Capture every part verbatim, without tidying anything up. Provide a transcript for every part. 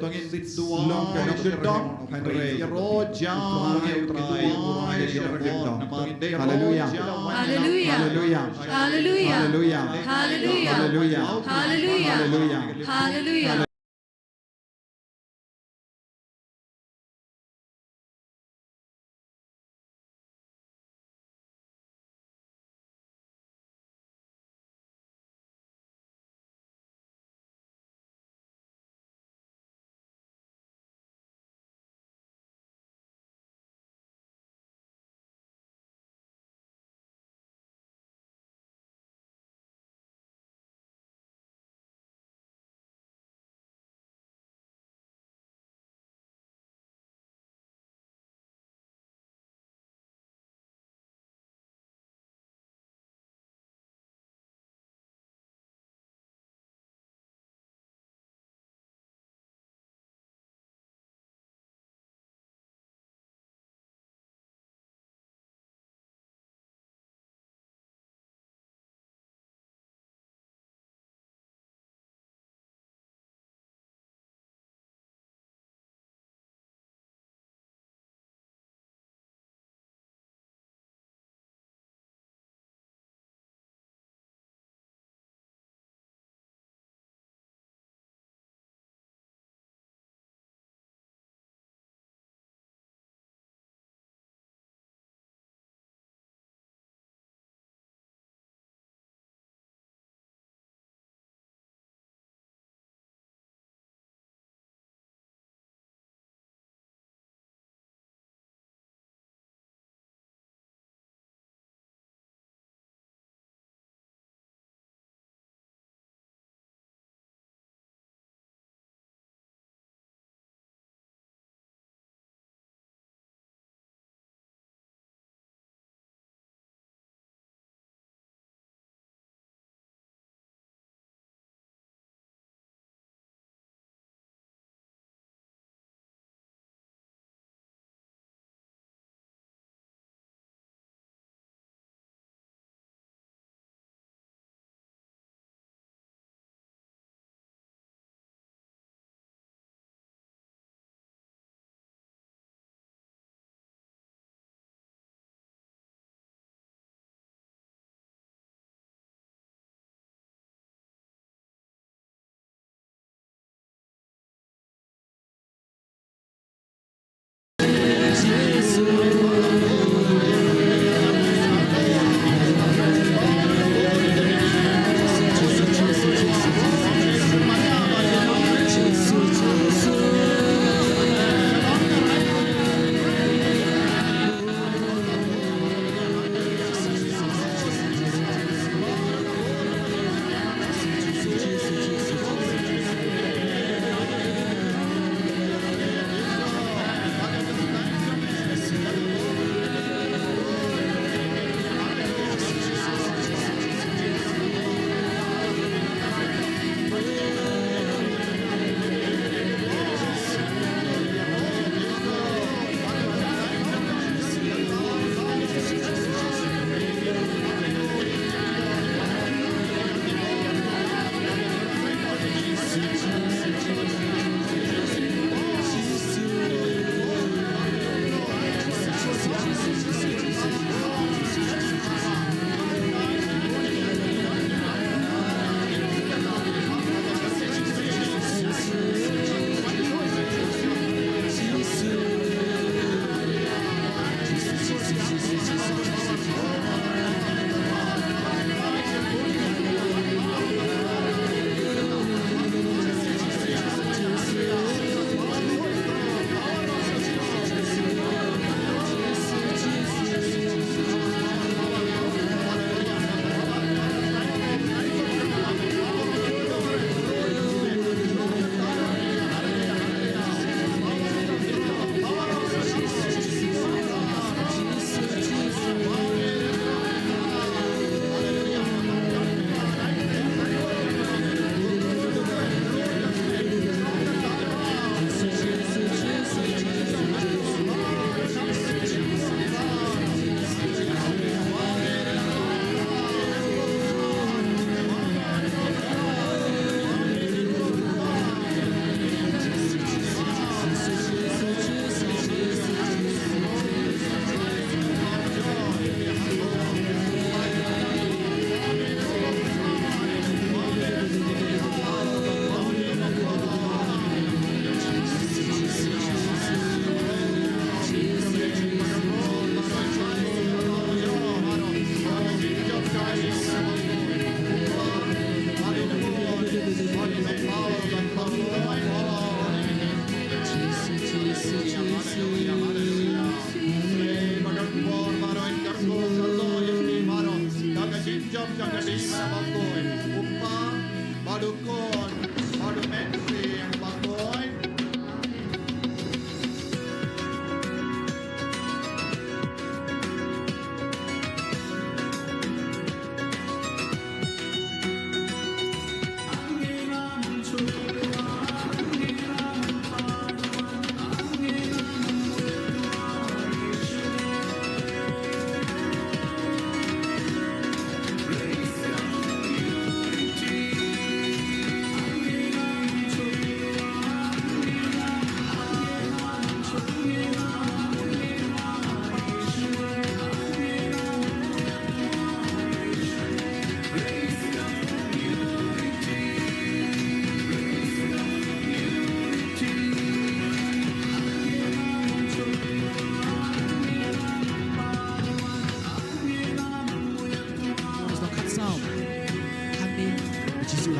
To ngin lum ka dong, hynrei ïaroh ïa U Trai, ïaroh ïa U Trai. Haleluya. Haleluya. Haleluya. Haleluya. Haleluya. Haleluya. Haleluya. Haleluya.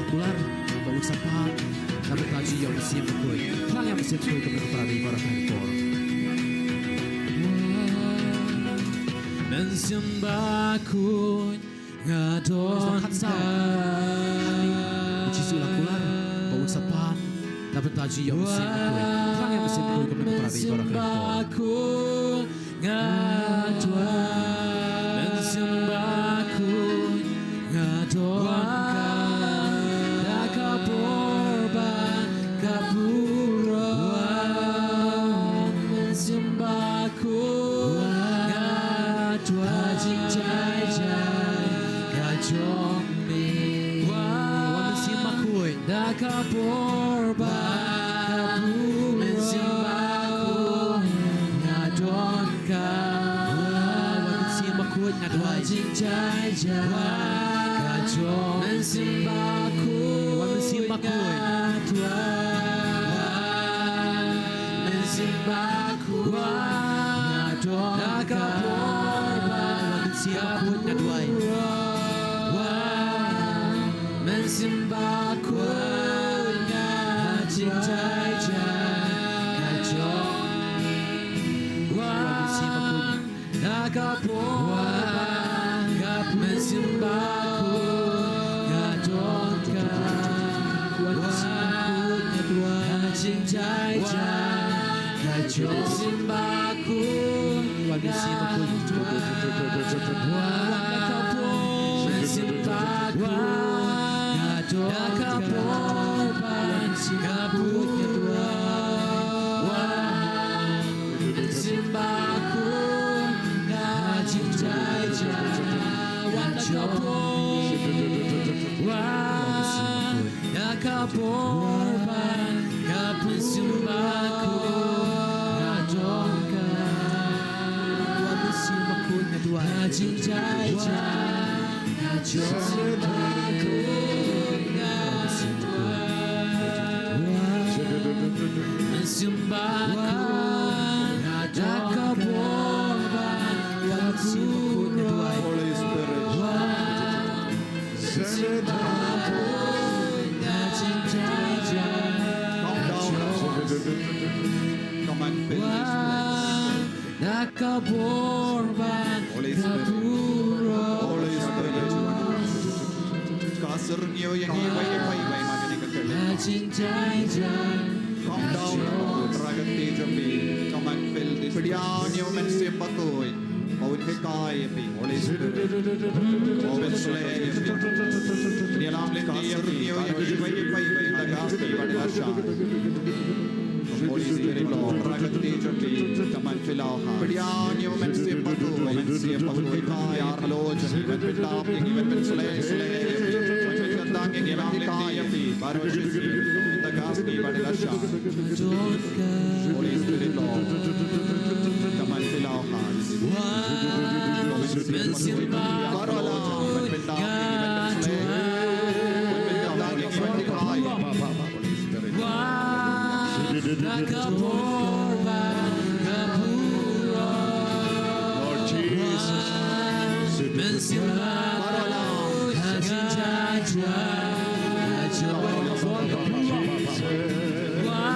Kular ba un sa pan na bynta jong ïa u Mynsiem Bakhuid. Khnang ïa u Mynsiem Bakhuid kumne ka para dei baroh kane ka por. Mynsiem Bakhuid nga don ka. U Jisu u la kular ba un sa pan na bynta jong ïa u Mynsiem Bakhuid. Khnang ïa u Mynsiem Bakhuid kumne ka para dei baroh kane ka por. Nga dwai, Mynsiem Bakhuid, nga don ka. Da ka bor ba ka burom, Mynsiem Bakhuid, nga dwai. Ka jingjai jai ka jong me. Wa Mynsiem Bakhuid. Da ka bor ba ka burom, Mynsiem Bakhuid nga don ka. Wa Mynsiem Bakhuid nga dwai. Ka jingjai jai ka jong Mynsiem Bakhuid. Wa Mynsiem Bakhuid nga dwai. Mynsiem Bakhuid nga don ka. Da ka bor ba Mynsiem Bakhuid nga dwai. Wa Mynsiem Bakhuid nga jingjai jai ka jong me. Wa Mynsiem Bakhuid. Da ka bor ba ka Mynsiem Bakhuid nga don ka. Wa Mynsiem Bakhuid nga dwai. Ka jingjai jai ka jong Mynsiem Bakhuid. Wa Mynsiem Bakhuid. Wa da ka bor Mynsiem Bakhuid nga don ka. Wa Mynsiem Bakhuid nga dwai. Wa Mynsiem Bakhuid nga jingjai jai. Wa da ka bor. Wa da ka bor ba ka Mynsiem Bakhuid nga don ka. Wa Mynsiem Bakhuid nga dwai. Ka jingjai jai ka jong Mynsiem Bakhuid nga dwai. Mynsiem Bakhuid nga don ka. Da ka bor ba ka Mynsiem Bakhuid nga dwai. Holy Spirit. Wa Mynsiem Bakhuid nga jingjai jai. Come down. Come and fill this place. Da ka bor ba ka burom. Holy Spirit. Holy Spirit. Ka syrngiew ïa ngi, wei, wei, wei, ma kane ka kyrteng. Ka jingjai jai. Come down, Lord. Trai ka kti jong phi. Come and fill this place. Pdiang ïa u Mynsiem Bakhuid. Ba un hikai ïa phi. Holy Spirit. Ba un pynsleh ïa phi. Ïalam lynti ïa phi. Ba un hikai ïa phi. Ba un hikai ïa phi. Holy Spirit, Lord, trai ka kti jong phi, come and fill our hearts. Pdiang ïa u Mynsiem Bakhuid, Mynsiem Bakhuid, pdiang halor jong ngi, wan pyndap ïa ngi, wan pynsleh, sleh ïa ngi, wan pynkyrteng ïa ngi, wan hikai ïa ngi, baroh shi sngi, in the gospel, in the gospel. Holy Spirit, Lord, come and fill our hearts. Mynsiem Bakhuid, baroh shi sngi, wan pyndap ïa ngi, wan pynsleh, wan pynkyrteng ïa ngi, wan hikai. Wa da ka bor ba ka burom. Lord Jesus. Mynsiem Bakhuid, ka jingjai jai ka jong me. Wa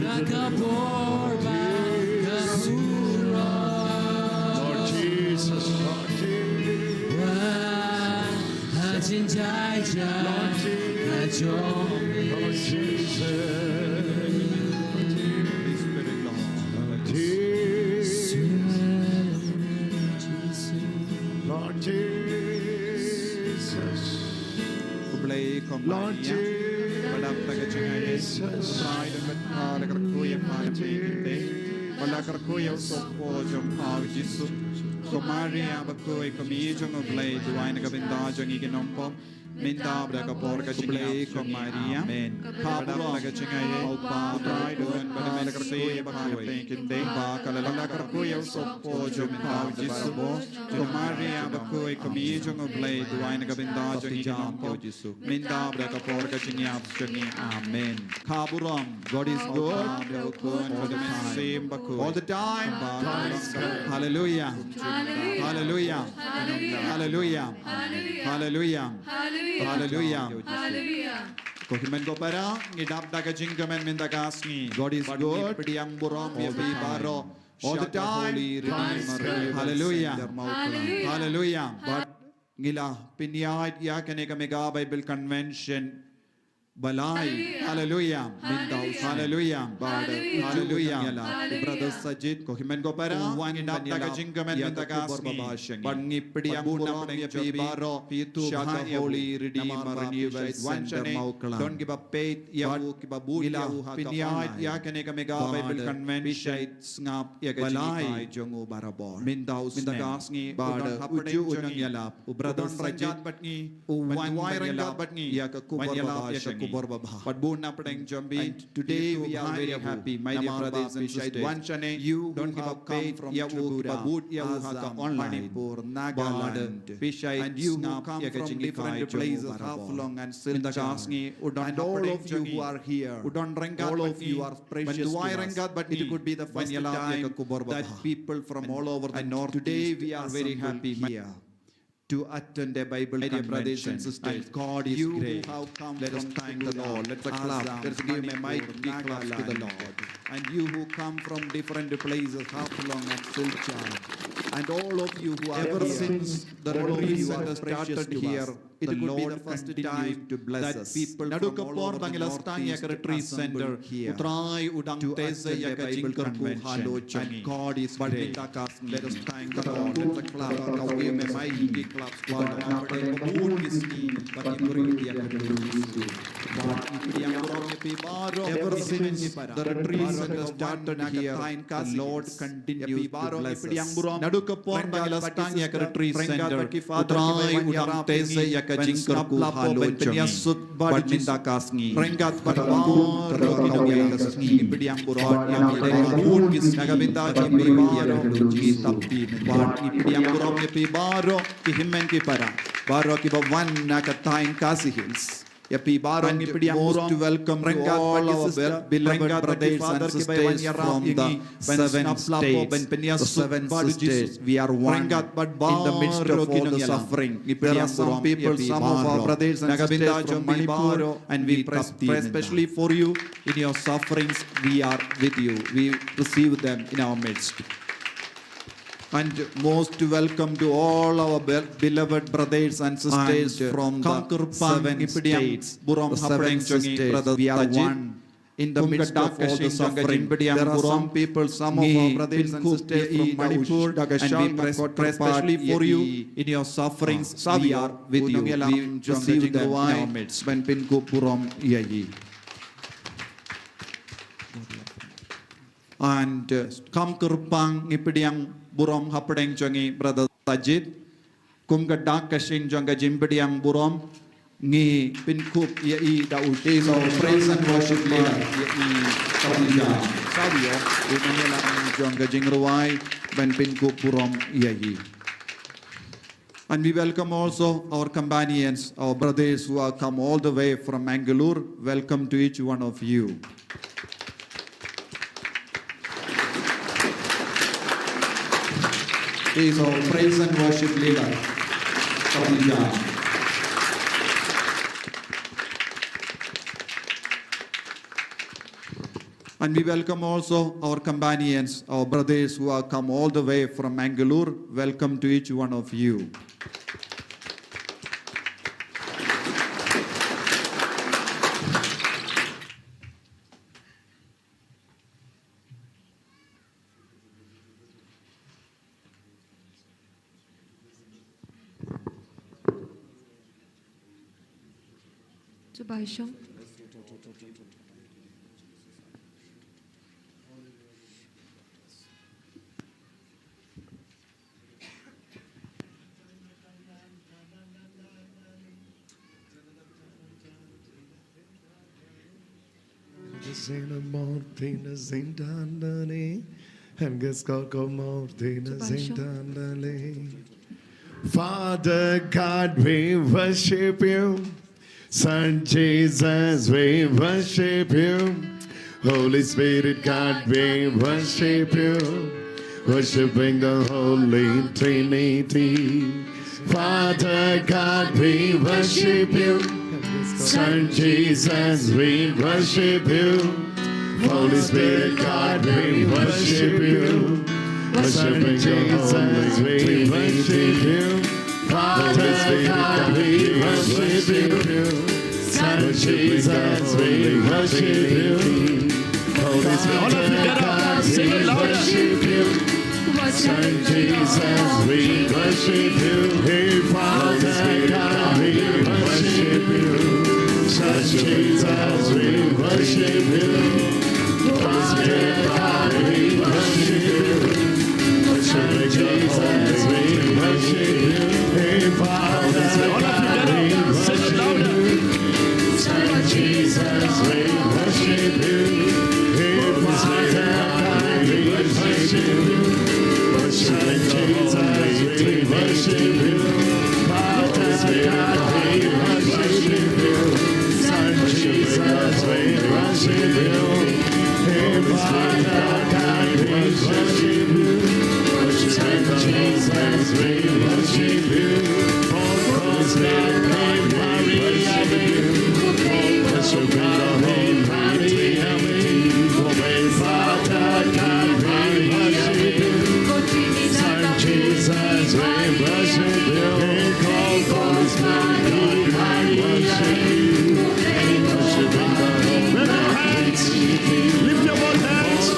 da ka bor ba ka burom. Lord Jesus. Lord Jesus. Wa ka jingjai jai ka jong me. Lord Jesus. Lord Jesus. Lord Jesus. Khublei ko Maria, ba dap da ka jingaiei, U Trai u don bad pha, la kyrkhu ïa pha na pdeng ki khyndai, bad la kyrkhu ïa u sohpop jong pha u Jisu. Ko Maria bakhuid, ko Mei jong U Blei, duwai na ka bynta jong ngi ki nongpop, mynta bad ha ka por ka jingïap jong ngi. Amen. Kaba dap da ka jingaiei, U Trai u don bad pha, la kyrkhu ïa pha na pdeng ki khyndai, bad la kyrkhu ïa u sohpop jong pha u Jisu. Ko Maria bakhuid, ko Mei jong U Blei, duwai na ka bynta jong ngi ki nongpop, mynta bad ha ka por ka jingïap jong ngi. Amen. Ka burom, God is good. All the time. All the time. Hallelujah. Hallelujah. Hallelujah. Hallelujah. Hallelujah. Hallelujah. Ko hynmen ko para, ngi dap da ka jingkmen mynta ka sngi. God is good. Pdiang burom ïa phi baroh. All the time. Hallelujah. Hallelujah. Hallelujah. Bad ngi la pynïaid ïa kane ka Mega Bible Convention ba lai. Hallelujah. Hallelujah. Hallelujah. Brother Sajid, ko hynmen ko para, ngi dap da ka jingkmen mynta ka sngi. Bad ngi pdiang burom ïa phi baroh. Phi tu sha ka Holy Redeemer Renewal Center Mawkla. Don kiba peit ïa u, kiba bud ïa u ha ka online. Ïa kane ka Mega Bible Convention. Sngap ïa ka jinghikai jong u barabor. Mynta u snem. Mynta ka sngi, u don hapdeng jong ngi. U brother Sajid, u wan ban ïalap bad ngi, ïa ka khubor babha. Bad bun na pdeng jong phi. And today we are very happy, my dear brothers and sisters. You don kiba peit ïa u, kiba bud ïa u ha ka online. Manipur, Nagaland. And you who come from different places, Haflong and Silchar. Mynta ka sngi, u don hapdeng jong ngi. And all of you who are here, all of you are precious to us. It could be the first time that people from all over the Northeast assemble here to attend a Bible convention. And God is great. Let us thank the Lord. Let's clap. Let's give him a mighty clap to the Lord. And you who come from different places, Haflong and Silchar, and all of you who are here, ever since the retreat center started here, it could be the first time that people from all over the Northeast assemble here to attend a Bible convention. And God is great. Let us thank the Lord. Let's clap. Let's give him a mighty clap. Ever since the retreat center started here, the Lord continues to bless us. Naduh ka por ba ngi la sdang ïa ka retreat center, U Trai u dang teh ïa ka jingkyrkhu halor jong ngi. Bad mynta ka sngi, ryngkat bad baroh kine ki sngi, ngi pdiang burom ïa phi, na ka bynta jong phi baroh ki step. Bad ngi pdiang burom ïa phi baroh ki hynmen ki para, baroh kiba wan na ka thaiñ Khasi Hills. Ïa phi baroh ngi pdiang burom. Most welcome to all our beloved brothers and sisters from the seven states, the seven sisters. We are one in the midst of all the suffering. There are some people, some of our brothers and sisters from Manipur, and we pray specially for you in your sufferings. We are with you. We receive them in our midst. And most welcome to all our be-, beloved brothers and sisters from the seven states, the seven sisters. We are one in the midst of all the suffering. There are some people, some of our brothers and sisters from Manipur, and we pray specially for you in your sufferings. We are with you. We receive them in our midst. And, uh, kham kyrpang ngi pdiang burom hapdeng jong ngi Brother Sajid. Kum ka dak ka shin jong ka jingpdiang burom ngi pynkup ïa i da u, so praise and worship leader, ïa i Khadija Savio, u nongïalam jong ka jingrwai, ban pynkup burom ïa i. And we welcome also our companions, our brothers who have come all the way from Mangalore. Welcome to each one of you. Please, our praise and worship leader, Kapija. And we welcome also our companions, our brothers who have come all the way from Mangalore. Welcome to each one of you. Father God, we worship you. Son Jesus, we worship you. Holy Spirit, God, we worship you. Worshiping the Holy Trinity. Father God, we worship you. Son Jesus, we worship you. Holy Spirit God, we worship you. Worship Jesus, we worship you. Father God, we worship you. Son Jesus, we worship you. Holy Spirit God, we worship you. Son Jesus, we worship you. Hey, Father God, we worship you. Son Jesus, we worship you. Father God, we worship you. Son Jesus, we worship you. Hey, Father God, we worship you. Son Jesus, we worship you. Hey, Father God, we worship you. Son Jesus, we worship you. Father God, we worship you. Son Jesus, we worship you. Hey, Father God, we worship you. Son Jesus, we worship you. Holy Spirit, we worship you. Worship you, Holy Father God, we worship you. Son Jesus, we worship you. Holy Spirit, we worship you. Worship you, Holy Spirit. Lift your both hands.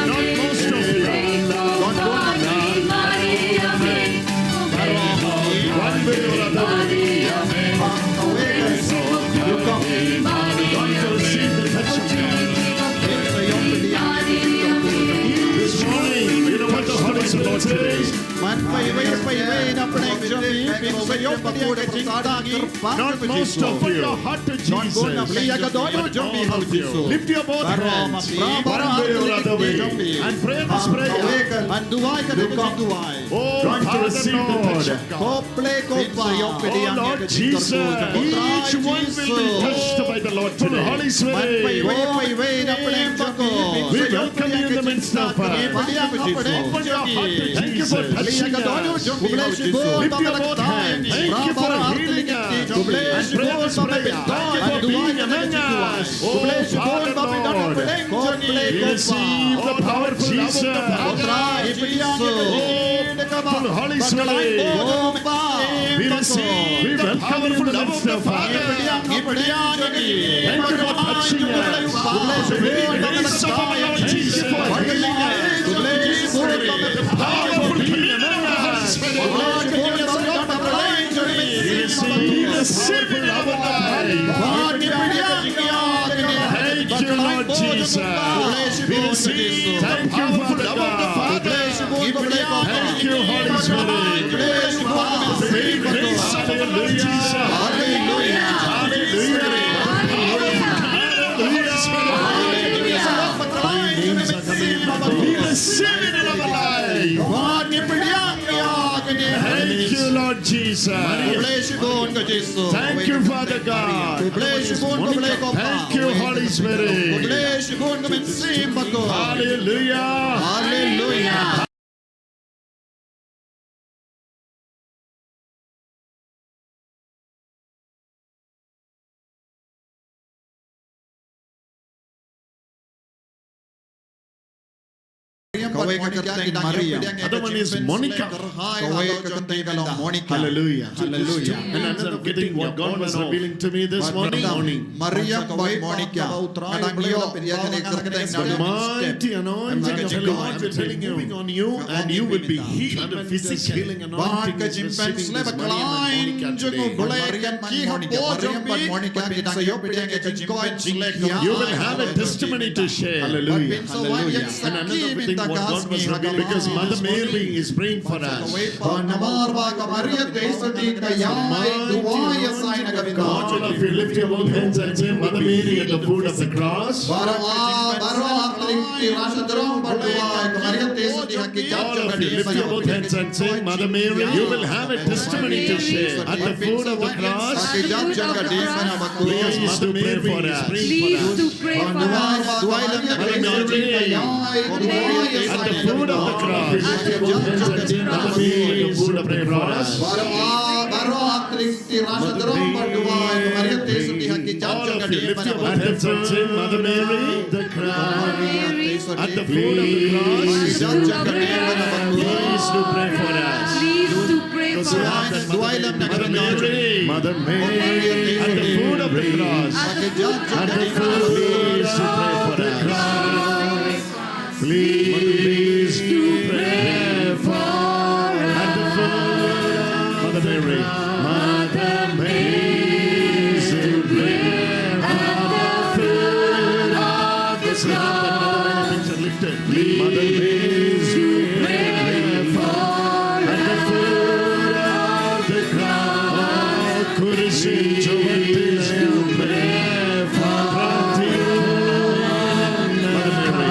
Not most of you. One way or other way, you come. You're going to receive the touch of God. This morning, you know what the Holy Spirit says? Not most of you. Open your heart to Jesus. Lift your both hands. One way or other way. And pray this prayer. Oh, Father Lord. Oh, Lord Jesus. Each one will be touched by the Lord today. Holy Spirit. We welcome you in the midst of us. Open your heart to Jesus. Thank you for touching us. Lift your both hands. Thank you for healing us. And pray this prayer. Thank you for being among us. Oh, Father Lord. We receive the power of Jesus. Oh, Holy Spirit. We receive the powerful love of the Father. Thank you for touching us. May we raise up our Lord Jesus. Thank you for healing us. The powerful communion of the Holy Spirit. We receive the powerful love of God. Thank you, Lord Jesus. We receive the powerful love of the Father. Thank you, Holy Spirit. Praise, hallelujah. Hallelujah. Hallelujah. Hallelujah. We receive it in our life. Thank you, Lord Jesus. Thank you, Father God. Thank you, Holy Spirit. Hallelujah. Hallelujah. Kawei ka kyrteng Mariam. Other one is Monica. Kawei ka kyrteng ka long Monica. Hallelujah. Hallelujah. And I'm getting what God was revealing to me this morning. Mariam bad Monica. Nga dang ïoh ïa kane ka kyrteng. The mighty anointing of God is moving on you and you will be healed physically. Bad ka jingpynshlur ba khlaiñ jong U Blei kan kiew hapoh jong phi. Ban sa ïoh pdiang ïa ka jingkoit jingkhiah. You will have a testimony to share. Hallelujah. Hallelujah. And another thing what God was revealing, because Mother Mary is praying for us. Namar ba ka Maria te sa dei ka ïa duwai ïa sa ïa ka bynta. God, if you lift your both hands and say, Mother Mary at the foot of the cross. Baroh, baroh, All of you, lift your both hands and say, Mother Mary, you will have a testimony to share. At the foot of the cross, please do pray for us. Please do pray for us. Mother Mary, at the foot of the cross, Mother Mary, at the foot of the cross. All of you, lift your both hands and say, Mother Mary, the cross. At the foot of the cross. Please do pray for us. Please do pray for us. Mother Mary. Mother Mary. At the foot of the cross. At the foot of the cross. Please do pray for us. At the foot, Mother Mary. Mother Mary, do pray at the foot of the cross. Mother Mary, do pray for us. At the foot of the cross. Kursi, do pray for us. Mother Mary.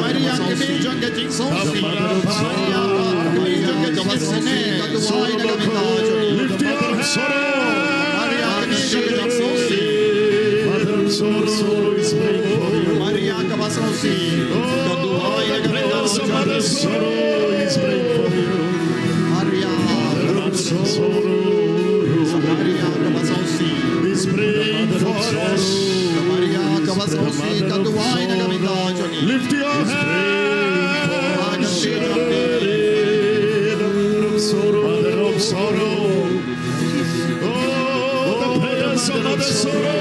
Maria ka kmie jong ka jingsngewsih. Maria ka kmie jong ka jingsngewsih, ka duwai na ka bynta jong ngi. Lift your hands. Maria ka kmie jong ka jingsngewsih. Mother of sorrow is praying for you. Maria kaba sngewsih, ka duwai na ka bynta jong ngi. Mother of sorrow is praying for you. Maria, Mother of sorrow, Maria kaba sngewsih, is praying for us. Maria kaba sngewsih, ka duwai na ka bynta jong ngi. Lift your hands. Mother of sorrow. Mother of sorrow. Oh, the prayers of Mother Sorrow.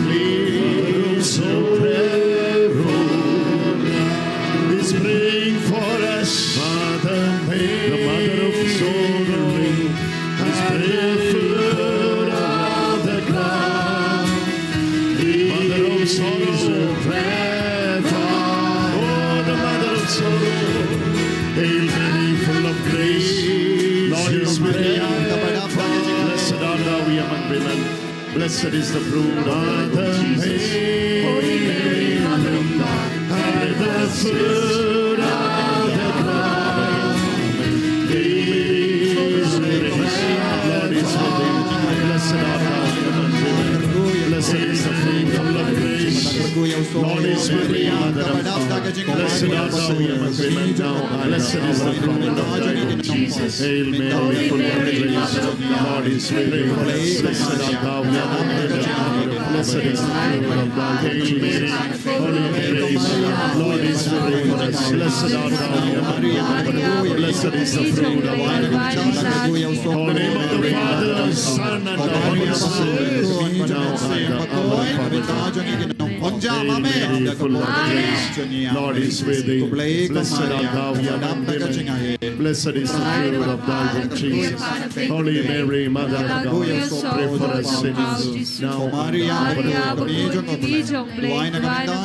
Please, oh, pray for us. Is praying for us. Mother Mary, the mother of sorrow, is praying for the ground. Mother of sorrow, pray for, oh, the mother of sorrow. Hail Mary, full of grace, Lord is with thee. Blessed art thou among women. Blessed is the fruit of thy womb, Jesus. Holy Mary, Mother of God, pray for us sinners. Lord is with thee. Blessed art thou among women. Blessed is the fruit of thy womb, Jesus. Lord is with thee, Mother of God. Blessed art thou among women, now and blessed is the fruit of thy womb, Jesus. Hail Mary, full of grace, the Lord is with thee. Blessed art thou among women, blessed is the fruit of thy womb, Jesus. Holy Mary, Lord is with thee. Blessed art thou among women, blessed is the fruit of thy womb, Jesus. In the name of the Father, Son, and the Holy Spirit, now and forever. Amen. Hail Mary, full of grace, Lord is with thee. Blessed art thou among women. Blessed is the fruit of thy womb, Jesus. Holy Mary, Mother of God, pray for us sinners, now and at the hour of our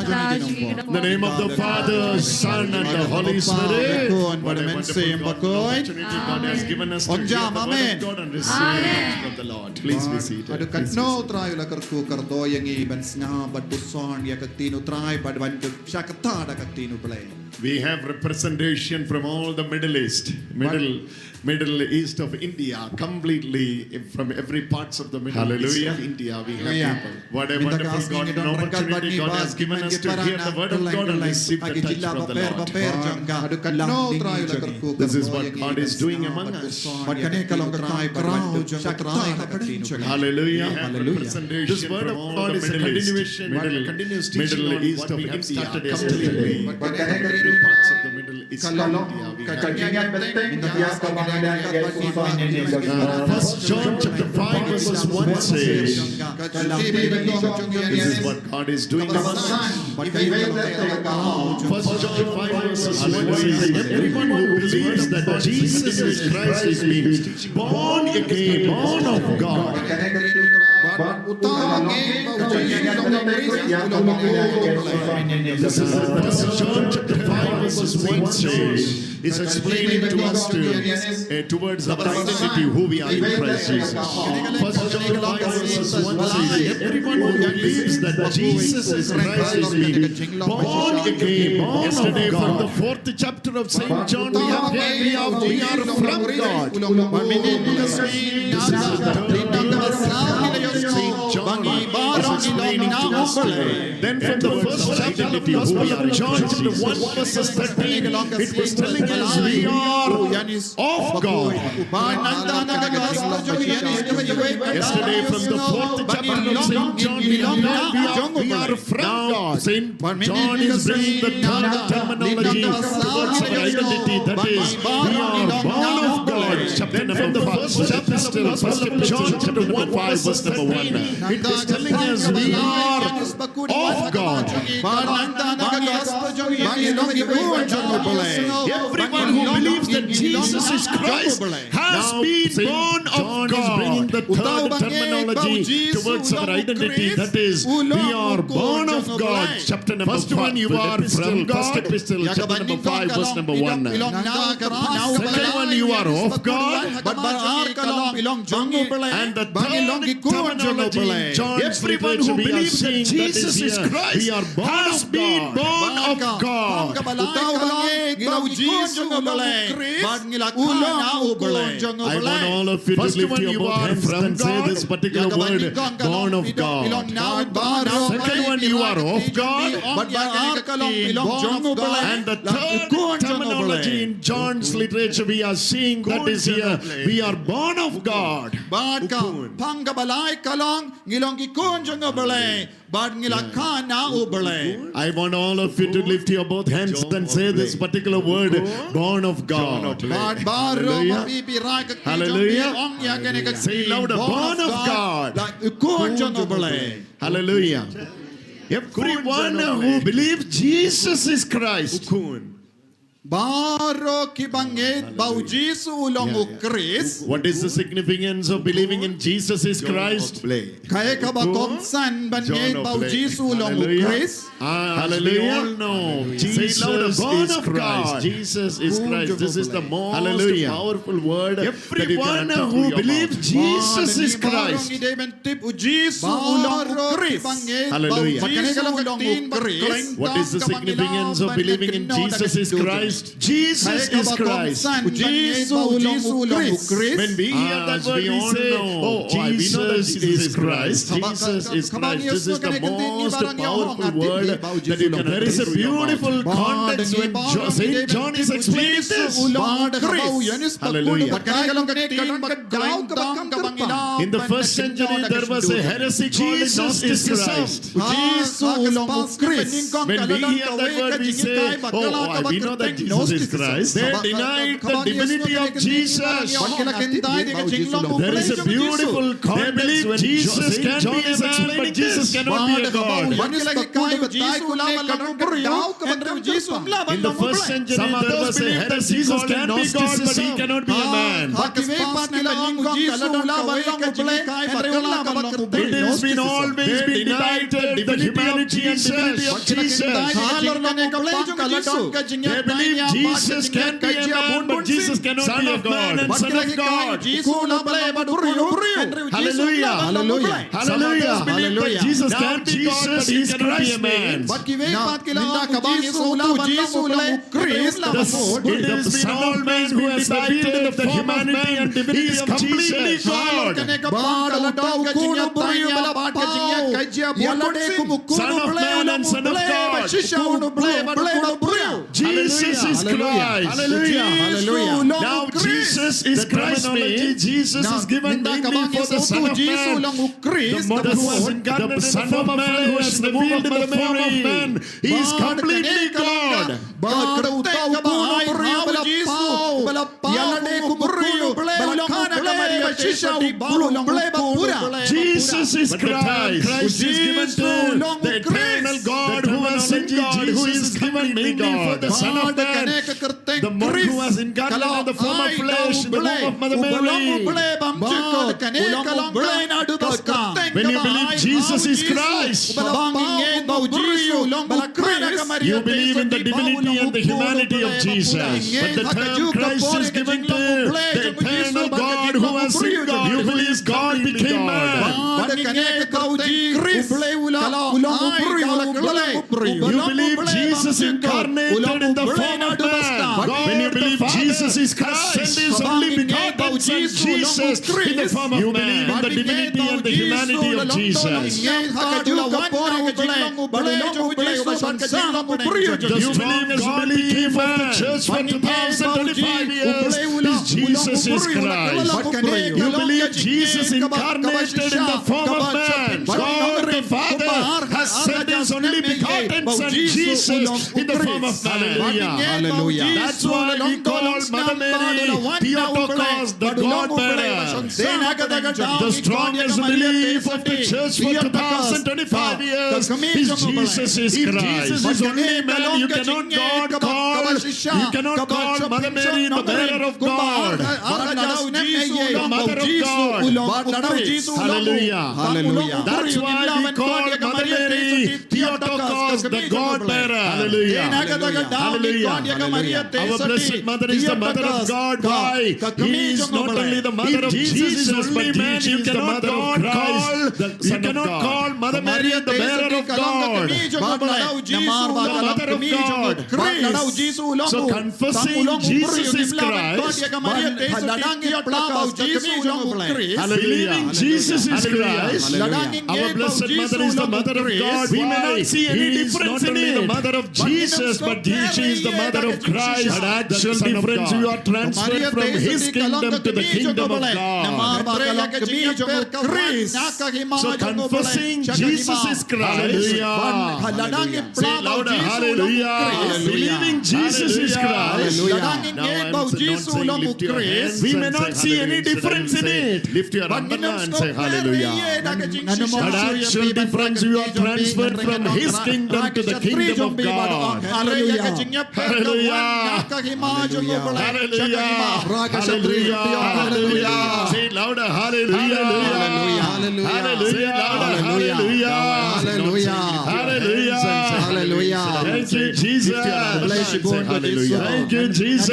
death. In the name of the Father, Son, and the Holy Spirit. What a wonderful God, opportunity God has given us to hear the word of God and receive the gift of the Lord. Please be seated. Haduh katno U Trai u la kyrkhu kyrdoh ïa ngi ban sngap bad puson ïa ka ktien U Trai bad ban shakta da ka ktien U Blei. We have representation from all the Middle East, Middle, Middle East of India, completely from every parts of the Middle East of India. We have people. What a wonderful God, an opportunity God has given us to hear the word of God and receive the touch from the Lord. Haduh katno U Trai u la kyrkhu kyrdoh ïa ngi. This is what God is doing among us. Bad kane ka long ka khraw jong U Trai ha pdeng jong ngi. Hallelujah. Hallelujah. This word of God is a continuation, Middle, Middle East of India, completely. Bad kane ka ktien It's called, yeah, we have. Uh, First John chapter five verses one says, this is what God is doing. First John five verses one says, everyone who believes that Jesus is Christ is being born again, born of God. This is First John chapter five verses one says, is explaining to us to, uh, towards our identity, who we are in Christ Jesus. First John five verses one says, everyone who believes that Jesus is Christ is being born again, born of God. Yesterday from the fourth chapter of Saint John, we have heard we are, we are from God. Saint John is explaining to us today. Then from the first chapter of the Gospel of John, chapter one, verses thirteen, it was telling us we are of God. Yesterday, from the fourth chapter of Saint John, we have learned we are, we are from God. Saint John is bringing the third terminology towards our identity, that is, we are born of God. Then from the first epistle, First John chapter one, verse number one, it is telling us we are of God. Everyone who believes that Jesus is Christ has been born of God. Now, Saint John is bringing the third terminology towards our identity, that is, we are born of God. Chapter number five, first one, you are from God. First epistle, chapter number five, verse number one. Second one, you are of God. And the third terminology in John's literature, we are seeing that is here, we are born of God. I want all of you to lift your both hands and say this particular word, born of God. Second one, you are of God. And the third terminology in John's literature, we are seeing that is here, we are born of God. Bad ka pang kaba lai ka long, ngi long ki khun jong U Blei. Bad ngi la kha na U Blei. I want all of you to lift your both hands and say this particular word, born of God. Bad baroh ma phi phi rai ka ki jong phi, ong ïa kane ka ktien, born of God. Hallelujah. Say louder, born of God. Khun jong U Blei. Hallelujah. Everyone who believes Jesus is Christ. Baroh kiba ngeit ba U Jisu u long U Khrist. What is the significance of believing in Jesus is Christ? Kaei kaba kongsan ban ngeit ba U Jisu u long U Khrist? Hallelujah. Say louder, born of God. Jesus is Christ. This is the most powerful word that you can utter through your mouth. Everyone who believes Jesus is Christ. Tip U Jisu u long U Khrist. Hallelujah. What is the significance of believing in Jesus is Christ? Jesus is Christ. U Jisu u long U Khrist. When we hear that word, we say, "Oh, I, we know that Jesus is Christ." Jesus is Christ. This is the most powerful word that you can. There is a beautiful context when Jo-, Saint John is explaining this. Hallelujah. In the first century, there was a heresy called Gnosticism. When we hear that word, we say, "Oh, I, we know that Jesus is Christ." They denied the divinity of Jesus. There is a beautiful context when Saint John is explaining this. They believe Jesus can be a man, but Jesus cannot be a God. In the first century, there was a heresy called Gnosticism. They believe Jesus can be a man, but he cannot be a man. It has been always been denied the humanity and divinity of Jesus. They believe Jesus can be a man, but Jesus cannot be a God. Son of man and Son of God. Hallelujah. Hallelujah. Some others believe that Jesus can be God, but he cannot be a man. Now, Christ, the, the Son of Man who has appeared in the form of man, he is completely God. Son of Man and Son of God. Jesus is Christ. Hallelujah. Hallelujah. Now Jesus is Christ means, Jesus is given name for the Son of Man. The one who was incarnated in the form of man, who was revealed in the form of man. He is completely God. Bad kata uta u khun u briew ba la paw, ba la paw kum u briew, ba la khan ha ka Maria te sha u Blei ba pura. Jesus is Christ, which is given to the eternal God, who was in God, who is given name for the Son of Man. The one who was incarnated in the form of flesh in the womb of Mother Mary. When you believe Jesus is Christ, you believe in the divinity and the humanity of Jesus. But the term Christ is given to the eternal God who was in God. You believe God became man. You believe Jesus incarnated in the form of man. When you believe Jesus is Christ, sent his only begotten Son, Jesus, in the form of man. You believe in the divinity and the humanity of Jesus. The strongest belief of the church for two thousand twenty-five years is Jesus is Christ. You believe Jesus incarnated in the form of man. God the Father has sent his only begotten Son, Jesus, in the form of man. Hallelujah. Hallelujah. That's why we call Mother Mary Theotokos, the God bearer. The strongest belief of the church for two thousand twenty-five years is Jesus is Christ. He's only man. You cannot God call, you cannot call Mother Mary the bearer of God. The mother of God. Hallelujah. Hallelujah. That's why we call Mother Mary Theotokos, the God bearer. Hallelujah. Hallelujah. Our Blessed Mother is the mother of God. Why? He is not only the mother of Jesus, but he is the mother of Christ, the Son of God. You cannot call Mother Mary the bearer of God. The mother of God. So confessing Jesus is Christ, believing Jesus is Christ, our Blessed Mother is the mother of God. We may not see any difference in it. She is not only the mother of Jesus, but she is the mother of Christ. An actual difference, you are transferred from his kingdom to the kingdom of God. So confessing Jesus is Christ. Hallelujah. Say louder, hallelujah. Believing Jesus is Christ. Now I'm not saying lift your hands. We may not see any difference in it. Lift your hand and say hallelujah. An actual difference, you are transferred from his kingdom to the kingdom of God. Hallelujah. Hallelujah. Hallelujah. Hallelujah. Say louder, hallelujah. Hallelujah. Say louder, hallelujah. Hallelujah. Hallelujah. Thank you, Jesus. Hallelujah. Thank you, Jesus.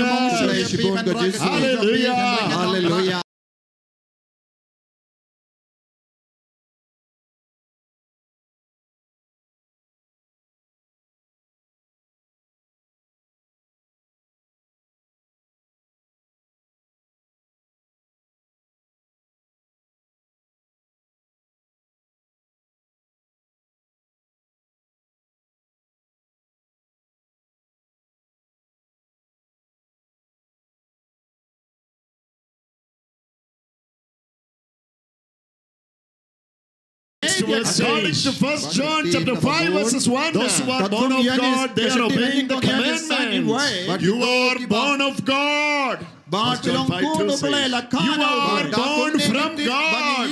Hallelujah. Hallelujah. According to First John chapter five verses one, those who are born of God, they are obeying the commandments. You are born of God. First John five two says, you are born from God.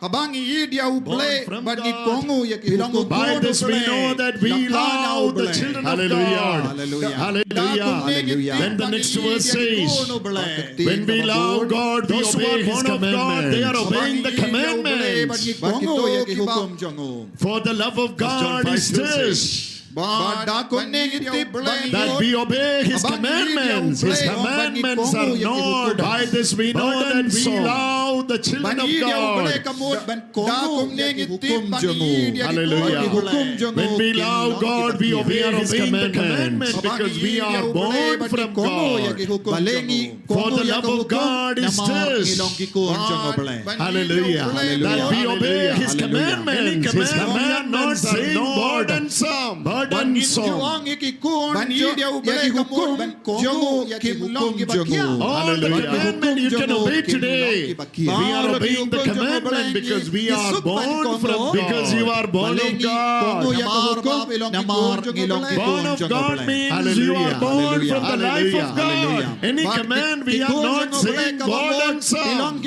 Haba ngi ïeit ïa U Blei bad ngi kohnguh ïa ki hukum. By this we know that we love the children of God. Hallelujah. Hallelujah. Then the next verse says, when we love God, we obey his commandments. They are obeying the commandments. For the love of God is this, that we obey his commandments. His commandments are not. By this we know that we love the children of God. Hallelujah. When we love God, we obey His commandments because we are born from God. For the love of God is this. Hallelujah. That we obey His commandments. His commandments are not burdensome. Burdensome. All the commandment you can obey today. We are obeying the commandment because we are born from God. Because you are born of God. Born of God means you are born from the life of God. Any command we are not saying burdensome.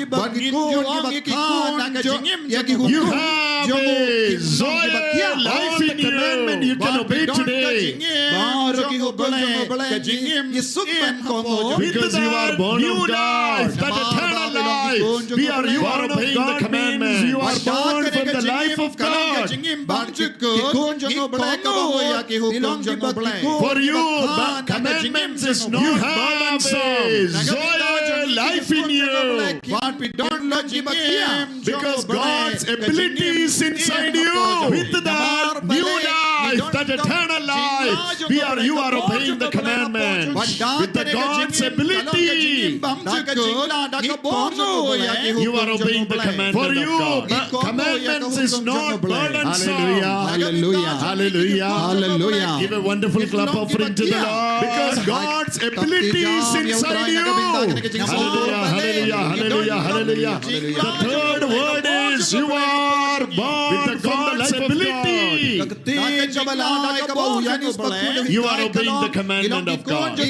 You have a Zoe life in you. Commandment you can obey today. Because you are born of God. With that new life, that eternal life, we are, you are obeying the commandments. You are born from the life of God. For you, but commandments is not burdensome. You have a Zoe life in you. Because God's ability is inside you. With that new life, that eternal life, we are, you are obeying the commandment. With the God's ability, you are obeying the commandment. For you, commandments is not burdensome. Hallelujah. Hallelujah. Hallelujah. Give a wonderful clap offering to the Lord. Because God's ability is inside you. Hallelujah, hallelujah, hallelujah, hallelujah. The third word is you are born from the life of God. You are obeying the commandment of God.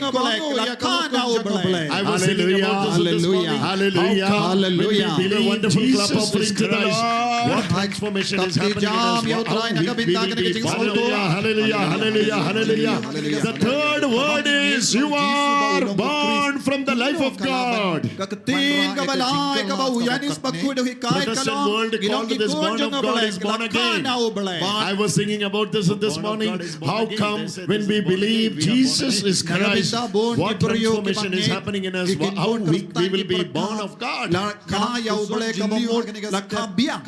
I was singing about this this morning. Hallelujah, hallelujah, hallelujah. How come when we believe Jesus is Christ, what transformation is happening in us? How we, we will be born. Hallelujah, hallelujah, hallelujah, hallelujah. The third word is you are born from the life of God. Ka ktien kaba lai kaba u Ïanis Bakhuid u hikai ka long, ngi long ki khun jong U Blei, ngi la kha na U Blei. I was singing about this this morning. How come when we believe Jesus is Christ, what transformation is happening in us? How we, we will be born of God. La kha ïa U Blei kaba mut, la kha biang.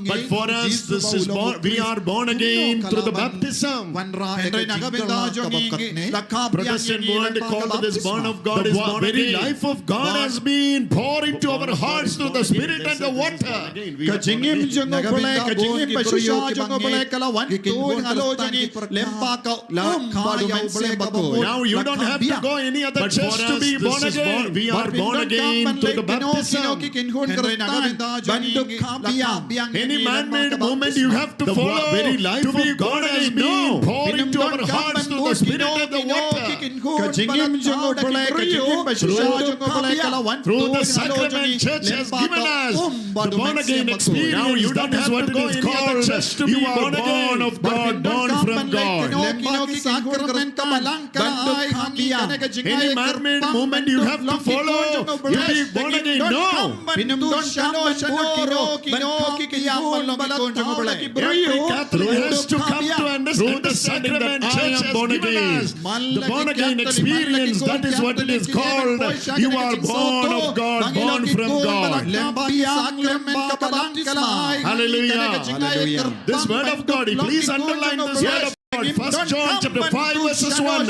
But for us, this is born, we are born again through the baptism. Hynrei na ka bynta jong ngi, la kha biang. Protestant world call this born of God is born again. The very life of God has been poured into our hearts through the Spirit and the water. Ka jingim jong U Blei, ka jingim bashisha jong U Blei ka la wan tuid halor jong ngi lyngba ka um bad U Mynsiem Bakhuid. Now you don't have to go any other church to be born again. We are born again through the baptism. Hynrei na ka bynta jong ngi, la kha biang. Any man-made movement you have to follow to be born again. No. Poured into our hearts through the Spirit and the water. Ka jingim jong U Blei, ka jingim bashisha jong U Blei ka la wan tuid halor jong ngi lyngba ka um bad U Mynsiem Bakhuid. Now you don't have to go any other church to be born again. You are born of God, born from God. Lyngba ki sakrament ka balang ka la ai ha ngi kane ka jingai kyrpang. Any man-made movement you have to follow to be born again. No. Phin ym don shano shano kino kino ki khun ba la thaw da ki briew. Every Catholic has to come to understand that I am born again. The born again experience, that is what it is called. You are born of God, born from God. Hallelujah. Hallelujah. This word of God, please underline this word of God. First John chapter five verses one.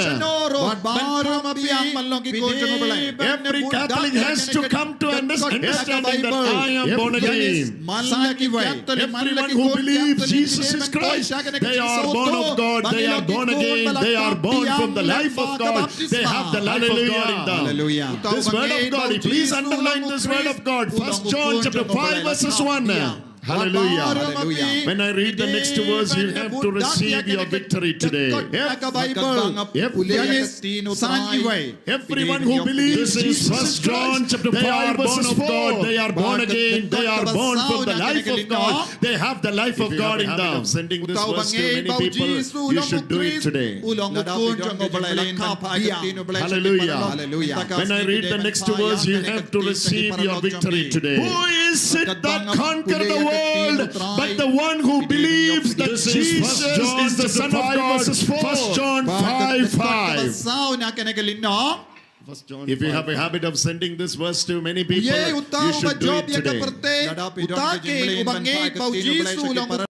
Every Catholic has to come to understanding that I am born again. Everyone who believes Jesus is Christ, they are born of God, they are born again, they are born from the life of God, they have the life of God in them. Hallelujah. This word of God, please underline this word of God. First John chapter five verses one. Hallelujah. Hallelujah. When I read the next verse, you have to receive your victory today. Everyone who believes Jesus is Christ, they are born of God, they are born again, they are born from the life of God, they have the life of God in them. If you have a habit of sending this verse to many people, you should do it today. Hallelujah. When I read the next verse, you have to receive your victory today. Who is it that conquer the world but the one who believes that Jesus is the Son of God? First John five five. If you have a habit of sending this verse to many people, you should do it today. Lada phi don ka jingmlien ban phah ka ktien U Blei sha ki para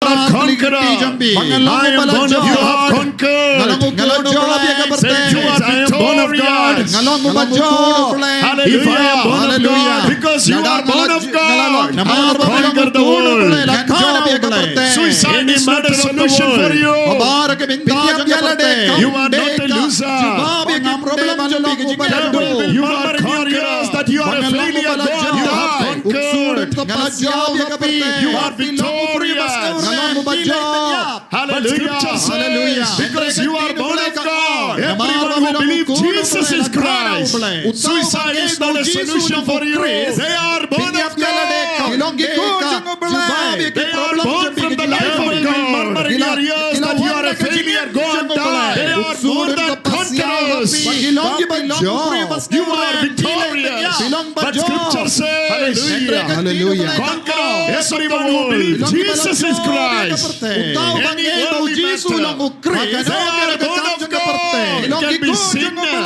Conqueror. I am one of God. You have conquered. Say, "Jesus, I am born of God." Hallelujah. If I am born of God, because you are born of God, I have conquered the world. Suicide is not a solution for you. You are not a loser. You are conquerors, that you are a failure. God, you have conquered. You are victorious. Hallelujah. But scripture says, because you are born of God, everyone who believes Jesus is Christ, suicide is not a solution for you. They are born of God. They are born from the life of God. Murmur in your ears that you are a failure, go and die. They are more than conquerors. You are victorious. But scripture says, hallelujah, conquerors, everyone who believes Jesus is Christ. Any worldly master, they are born of God. It can be sickness.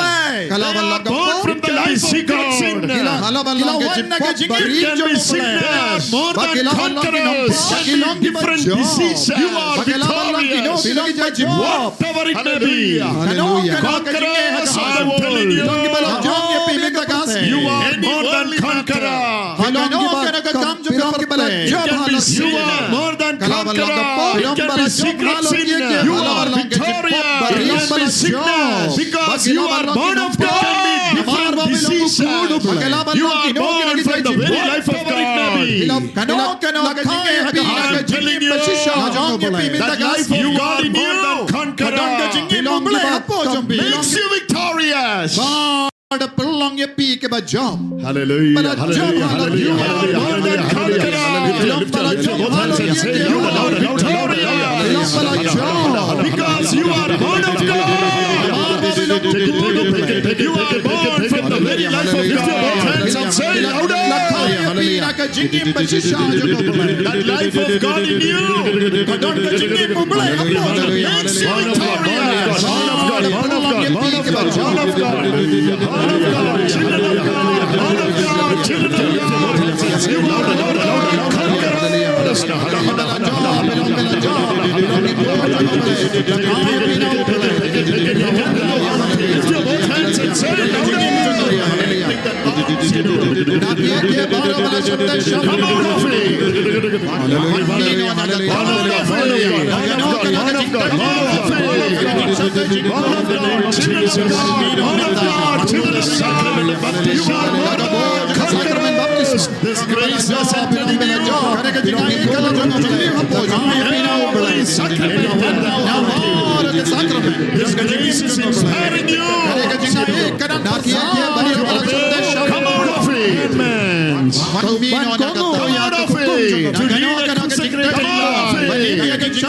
They are born from the life of God. It can be sickness. They are more than conquerors. It can be different diseases. You are victorious. Whatever it may be. Conquerors, I am telling you, you are more than conqueror. It can be sickness. You are more than conqueror. It can be secret sin. You are victorious. It can be sickness. Because you are born of God. It can be different diseases. You are born from the very life of God. I am telling you, that life of God in you makes you victorious. Hallelujah, hallelujah, hallelujah, hallelujah, hallelujah, hallelujah. Lift your, lift your both hands and say, "You are victorious." Because you are born of God. You are born from the very life of God. Lift your both hands and say louder. That life of God in you makes you victorious. Children of God, children of God, children of God, children of God. You are the Lord, Lord, Lord, Lord. Lift your both hands and say, "Hallelujah." Come on, Rafi. Hallelujah, hallelujah, hallelujah, hallelujah. Man of God, man of God, man of God, man of God. Man of God, man of God. Children of God, children of God. You are more than conquerors. This grace is upon you. This grace is inspiring you. Come out of it. Come out of it. To lead a consecrated life.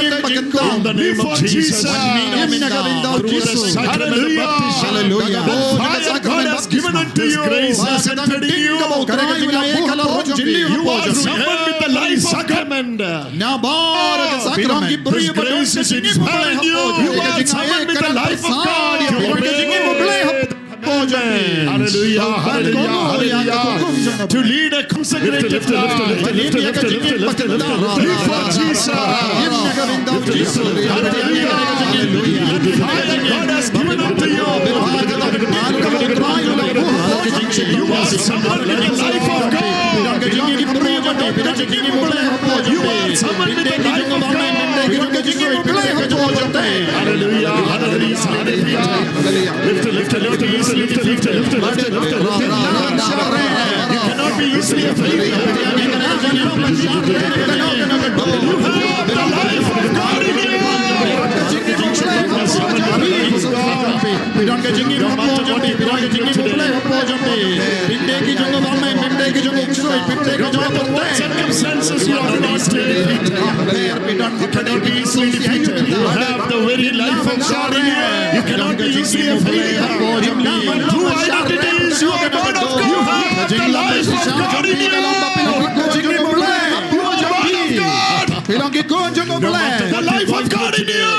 Live for Jesus. Through the sacrament of baptism. Hallelujah. Hallelujah. The fire of God has given unto you. This grace has entered in you. You are summoned with the life of God. This grace is inspiring you. You are summoned with the life of God. Hallelujah, hallelujah, hallelujah. To lead a consecrated life. Live for Jesus. Hallelujah, hallelujah. Father, God has given unto you. You are summoned in the life of God. You are summoned in the life of God. Hallelujah, hallelujah, hallelujah. Lift it, lift it, lift it, lift it, lift it, lift it, lift it, lift it, lift it. You cannot be easily offended. You have the life of God in you. No matter what you're going through today, no matter what circumstances you are facing, you cannot be easily defeated. You have the very life of God in you. You cannot be easily offended. In two identities, you are born of God. You have the life of God in you. You are born of God. The life of God in you.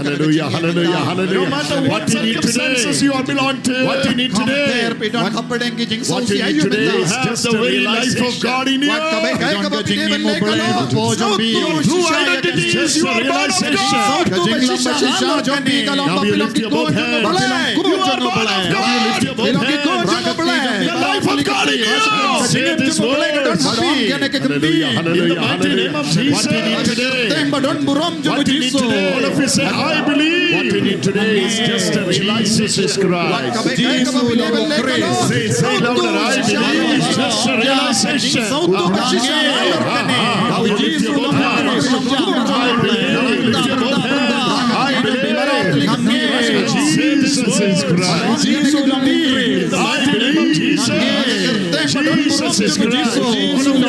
Hallelujah, hallelujah, hallelujah. No matter what circumstances you are belong to, what you need today, what you need today is just the very life of God in you. Two identities, you are born of God. Now you lift your both hands. You are born of God. Now you lift your both hands. The life of God in you. Say this word. Hallelujah, hallelujah, hallelujah. What you need today? What you need today? All of you say, "I believe." What you need today is just a realization. Jesus Christ. Say, say louder, "I believe." It's just a realization. Now you lift your both hands. I believe. Now you lift your both hands. I believe. Jesus is Christ. I believe. Jesus is Christ.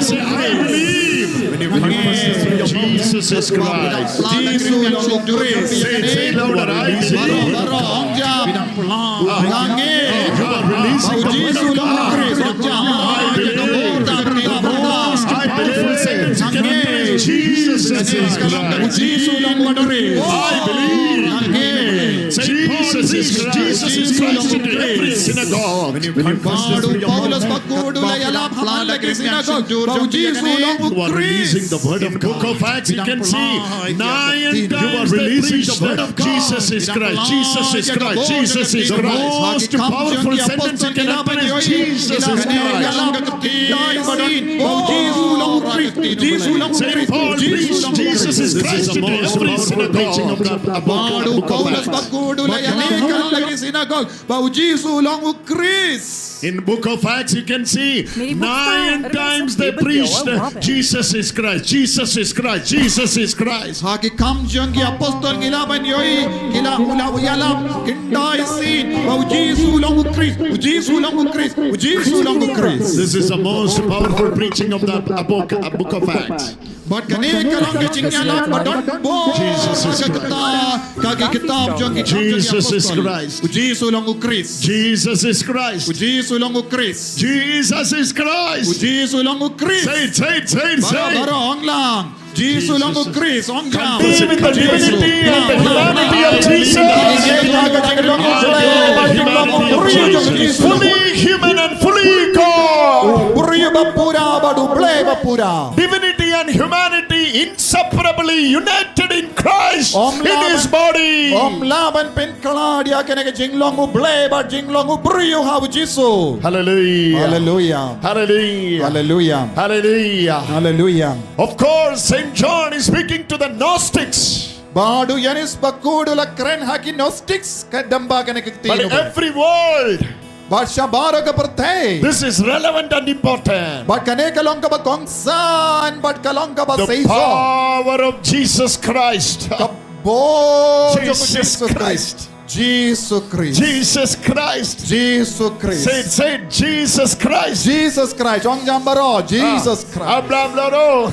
Say, "I believe." When you confess this with your mouth, Jesus is Christ. Say, say louder, "I believe." You are releasing the word of God. I believe. The most powerful sentence you can utter is, "Jesus is Christ." I believe. Saint Paul preached Jesus is Christ to every synagogue. When you confess this with your mouth, you are releasing the word of God. In book of Acts, you can see nine times they preached the word of God. Jesus is Christ, Jesus is Christ, Jesus is Christ. The most powerful sentence you can utter is, "Jesus is Christ." Saint Paul preached Jesus is Christ to every synagogue. This is the most powerful preaching of the book of Acts. In book of Acts, you can see nine times they preached, "Jesus is Christ, Jesus is Christ, Jesus is Christ." Ha ki Kam jong ki Apostol ngi lah ban ïohi, ki la, u la ïalap khyndai sien ba u Jisu long u Khrist, u Jisu long u Khrist, u Jisu long u Khrist. This is the most powerful preaching of the, uh, book, uh, book of Acts. Bad kane ka long ka jingïalap ba don bun ha ka kitab, ka ki kitab jong ki Kam jong ki Apostol. Jesus is Christ. U Jisu long u Khrist. Jesus is Christ. U Jisu long u Khrist. Jesus is Christ. U Jisu long u Khrist. Say it, say it, say it, say it. Baroh, baroh, ong lang. Jisu long u Khrist, ong jam. Confess with the divinity and the humanity of Jesus. Fully human and fully God. U briew ba pura bad u Blei ba pura. Divinity and humanity inseparably united in Christ, in his body. Ym lah ban pynkylla ïa kane ka jinglong u Blei bad jinglong u briew ha u Jisu. Hallelujah. Hallelujah. Hallelujah. Hallelujah. Hallelujah. Hallelujah. Of course, Saint John is speaking to the Gnostics. Bad u Ïoannis Bakhuid u la kren ha ki Gnostics, ka damba kane ka kti. But every world, bad sha baroh ka pyrthei, this is relevant and important. Bad kane ka long kaba kongsan, bad ka long kaba shisha. The power of Jesus Christ. Ka bor jong u Jisu Khrist. Jisu Khrist. Jesus Christ. Jesus Christ. Say it, say it, Jesus Christ. Jesus Christ. Ong jam baroh, Jesus Christ. Abla, abla, ro.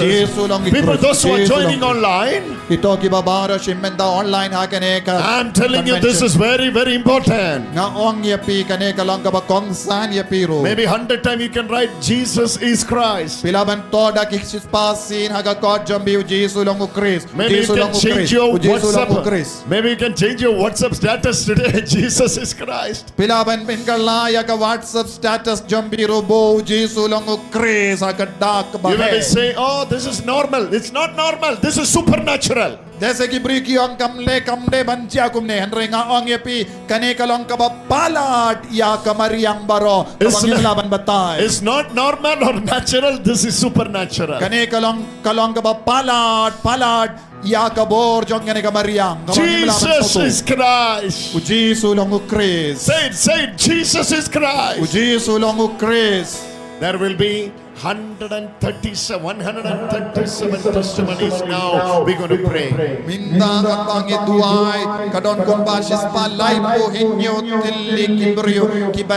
Jisu long i Khrist. People, those who are joining online, kito kiba baroh shi mynta online ha kane ka convention. I'm telling you, this is very, very important. Nga ong ïa phi kane ka long kaba kongsan ïa phi ruh. Maybe hundred times you can write, "Jesus is Christ." Phi lah ban thoh da ki shispah sien ha ka kot jong phi, "U Jisu long u Khrist. U Jisu long u Khrist. U Jisu long u Khrist." Maybe you can change your WhatsApp status today, "Jesus is Christ." Phi lah ban pynkylla ïa ka WhatsApp status jong phi ruh ba, "U Jisu long u Khrist," ha ka dak kaba heh. You may be saying, "Oh, this is normal." It's not normal. This is supernatural. Te sa ki briew ki ong, "Kam dei, kam dei ban jia kumne." Hynrei nga ong ïa phi, kane ka long kaba palat ïa ka mariang baroh kaba ngim lah ban batai. It's not normal or natural. This is supernatural. Kane ka long, ka long kaba palat, palat ïa ka bor jong kane ka mariang kaba ngim lah ban batai. Jesus is Christ. U Jisu long u Khrist. Say it, say it. Jesus is Christ. U Jisu long u Khrist. There will be hundred and thirty-seven, one hundred and thirty-seven testimonies now. We're going to pray. Mynta kata ngi duwai, ka don kumba shispah laiphew hynñiew tylli ki briew kiba,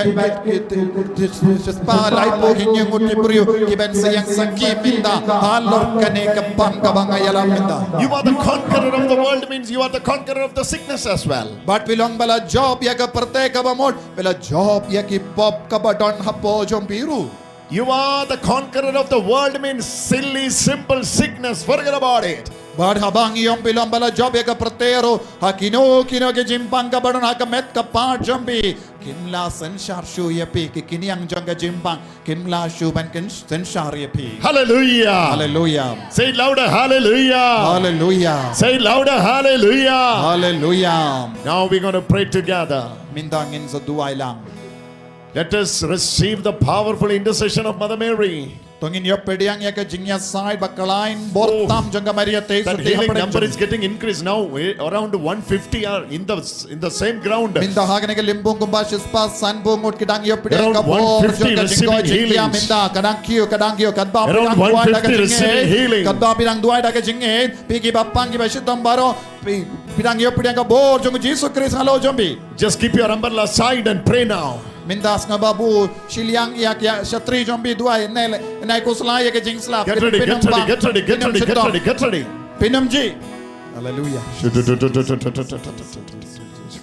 shispah laiphew hynñiew ngut ki briew kiban sa ïeng sakhi mynta halor kane ka bam kaba nga ïalam mynta. You are the conqueror of the world means you are the conqueror of the sickness as well. Bad phi long ba la jop ïa ka pyrthei kaba mut, phi la jop ïa ki pop kaba don hapoh jong phi ruh. You are the conqueror of the world means silly, simple sickness. Forget about it. Bad haba ngi ong phi long ba la jop ïa ka pyrthei ruh, ha kino kino ki jingpang kaba don ha ka met ka phad jong phi, kim lah synshar shuh ïa phi, ki khñiang jong ka jingpang kim lah shuh ban kyn synshar ïa phi. Hallelujah. Hallelujah. Say it louder, hallelujah. Hallelujah. Say it louder, hallelujah. Hallelujah. Now we're going to pray together. Mynta ngin sa duwai lang. Let us receive the powerful intercession of Mother Mary. To ngin ïoh pdiang ïa ka jingïasaid ba khlaiñ bor tam jong ka Maria Theisotti. That healing number is getting increased now. Eh, around one fifty are in the, in the same ground. Mynta ha kane ka lympung kumba shispah sanphew ngut ki dang ïoh pdiang ka bor jong ka jingkoit jingkhiah mynta. Ka dang kiew, ka dang kiew, katba phi dang duwai da ka jingngeit, katba phi dang duwai da ka jingngeit, phi kiba pang kiba shitom baroh, phi, phi dang ïoh pdiang ka bor jong u Jisu Khrist halor jong phi. Just keep your umbrella aside and pray now. Mynta sngewbha buh shiliang ïa ka shatri jong phi, duwai, nai, nai khuslai ïa ka jingslap. Get ready, get ready, get ready, get ready, get ready, get ready. Phin ym jied. Hallelujah.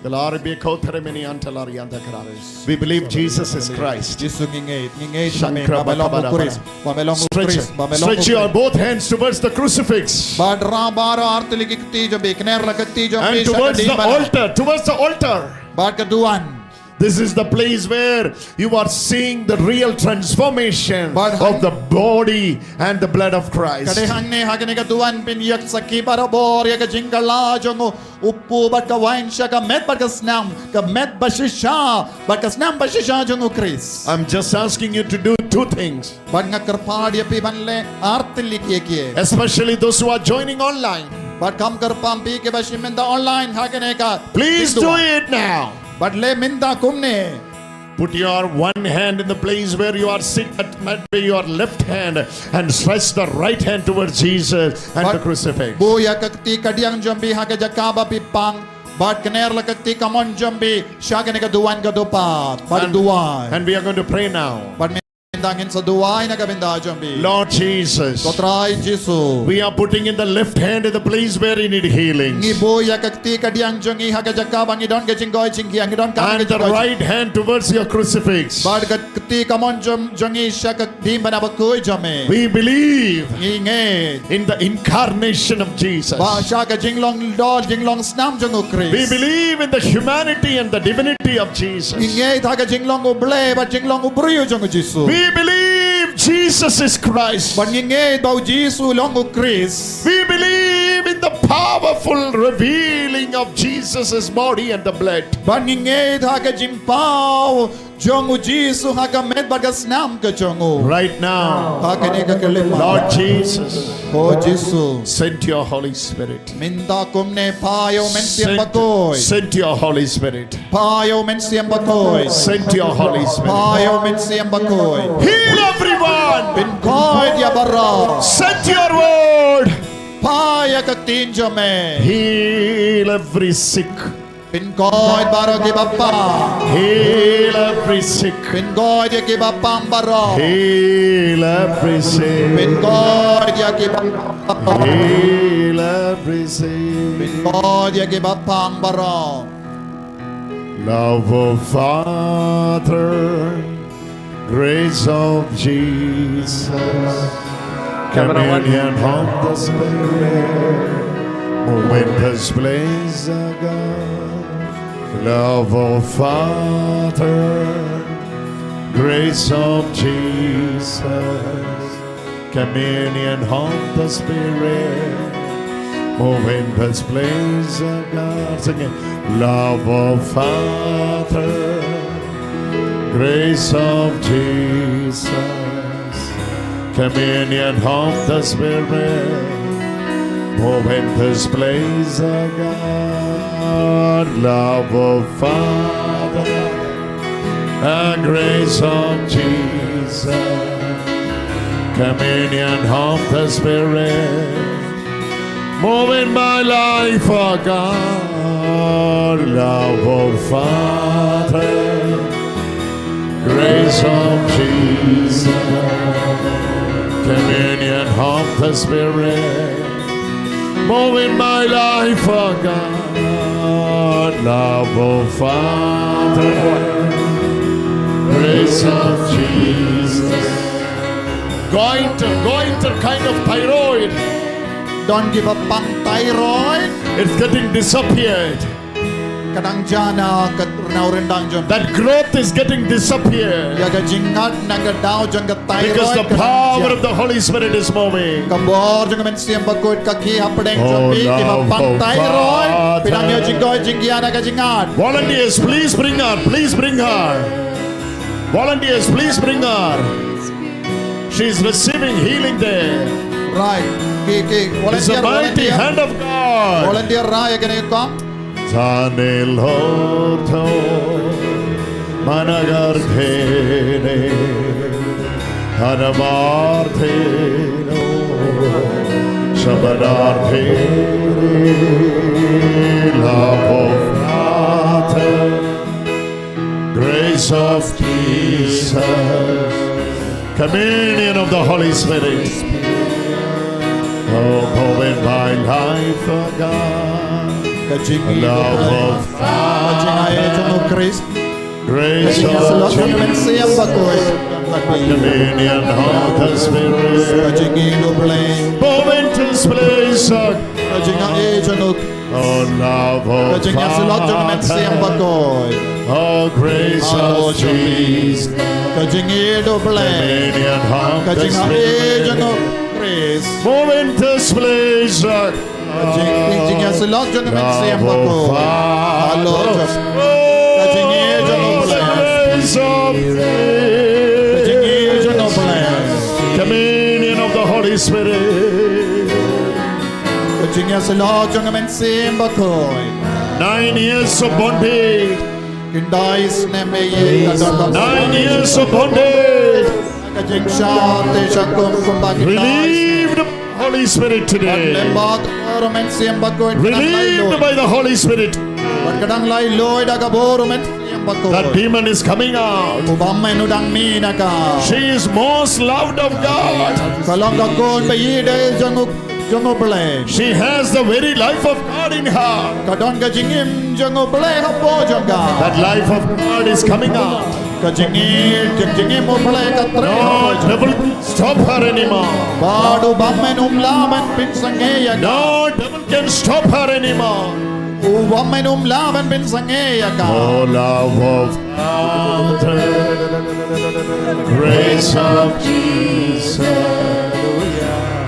Glory be to God. We believe Jesus is Christ. Jisu ngi ngeit, ngi ngeit ba me long u Khrist, ba me long u Khrist, ba me long u Khrist. Stretch, stretch your both hands towards the crucifix. Bad rah baroh artylli ki kti jong phi, kner la ka kti jong phi sha ka diengphna. And towards the altar, towards the altar. Bad ka duwan. This is the place where you are seeing the real transformation of the body and the blood of Christ. Ka dei hangne ha kane ka duwan phin ïoh sakhi barabor ïa ka jingkylla jong u, u kpu bad ka wain sha ka met bad ka snam, ka met ba shisha bad ka snam ba shisha jong u Khrist. I'm just asking you to do two things. Bad nga kyrpad ïa phi ban leh artylli kiei kiei. Especially those who are joining online. Bad kham kyrpad ïa phi kiba shim bynta online ha kane ka. Please do it now. Bad leh mynta kumne. Put your one hand in the place where you are sitting, that might be your left hand, and stretch the right hand towards Jesus and the crucifix. Buh ïa ka kti kadiang jong phi ha ka jaka ba phi pang, bad kner la ka kti kamon jong phi sha kane ka duwan ka dupad, bad duwai. And we are going to pray now. Bad Dang in sa duwai na ka bynta jong phi. Lord Jesus. Ko Trai Jisu. We are putting in the left hand in the place where you need healing. Ngi buh ïa ka kti kadiang jong ngi ha ka jaka ba ngi don ka jingkoit jingkhiah, ngi don ka jingkoit. And the right hand towards your crucifix. Bad ka kti kamon jong, jong ngi sha ka kti ba na bakhuid jong me. We believe. Ngi ngeit. In the incarnation of Jesus. Ba sha ka jinglong dor, jinglong snam jong u Khrist. We believe in the humanity and the divinity of Jesus. Ngi ngeit ha ka jinglong u Blei bad jinglong u briew jong u Jisu. We believe Jesus is Christ. Bad ngi ngeit ba u Jisu long u Khrist. We believe in the powerful revealing of Jesus' body and the blood. Bad ngi ngeit ha ka jingpaw jong u Jisu ha ka met bad ka snam ka jong u. Right now. Ha kane ka khyllipmat. Lord Jesus. Ko Jisu. Send your Holy Spirit. Mynta kumne phah ïa u Mynsiem Bakhuid. Send your Holy Spirit. Phah ïa u Mynsiem Bakhuid. Send your Holy Spirit. Phah ïa u Mynsiem Bakhuid. Heal everyone. Pynkhuid ïa baroh. Send your word. Phah ïa ka ktien jong me. Heal every sick. Pynkhuid baroh kiba pang. Heal every sick. Pynkhuid ïa kiba pang baroh. Heal every sick. Pynkhuid ïa kiba pang. Heal every sick. Pynkhuid ïa kiba pang baroh. Love of Father, grace of Jesus, communion of the Spirit, move in this place, O God. Love of Father, grace of Jesus, communion of the Spirit, move in this place, O God. Sing it. Love of Father, grace of Jesus, communion of the Spirit, move in this place, O God. Love of Father, the grace of Jesus, communion of the Spirit, move in my life, O God. Love of Father, grace of Jesus, communion of the Spirit, move in my life, O God. Love of Father, grace of Jesus. Goiter, goiter kind of thyroid. Don kiba pang thyroid. It's getting disappeared. Ka dang jah na ka, na u ryndang jong. That growth is getting disappeared. Ïa ka jingngat na ka daw jong ka thyroid. Because the power of the Holy Spirit is moving. Ka bor jong ka Mynsiem Bakhuid ka khie hapdeng jong phi, kiba pang thyroid. Phi dang ïoh jingkoit jingkhiah na ka jingngat. Volunteers, please bring her. Please bring her. Volunteers, please bring her. She's receiving healing there. Right. Ki, ki, volunteer, volunteer. It's a mighty hand of God. Volunteer, rai kane kam. Tane lortho managardhene hanamardheno shabanardhene love of Father, grace of Jesus, communion of the Holy Spirit. Oh, move in my life, oh God. Ka jingïeit, love of Father, ka jingïeit jong u Khrist. Grace of Jesus, communion of the Spirit. Ka jingïeit u Blei. Move in this place, oh God. Ka jingïeit jong u Oh, love of Father. Ka jingïasyllok jong u Mynsiem Bakhuid. Oh, grace of Jesus. Ka jingïeit u Blei. Dominion of the Spirit. Ka jingïeit jong u Khrist. Move in this place, uh, ka jing-, jingïasyllok jong u Mynsiem Bakhuid. Love of Father. Ka jingïeit jong u Blei. Grace of Jesus. Ka jingïeit jong u Blei. Communion of the Holy Spirit. Ka jingïasyllok jong u Mynsiem Bakhuid. Nine years of bondage. Khyndai snem ïeit ka don. Nine years of bondage. Ka jingshah te shah kum kumba khyndai snem. Relieved by the Holy Spirit today. Bad lem bad ka bor u Mynsiem Bakhuid. Relieved by the Holy Spirit. Bad ka dang laitluid da ka bor u Mynsiem That demon is coming out. U bymmen u dang mih na ka. She is most loved of God. Ka long ka khun ba ïeit jong u, jong u Blei. She has the very life of God in her. Ka don ka jingim jong u Blei hapoh jong ka. That life of God is coming out. Ka jingim, ka jingim u Blei ka trei. No devil can stop her anymore. Bad u bymmen um lah ban pynsangeh ïa ka. No devil can stop her anymore. U bymmen um lah ban pynsangeh ïa ka. Oh, love of Father, grace of Jesus,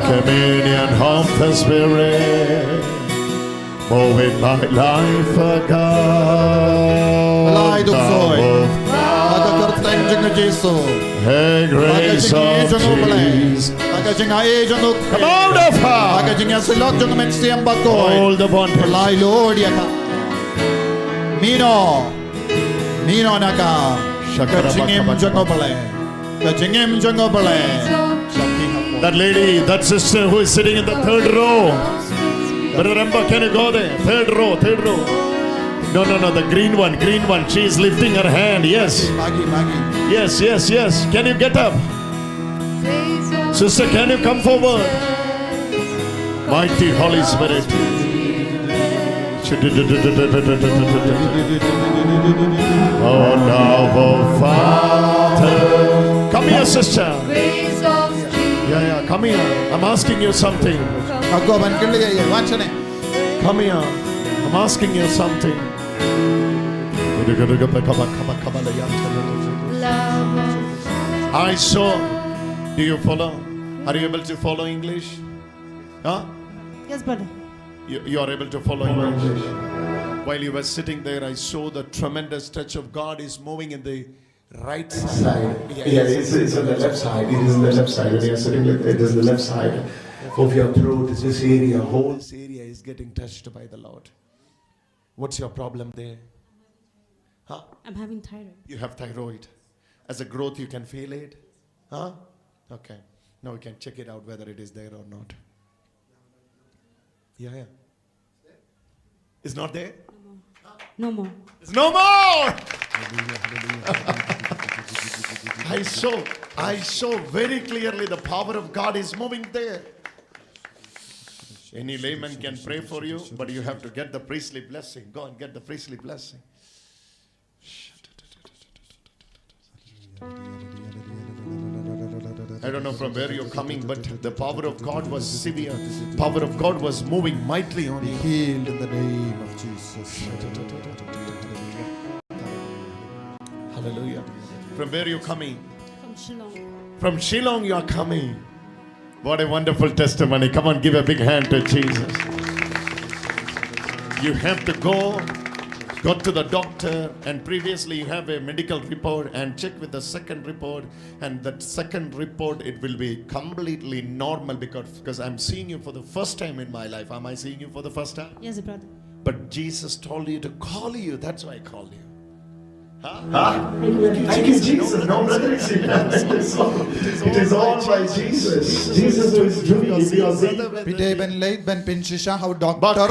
communion of the Spirit, move in my life, oh God. Blei duh soi. Love of Father, ha ka kyrteng jong u Jisu. Hey, grace of Jesus. Ha ka jingïeit jong u Blei. Ha ka jingïeit jong u. Come out of her. Ha ka jingïasyllok jong u Mynsiem Bakhuid. All the bondage. Blei lut ïa ka. Mih noh. Mih noh na ka. Ka jingim jong u Blei. Ka jingim jong u Blei. That lady, that sister who is sitting in the third row. Brother Remba, can you go there? Third row, third row. No, no, no, the green one, green one. She is lifting her hand. Yes. Magi, magi. Yes, yes, yes. Can you get up? Sister, can you come forward? Mighty Holy Spirit. Oh, love of Father. Come here, sister. Yeah, yeah, come here. I'm asking you something. Ka kwah ban kylli ïa ïa, wan shane. Come here. I'm asking you something. I saw. Do you follow? Are you able to follow English? Huh? Yes, brother. You, you are able to follow English. While you were sitting there, I saw the tremendous touch of God is moving in the right side. Yeah, it's, it's on the left side. It is on the left side. When you are sitting like that, it is the left side of your throat. This area, whole this area is getting touched by the Lord. What's your problem there? Huh? I'm having thyroid. You have thyroid. As a growth, you can feel it. Huh? Okay. Now we can check it out whether it is there or not. Yeah, yeah. It's not there? No more. No more. It's no more. I saw, I saw very clearly the power of God is moving there. Any layman can pray for you, but you have to get the priestly blessing. Go and get the priestly blessing. I don't know from where you're coming, but the power of God was severe. Power of God was moving mightily on you. Be healed in the name of Jesus. Hallelujah. From where you're coming? From Shillong. From Shillong you are coming. What a wonderful testimony. Come on, give a big hand to Jesus. You have to go, go to the doctor, and previously you have a medical report, and check with the second report, and that second report, it will be completely normal because, because I'm seeing you for the first time in my life. Am I seeing you for the first time? Yes, brother. But Jesus told you to call you. That's why I called you. Huh? Thank you, Jesus. No, brother, it's, it is all, it is all by Jesus. Jesus who is doing it. We are saying, phi dei ban leit ban pynshisha ha u doctor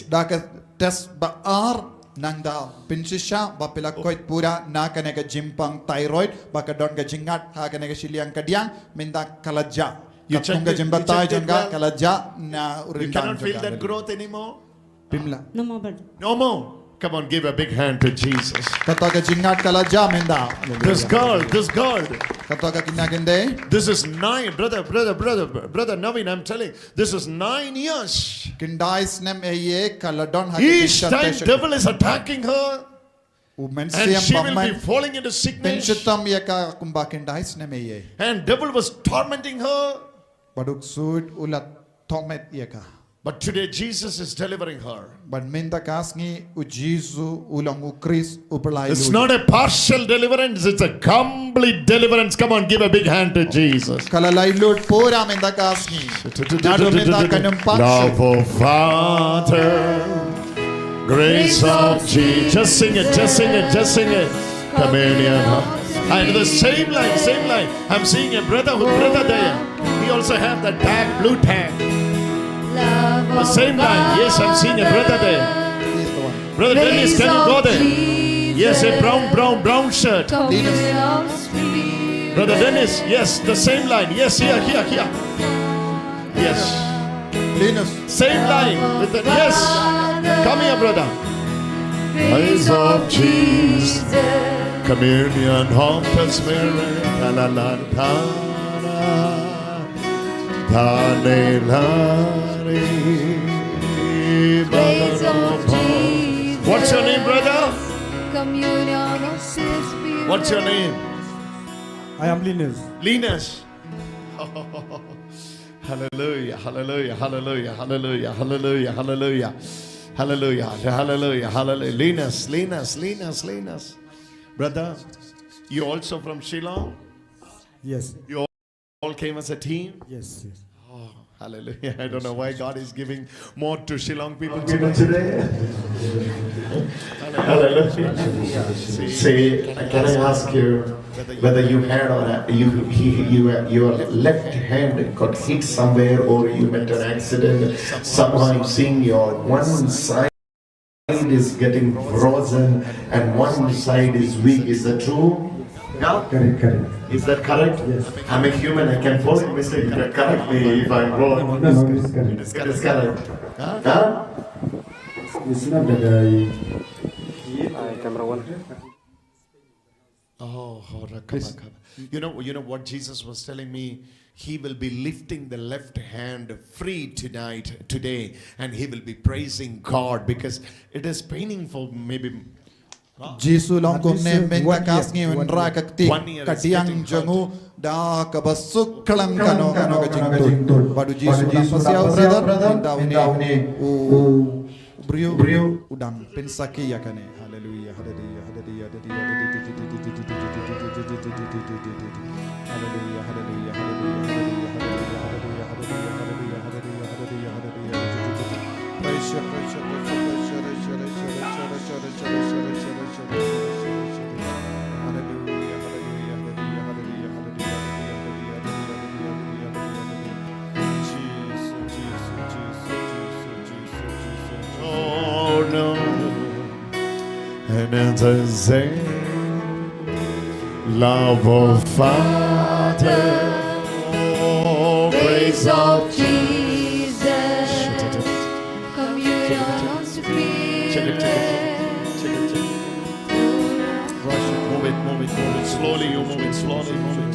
da ka test ba ar, nangta pynshisha ba phi la koit pura na kane ka jingpang thyroid, ba ka don ka jingngat ha kane ka shiliang kadiang, mynta ka la jah. Ka thong ka jingbatai jong ka ka la jah na u ryndang jong ka. You cannot feel that growth anymore. Pim lah. No more, brother. No more. Come on, give a big hand to Jesus. Kata ka jingngat ka la jah mynta. This girl, this girl. Kata ka kynja khyndai. This is nine, brother, brother, brother, brother Naveen, I'm telling, this is nine years. Khyndai snem eiei ka la don ha ka jingshah test. Each time devil is attacking her, u mynsiem bymmen, and she will be falling into sickness, pynshitom ïa ka kumba khyndai snem eiei. And devil was tormenting her. Bad u ksuid u la torment ïa ka. But today Jesus is delivering her. Bad mynta ka sngi u Jisu u long u Khrist u pynlait lut. It's not a partial deliverance, it's a complete deliverance. Come on, give a big hand to Jesus. Ka la lait lut pura mynta ka sngi. Naduh mynta kan ym pat shuh. Love of Father, grace of Jesus. Just sing it, just sing it, just sing it. Communion. And the same line, same line. I'm seeing a brother, brother there. He also have the tag, blue tag. The same line. Yes, I'm seeing a brother there. Brother Dennis, can you go there? Yes, a brown, brown, brown shirt. Brother Dennis, yes, the same line. Yes, here, here, here. Yes. Same line with the, yes. Come here, brother. Praise of Jesus. Communion of the Spirit. Ta la la ta la. Ta ne la re. Praise of Jesus. What's your name, brother? Communion of the Spirit. What's your name? I am Linus. Linus. Hallelujah, hallelujah, hallelujah, hallelujah, hallelujah, hallelujah, hallelujah, hallelujah, hallelujah. Linus, Linus, Linus, Linus. Brother, you also from Shillong? Yes. You all came as a team? Yes, yes. Oh, hallelujah. I don't know why God is giving more to Shillong people today. Hallelujah. See, can I ask you whether you had on a, you, he, you, your left hand got hit somewhere, or you met an accident, somehow I'm seeing your one side is getting frozen and one side is weak. Is that true? Yeah? Correct, correct. Is that correct? Yes. I'm a human, I can fall in mistake. You can correct me if I'm wrong. No, no, it's correct. It's correct. It's correct. Huh? Huh? It's not that I Camera one. Oh, oh, rakaba, kaba. You know, you know what Jesus was telling me? He will be lifting the left hand free tonight, today, and he will be praising God because it is paining for maybe Jisu long kumne mynta ka sngi un rai ka kti ka diang jong u da kaba suk khlem kano kano ka jingtut. Bad u Jisu u dang pasiaw, brother, mynta une u briew u dang pynsakhi ïa kane. Haleluia, haleluia, haleluia, haleluia. Praise you, praise you, praise you, praise you, praise you. Hallelujah, hallelujah, hallelujah, hallelujah, hallelujah, hallelujah, hallelujah, hallelujah, hallelujah, hallelujah. Jesus, Jesus, Jesus, Jesus, Jesus, Jesus. Oh no. And as I say, love of Father, oh, grace of Jesus, communion of Spirit. Check it, check it, check it, check it, check it. Rush it, move it, move it, move it. Slowly, you move it, slowly, move it.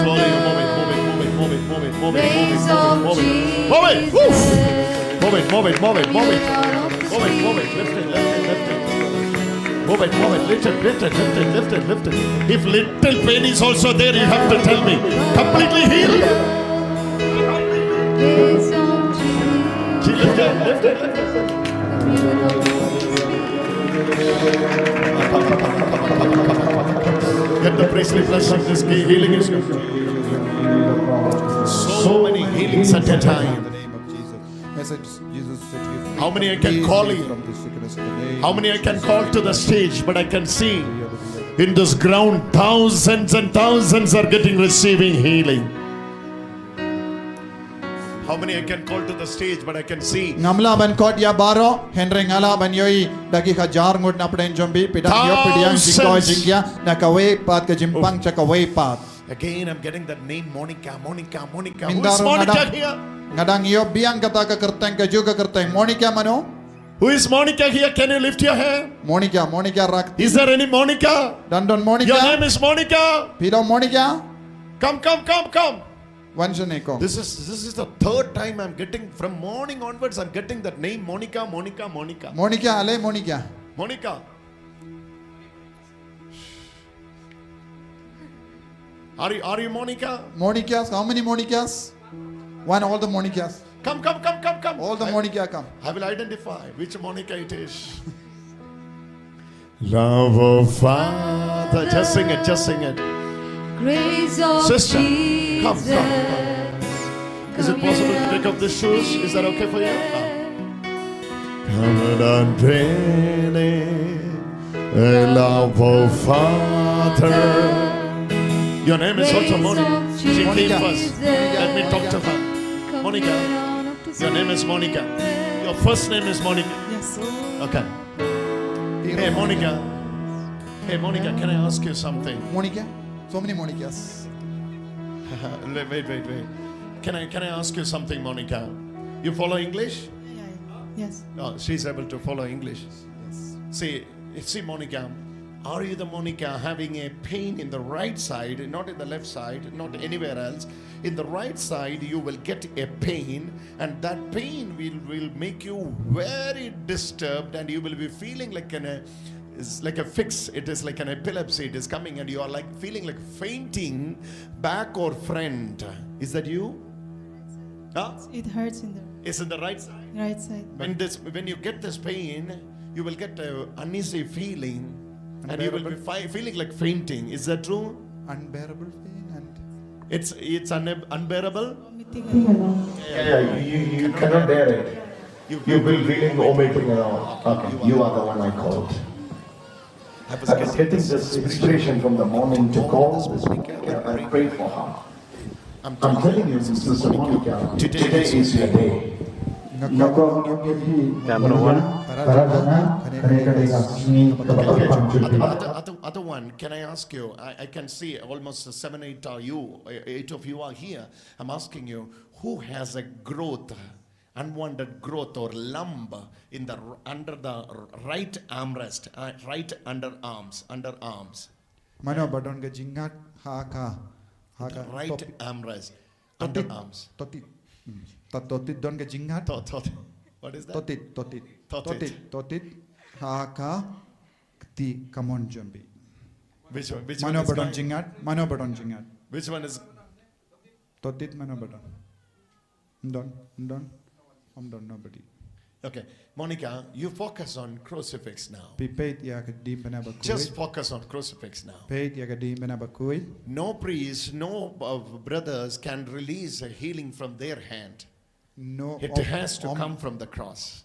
Slowly, you move it, move it, move it, move it, move it, move it, move it, move it, move it. Move it! Woo! Move it, move it, move it, move it. Move it, move it. Lift it, lift it, lift it. Move it, move it. Lift it, lift it, lift it, lift it, lift it. If little pain is also there, you have to tell me. Completely healed. Lift it, lift it, lift it. Get the priestly blessing. This healing is good. So many healings at a time. How many I can call you? How many I can call to the stage, but I can see in this ground, thousands and thousands are getting, receiving healing. How many I can call to the stage, but I can see. Ngam lah ban khot ïa baroh, hynrei nga lah ban ïohi da ki hajar ngut na pdeng jong phi, phi dang ïoh phi dang jingkoit jingkhiah na kawei pat ka jingpang sha kawei pat. Again, I'm getting that name, Monica, Monica, Monica. Who is Monica here? Nga dang ïoh biang kata ka kyrteng, kajuh ka kyrteng. Monica mano? Who is Monica here? Can you lift your hand? Monica, Monica rak. Is there any Monica? Don don Monica? Your name is Monica. Phi dei Monica? Come, come, come, come. Wan shane ko. This is, this is the third time I'm getting, from morning onwards, I'm getting that name, Monica, Monica, Monica. Monica, ale Monica. Monica. Are you, are you Monica? Monicas, how many Monicas? One, all the Monicas. Come, come, come, come, come. All the Monica come. I will identify which Monica it is. Love of Father. Just sing it, just sing it. Grace of Jesus. Sister, come, come, come. Is it possible to take off the shoes? Is that okay for you? Come. Covenant bene, a love of Father. Your name is also Monica. She came first. Let me talk to her. Monica, your name is Monica. Your first name is Monica. Yes. Okay. Hey, Monica. Hey, Monica, can I ask you something? Monica? So many Monicas. Wait, wait, wait, wait. Can I, can I ask you something, Monica? You follow English? Yeah, yeah. Yes. Oh, she's able to follow English. Yes. See, see, Monica, are you the Monica having a pain in the right side, not in the left side, not anywhere else? In the right side, you will get a pain, and that pain will, will make you very disturbed, and you will be feeling like an, uh, it's like a fix. It is like an epilepsy. It is coming, and you are, like, feeling like fainting back or front. Is that you? Huh? It hurts in the It's in the right side. Right side. When this, when you get this pain, you will get a uneasy feeling, and you will be Unbearable. Fi- feeling like fainting. Is that true? Unbearable pain and It's, it's un- unbearable. Vomiting. Yeah, yeah, you, you, you cannot bear it. You will be feeling vomiting and all. Okay, you are the one I called. I was getting this inspiration from the morning to call this week and pray for her. I'm telling you, Sister Monica, today is your day. Nga kwah ong ïa phi, Monica, para jong nga, kane ka dei ka sngi kaba bha jong phi. Other, other, other one, can I ask you? I, I can see almost seven, eight are you, eight of you are here. I'm asking you, who has a growth, unwanted growth or lump in the r- under the r- right armrest, uh, right underarms, underarms? Mano ba don ka jingngat ha ka, ha ka right armrest, underarms. Totit. Hmm. Ta totit don ka jingngat. To, to, what is that? Totit, totit. Totit. Totit, totit. Ha ka kti kamon jong phi. Which one? Which one? Mano ba don jingngat? Mano ba don jingngat? Which one is? Totit mano ba don? Ym don, ym don. Ym don, nobody. Okay, Monica, you focus on crucifix now. Phi peit ïa ka diengphna bakhuid. Just focus on crucifix now. Peit ïa ka diengphna bakhuid. No priest, no, uh, brothers can release a healing from their hand. No, it has to come from the cross.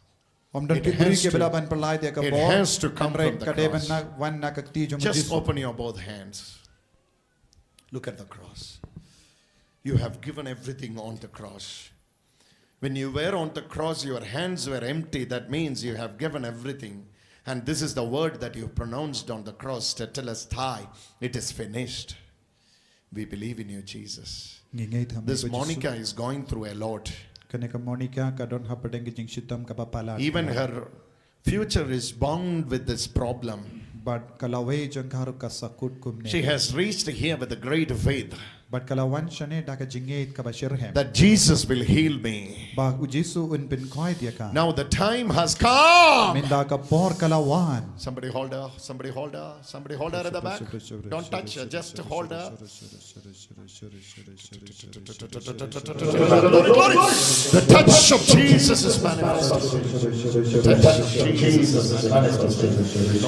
Ym don ki briew kiba lah ban pyllait ïa ka bor. It has to come from the cross. Hynrei ka dei ban wan na ka kti jong u Jisu. Just open your both hands. Look at the cross. You have given everything on the cross. When you were on the cross, your hands were empty. That means you have given everything. And this is the word that you pronounced on the cross, Tetelestai, it is finished. We believe in you, Jesus. Ngi ngeit ha me, Monica. This Jisu. Monica is going through a lot. Kane ka Monica ka don hapdeng ka jingshitom kaba palat. Even her future is bound with this problem. Bad ka lawei jong ka ruh ka sahkut kumne. She has reached here with a great faith. Bad ka la wan shane da ka jingngeit kaba shitrhem. That Jesus will heal me. Ba u Jisu un pynkoit ïa ka. Now the time has come. Mynta ka por ka la wan. Somebody hold her, somebody hold her, somebody hold her at the back. Don't touch her, just hold her. Glory, glory. The touch of Jesus is manifested. The touch of Jesus is manifested.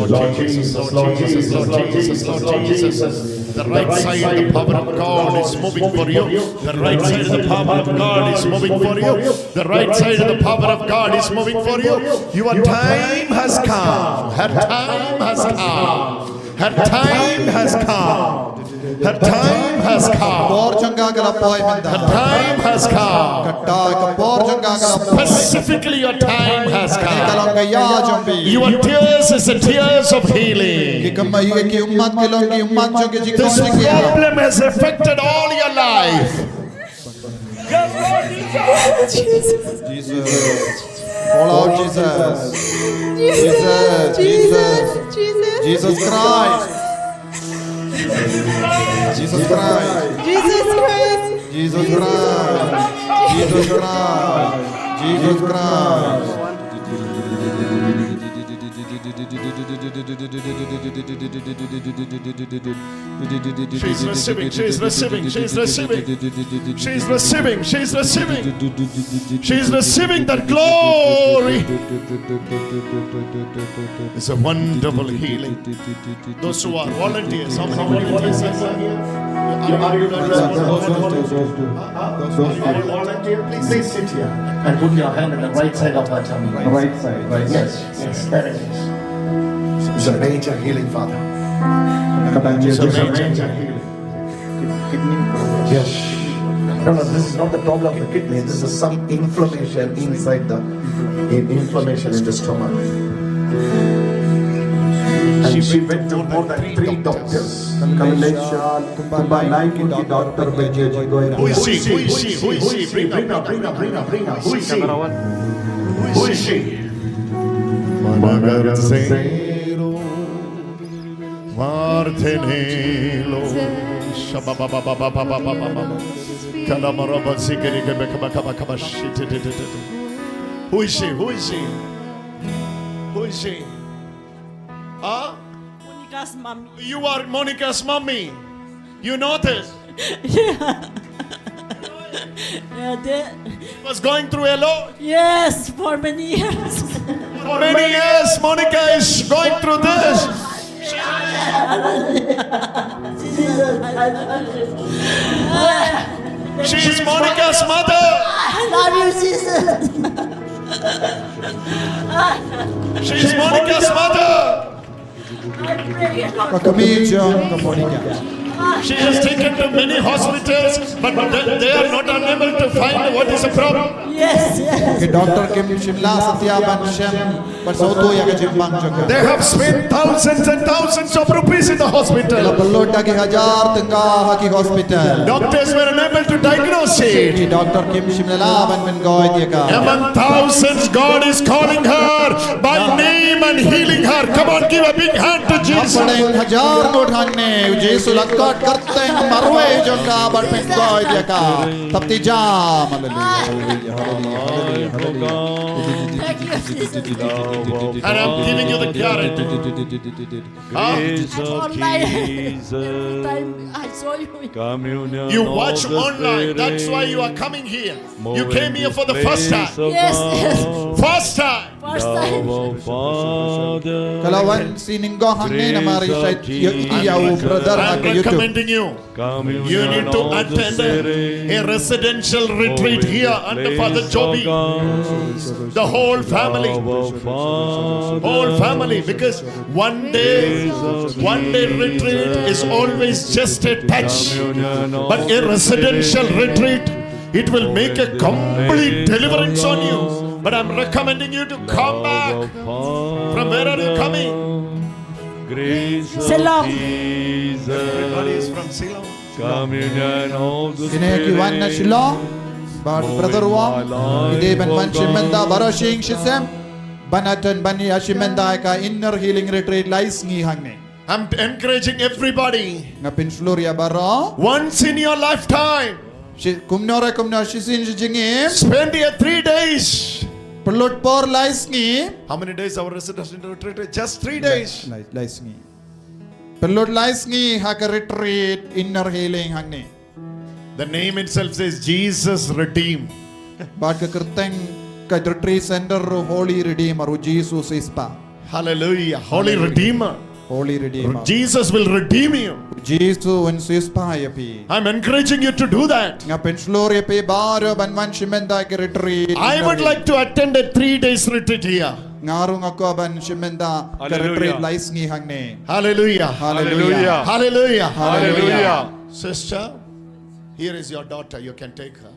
Lord Jesus, Lord Jesus, Lord Jesus, Lord Jesus. The right side, the power of God is moving for you. The right side of the power of God is moving for you. The right side of the power of God is moving for you. Your time has come. Her time has come. Her time has come. Her time has come. Por jong ka ka la poi mynta. Her time has come. Ka ta, ka por jong ka ka la poi. Specifically, your time has come. Ka long ka ïa jong phi. Your tears is the tears of healing. Ki kama, ki ummat ki long ki ummat jong ka jingkhuslai. This problem has affected all your life. Jesus. Jesus. Call out Jesus. Jesus. Jesus. Jesus. Jesus Christ. Jesus Christ. Jesus Christ. Jesus Christ. Jesus Christ. Jesus Christ. She's receiving, she's receiving, she's receiving. She's receiving, she's receiving. She's receiving that glory. It's a wonderful healing. Those who are volunteers, how many volunteers are here? Are you volunteers? Those who are volunteers, please sit here and put your hand on the right side of her tummy. Right side, right side. Yes, yes, there it is. It's a major healing, Father. It's a major healing. Kidney problem. Yes. No, no, this is not the problem of the kidney. This is some inflammation inside the, in- inflammation in the stomach. And she went to more than three doctors. Kala leit sha kumba lai ngut ki doctor ban ïoh jingdawai. Who is she? Who is she? Who is she? Bring her, bring her, bring her, bring her. Who is she? Who is she? Magar Zero Martinello. Shabababababababababa. Kalamaraba zikiri kebe kaba kaba kaba shititititi. Who is she? Who is she? Who is she? Huh? Monica's mommy. You are Monica's mommy. You know this? Yeah. Yeah, they She was going through a lot. Yes, for many years. For many years, Monica is going through this. Jesus, I love you. She is Monica's mother. I love you, Jesus. She is Monica's mother. Ka kmie jong ka Monica. She has taken to many hospitals, but they, they are not unable to find what is the problem. Yes, yes. Ki doctor kim shym la satia ban shem, ban sngewthuh ïa ka jingbang jong ka. They have spent thousands and thousands of rupees in the hospital. La pynlut da ki hajar tyngka ha ki hospital. Doctors were unable to diagnose it. Ki doctor kim shym la lah ban pyngoit ïa ka. Among thousands, God is calling her by name and healing her. Come on, give a big hand to Jesus. Hapdeng hajar ngut hangne, U Jisu la kot kyrteng marwei jong ka bad pynkoit ïa ka. Thap ti jam. Hallelujah, hallelujah, hallelujah, hallelujah. Thank you, Jesus. And I'm giving you the guarantee. Huh? Grace of Jesus. Every time I saw you. Communion. You watch online. That's why you are coming here. You came here for the first time. Yes, yes. First time. First time. Ka la wan sha nyngkong hangne namar i shait ïa u brother ha ka YouTube. I'm recommending you. You need to attend a residential retreat here under Father Joby. The whole family. Whole family, because one day, one day retreat is always just a touch. But a residential retreat, it will make a complete deliverance on you. But I'm recommending you to come back. From where are you coming? Shillong. Everybody is from Shillong. Kine ki wan na Shillong. Bad brother Wong, ki dei ban wan shimet da baroh shi ïing shi sem. Ban attend, ban ïa shimet da ka inner healing retreat lai sngi hangne. I'm encouraging everybody. Nga pynshlur ïa baroh. Once in your lifetime. Shi, kumno re kumno, shisien shi jingim. Spend here three days. Pynlut por lai sngi. How many days our residential retreat? Just three days. Lai, lai, lai sngi. Pynlut lai sngi ha ka retreat inner healing hangne. The name itself says Jesus Redeem. Bad ka kyrteng ka retreat center ruh Holy Redeemer, U Jisu siewspah. Hallelujah. Holy Redeemer. Holy Redeemer. Jesus will redeem you. Jisu un siewspah ïa phi. I'm encouraging you to do that. Nga pynshlur ïa phi baroh ban wan shimet da ka retreat. I would like to attend a three days retreat here. Nga ruh nga kwah ban shimet da ka retreat lai sngi hangne. Hallelujah. Hallelujah. Hallelujah. Hallelujah. Sister, here is your daughter. You can take her.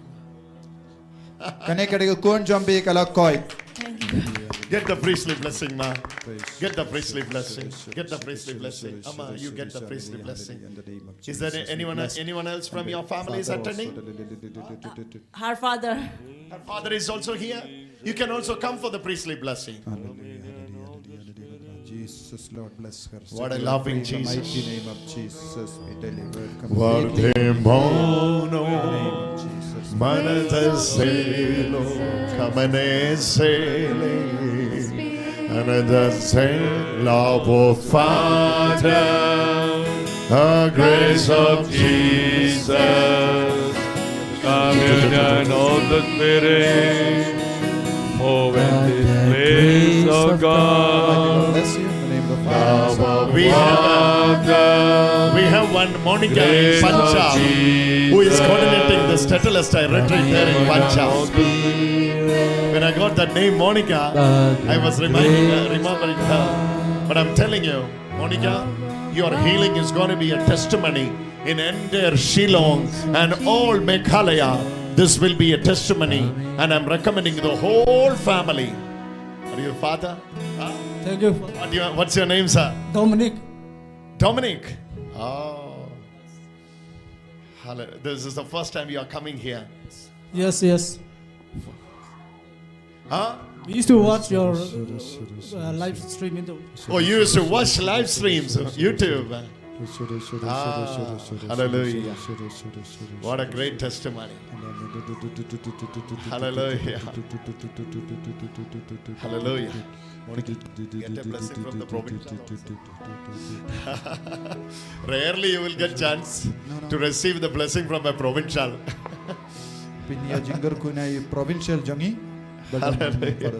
Kane ka dei ka khun jong phi, ka la koit. Thank you. Get the priestly blessing, ma. Get the priestly blessing. Get the priestly blessing. Ama, you get the priestly blessing. Is there anyone, anyone else from your family is attending? Her father. Her father is also here. You can also come for the priestly blessing. Hallelujah, hallelujah, hallelujah, hallelujah. Jesus, Lord, bless her. What a loving Jesus. In the mighty name of Jesus, be delivered completely. Vardhemano. In the name of Jesus. Manasaselo kamanesele. And the same love of Father, the grace of Jesus, communion of the Spirit, move in this place, oh God. Bless you in the name of the Father. We have, we have one Monica in Punjab, who is coordinating this Tetelestai retreat there in Punjab. When I got that name, Monica, I was reminding her, remembering her. But I'm telling you, Monica, your healing is going to be a testimony in entire Shillong and all Meghalaya. This will be a testimony, and I'm recommending the whole family. Your father? Huh? Thank you. What do you, what's your name, sir? Dominic. Dominic. Oh. Hello. This is the first time you are coming here. Yes, yes. Huh? We used to watch your uh, live stream in the. Oh, you used to watch live streams on YouTube. Ah, hallelujah. What a great testimony. Hallelujah. Hallelujah. Get a blessing from the provincial also. Rarely you will get chance to receive the blessing from a provincial. Pynïa jingkyrkhu na i provincial jong i. Hallelujah.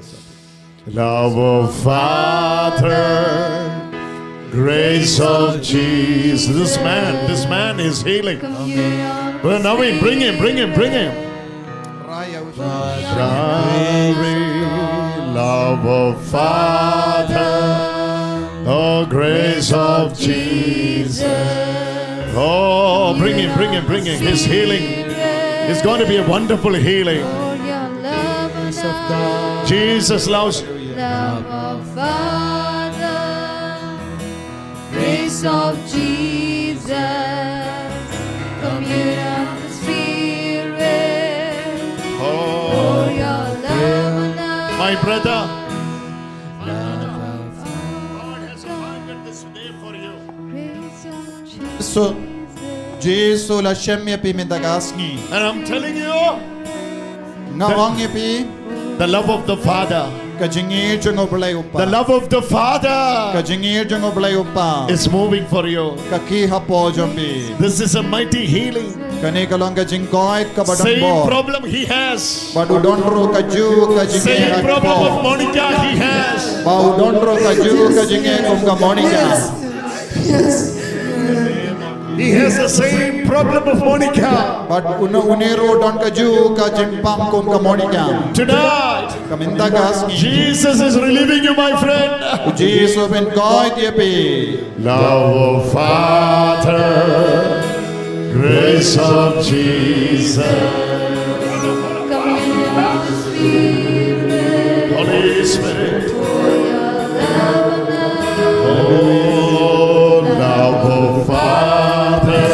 Love of Father, grace of Jesus. This man, this man is healing. Brother Naveen, bring him, bring him, bring him. Shari, love of Father, oh grace of Jesus. Oh, bring him, bring him, bring him. His healing is going to be a wonderful healing. Jesus loves you. Love of Father, grace of Jesus, communion of the Spirit. Oh, your love and I. My brother. Love of God has commanded this day for you. Grace of Jesus. So, Jisu la shem ïa phi mynta ka sngi. And I'm telling you, nga ong ïa phi, the love of the Father, ka jingïeit jong U Blei U Kpa, the love of the Father, ka jingïeit jong U Blei U Kpa, is moving for you. Ka khie hapoh jong phi. This is a mighty healing. Kane ka long ka jingkoit kaba donbor. Same problem he has. Bad u don ruh kajuh ka jingkoit. Same problem of Monica he has. Bad u don ruh kajuh ka jingkoit kum ka Monica. Yes. He has the same problem of Monica. Bad une, une ruh don kajuh ka jingpang kum ka Monica. Tonight, ka mynta ka sngi, Jesus is relieving you, my friend. U Jisu u pynkoit ïa phi. Love of Father, grace of Jesus. Come in the Spirit. Holy Spirit. Oh, love of Father,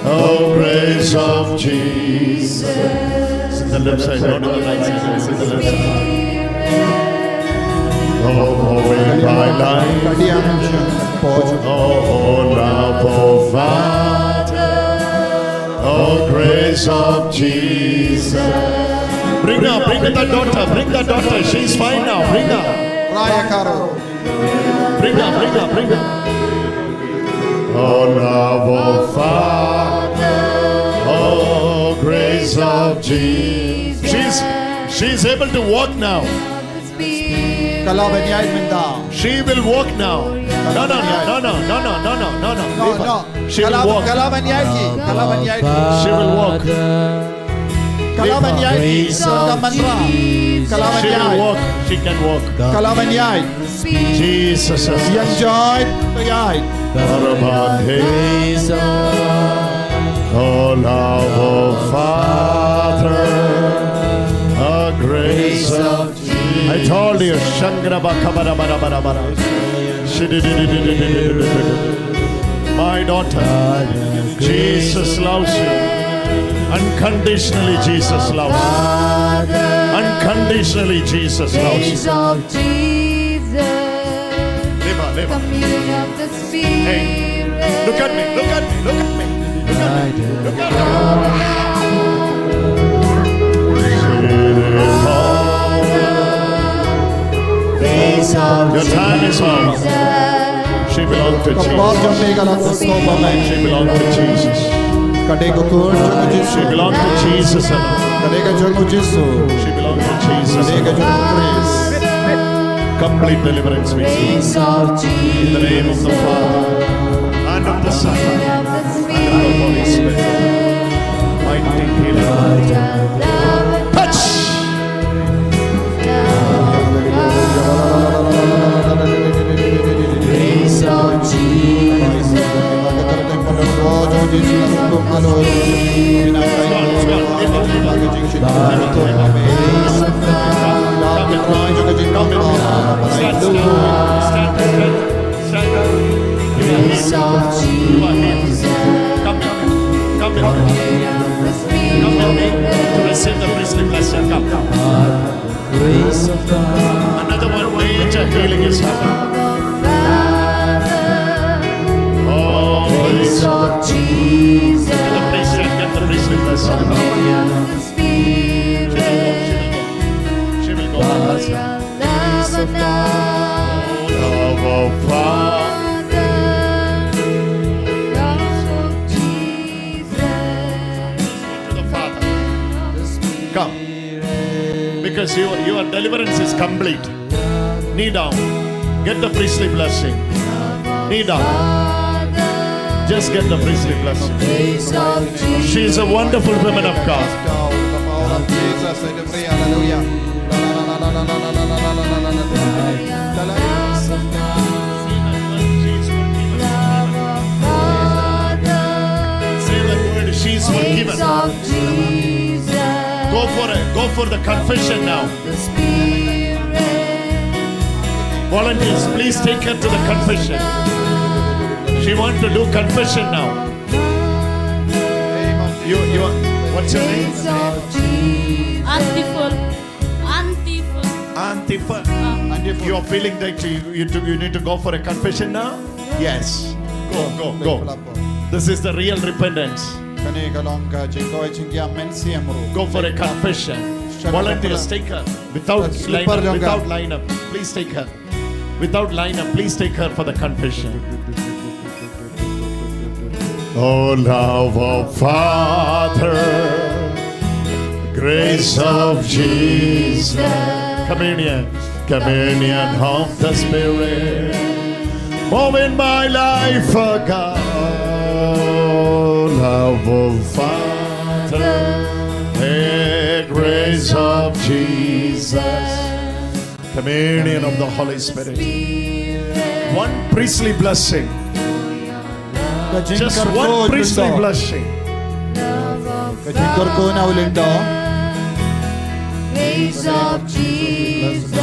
oh, grace of Jesus. Sit the left side, not on the right side, sit the left side. Oh, oh, in my life. Oh, oh, love of Father, oh, grace of Jesus. Bring her, bring that daughter, bring that daughter. She's fine now, bring her. Raya Karo. Bring her, bring her, bring her. Oh, love of Father, oh, grace of Jesus. She's, she's able to walk now. Ka la ban ïaid mynta. She will walk now. No, no, no, no, no, no, no, no, no, no, no. No, no. She will walk. Ka la ban ïaid hi. Ka la ban ïaid hi. She will walk. Ka la ban ïaid hi. Ka manra. Ka la ban ïaid. She will walk. She can walk. Ka la ban ïaid. Jesus. Ïeng joit. Ïaid. Arabandhe. Oh, love of Father, a grace of I told you, Shangraba Kabara Bara Bara Bara. My daughter, Jesus loves you. Unconditionally, Jesus loves you. Unconditionally, Jesus loves you. Of Jesus. Leva, leva. Communion of the Spirit. Hey, look at me, look at me, look at me, look at me, look at me. Your time is over. She belongs to Jesus. Ka por jong phi ka la sop ba mai. She belongs to Jesus. Ka dei ka kur jong u Jisu. She belongs to Jesus alone. Ka dei ka jong u Jisu. She belongs to Jesus alone. Ka dei ka jong u Khrist. Complete deliverance we speak. In the name of the Father, and of the Son, and of the Holy Spirit. Mighty healing. Touch! Come, come, come. Stand, stand, stand, stand. Come, come, come. Come with me to receive the priestly blessing. Come, come. Another one, major healing is happening. Oh, praise. Get the priestly, get the priestly blessing. She will go. She will go. Love of Father, love of Jesus. To the Father. Come. Because your, your deliverance is complete. Kneel down. Get the priestly blessing. Kneel down. Just get the priestly blessing. She is a wonderful woman of God. Hallelujah. Say that word, she's forgiven. Go for it. Go for the confession now. Volunteers, please take her to the confession. She wants to do confession now. You, you, what's your name? Antiful. Antiful. Antifa. You are feeling that you, you, to, you need to go for a confession now? Yes. Go, go, go. This is the real repentance. Kane ka long ka jingkoit jingkhiah mynsiem ruh. Go for a confession. Volunteers, take her. Without line up, without line up, please take her. Without line up, please take her for the confession. Oh, love of Father, grace of Jesus. Communion, communion of the Spirit. Move in my life, oh God. Oh, love of Father, the grace of Jesus. Communion of the Holy Spirit. One priestly blessing. Just one priestly blessing. Ka jingkyrkhu na u lyngdoh. Praise of Jesus.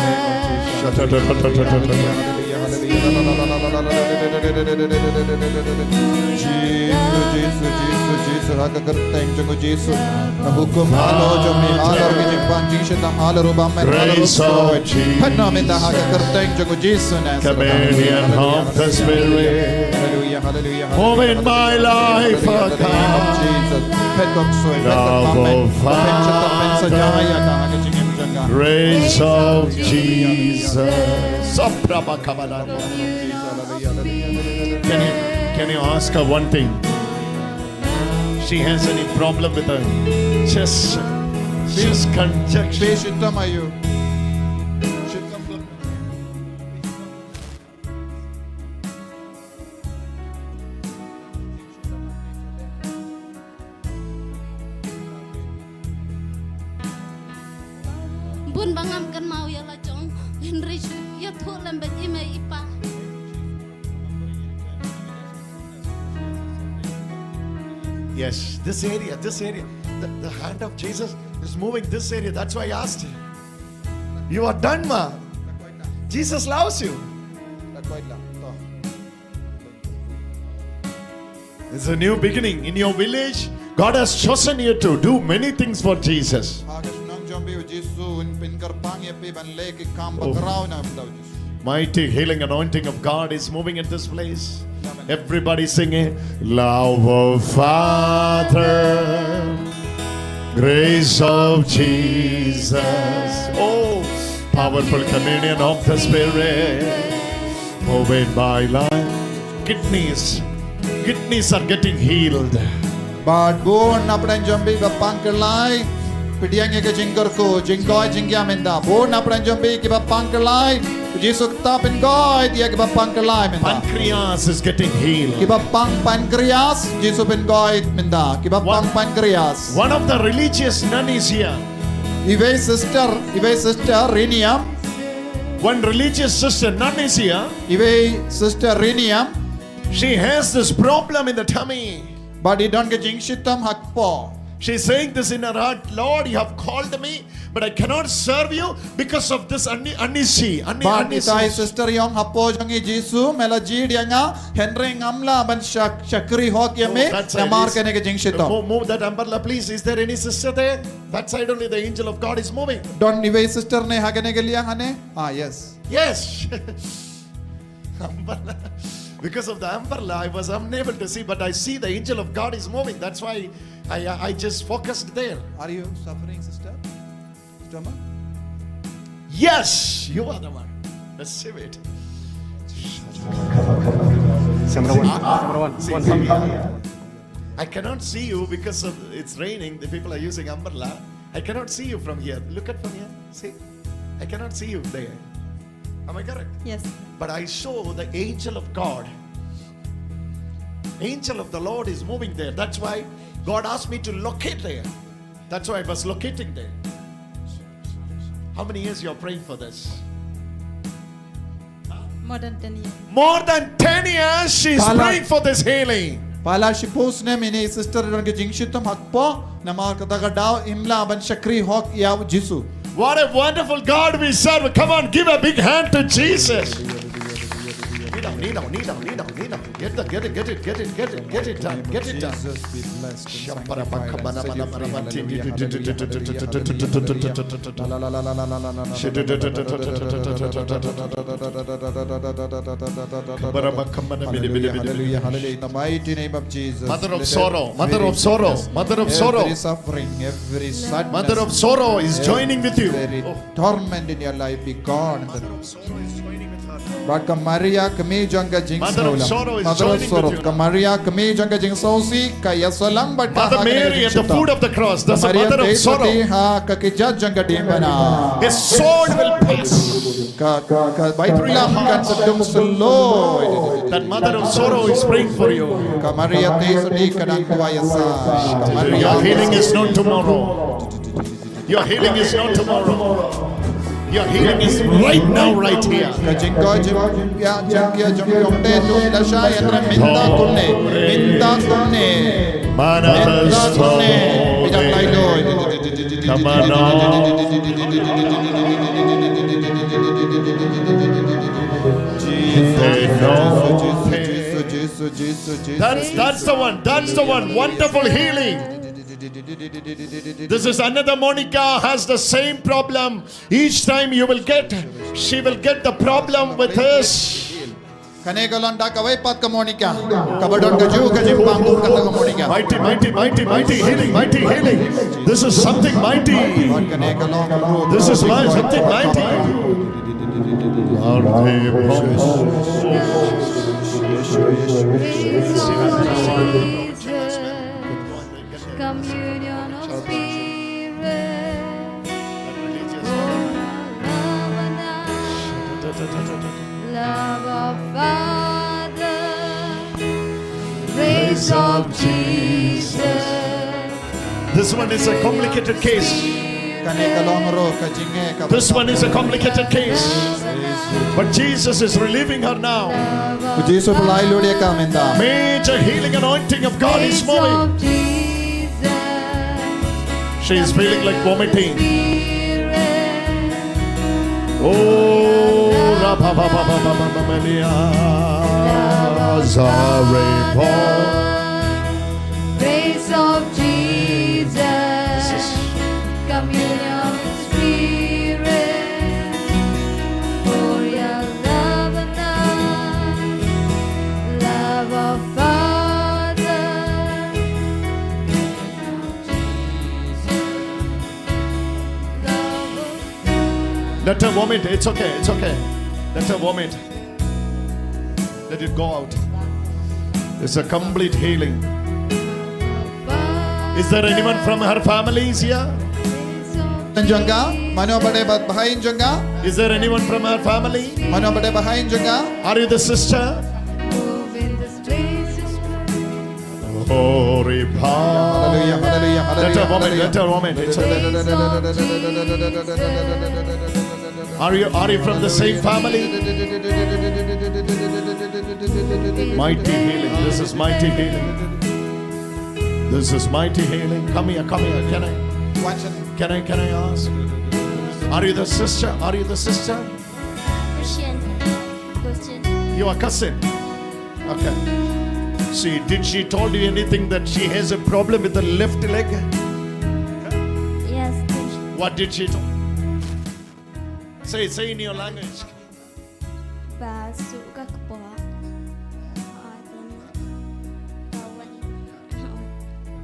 Jisu, Jisu, Jisu, Jisu, ha ka kyrteng jong u Jisu. Ka hukum halor jong me, halor ki jingpan jingshitom, halor u bymman, halor u ksuid. Pynnoh mynta ha ka kyrteng jong u Jisu Nasaret. Communion of the Spirit. Hallelujah, hallelujah, hallelujah. Move in my life, oh God. Jesus. Pynnoh ksuid, pynnoh bymman, pynnoh shitom, pynnoh satia ïa ka ha ka jingim jong ka. Grace of Jesus. Soprabakabala. Can you, can you ask her one thing? She has any problem with her chest? Chest congestion. Be shitom aiu? Shitom. Bun ba ngam kynmaw ïa la jong, hynrei shu ïathuh lem bad i mei i pa. Yes, this area, this area. The, the hand of Jesus is moving this area. That's why I asked you. You are done, ma. Jesus loves you. It's a new beginning. In your village, God has chosen you to do many things for Jesus. Ha ka shnong jong phi u Jisu un pynkyrpang ïa phi ban leh ki kam bakhraw na u bynta u Jisu. Mighty healing anointing of God is moving in this place. Everybody sing it. Love of Father, grace of Jesus. Oh, powerful communion of the Spirit. Moving by life. Kidneys. Kidneys are getting healed. Bad bun na pdeng jong phi ba pang kyllai, pdiang ïa ka jingkyrkhu, jingkoit jingkhiah mynta. Bun na pdeng jong phi kiba pang kyllai, Jisu kata pynkoit ïa kiba pang kyllai mynta. Pancreas is getting healed. Kiba pang pancreas, Jisu pynkoit mynta. Kiba pang pancreas. One of the religious nun is here. Iwei sister, iwei sister Riniam. One religious sister nun is here. Iwei sister Riniam. She has this problem in the tummy. Bad i don ka jingshitom ha kpoh. She's saying this in her heart, Lord, you have called me But I cannot serve you because of this ani- anisi. Ani- Bad anisi. Itai sister ïong hapoh jong i Jisu, me la jied ïa nga, hynrei ngam lah ban shak- shakri hok ïa me, namar kane ka jingshitom. Move, move that umbrella, please. Is there any sister there? That side only the angel of God is moving. Don iwei sister ne ha kane ka liang hangne? Ah, yes. Yes. Umbrella. Because of the umbrella, I was unable to see, but I see the angel of God is moving. That's why I, I, I just focused there. Are you suffering, sister? Stomach? Yes, you are the one. Receive it. Camera one. Ah, camera one. See, one, see, come here. I cannot see you because of, it's raining. The people are using umbrella. I cannot see you from here. Look at from here. See? I cannot see you there. Am I correct? Yes. But I saw the angel of God. Angel of the Lord is moving there. That's why God asked me to locate there. That's why I was locating there. How many years you are praying for this? More than ten years. More than ten years she is praying for this healing. Pala shiphew snem ine i sister don ka jingshitom hapoh, namar kata ka daw im lah ban shakri hok ïa u Jisu. What a wonderful God we serve. Come on, give a big hand to Jesus. Kneel down, kneel down, kneel down, kneel down, kneel down. Get the, get it, get it, get it, get it, get it done, get it done. Jesus be blessed and sanctified and set you free. Hallelujah, hallelujah, hallelujah, hallelujah. Hallelujah, hallelujah, hallelujah. In the mighty name of Jesus. Mother of sorrow, mother of sorrow, mother of sorrow. Every suffering, every sadness, mother of sorrow is joining with you. Every torment in your life be gone in the name of Jesus. Bad ka Maria kmie jong ka jingsngewlem. Mother of sorrow, ka Maria kmie jong ka jingsngewsih, ka ïasoh lang bad ka ha kane ka jingshitom. Mother Mary at the foot of the cross, that's a mother of sorrow. Ka Maria te pat ha ka kjat jong ka diengphna. His sword will pass. Ka, ka, ka baitul lam kan sa dung sylloh. That mother of sorrow is praying for you. Ka Maria te sudi ka dang duwai ïa sa. Ka Maria. Your healing is not tomorrow. Your healing is not tomorrow. Your healing is right now, right here. Ka jingkoit jingpyllait jong phi ïa jong phi ym dei lashai, hynrei mynta kumne, mynta kumne. Mynta kumne. Phi dang lai doi. Come on. Say no. That's, that's the one. That's the one. Wonderful healing. This is another Monica has the same problem. Each time you will get, she will get the problem with hers. Kane ka long da kawei pat ka Monica. Kaba don kajuh ka jingpang bun kata ka Monica. Mighty, mighty, mighty, mighty healing, mighty healing. This is something mighty. This is my, something mighty. Communion of Spirit. Oh, love and love of Father. Praise of Jesus. This one is a complicated case. Kane ka long ruh ka jingeh kaba. This one is a complicated case. But Jesus is relieving her now. U Jisu u la ïeh lut ïa ka mynta. Major healing anointing of God is moving. She is feeling like vomiting. Oh, ra ba ba ba ba ba ba ba ba. Praise of Jesus. Communion Spirit, pour your love on us, love of Father. Let her vomit. It's okay. It's okay. Let her vomit. Let it go out. It's a complete healing. Is there anyone from her family is here? Jong ka, mano ba dei ba-, bahaïing jong ka? Is there anyone from her family? Mano ba dei bahaïing jong ka? Are you the sister? Hallelujah, hallelujah, hallelujah. Let her vomit, let her vomit. It's okay. Are you, are you from the same family? Mighty healing. This is mighty healing. This is mighty healing. Come here, come here. Can I? Can I, can I ask? Are you the sister? Are you the sister? Christian. Christian. You are cousin. Okay. See, did she told you anything that she has a problem with the left leg? Yes, teacher. What did she tell? Say, say in your language. Ba suk ka kpoh.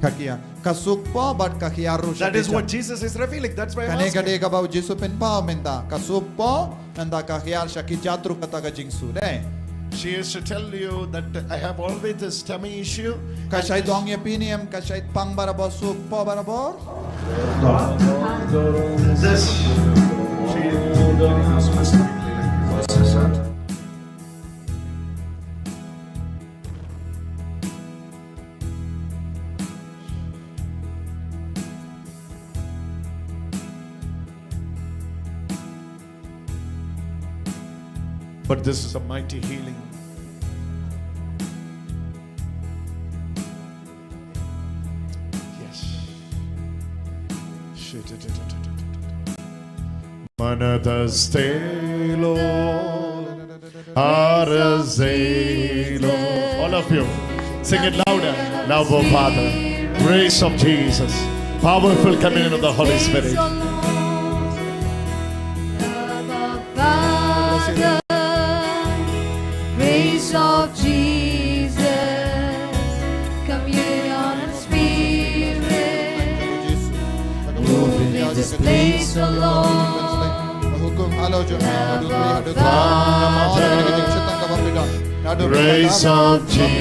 Ka khia. Ka suk kpoh bad ka khia ruh. That is what Jesus is revealing. That's why I'm asking. Kane ka dei kaba u Jisu pynpaw mynta. Ka suk kpoh, mynta ka khia sha ki jatru kata ka jingsuk. Dei. She is to tell you that I have always this tummy issue. Ka shait ong ïa phi ne em, ka shait pang barabor, suk kpoh barabor. This. But this is a mighty healing. Yes. Manatastelo. Arazelo. All of you, sing it louder. Now, oh Father, grace of Jesus, powerful communion of the Holy Spirit. Father, grace of Jesus, communion of Spirit, move in this place, O Lord. Father, grace of Jesus,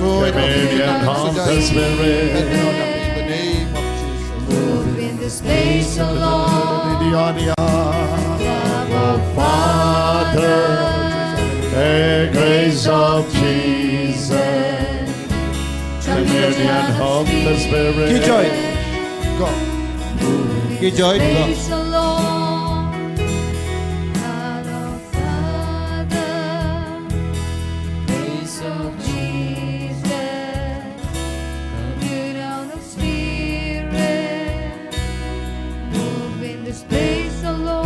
communion of the Spirit. Move in this place, O Lord. Love of Father, the grace of Jesus, communion of the Spirit. Ki joy. Go. Ki joy. Go. Praise the Lord. Father, grace of Jesus, communion of Spirit, move in this place, O Lord.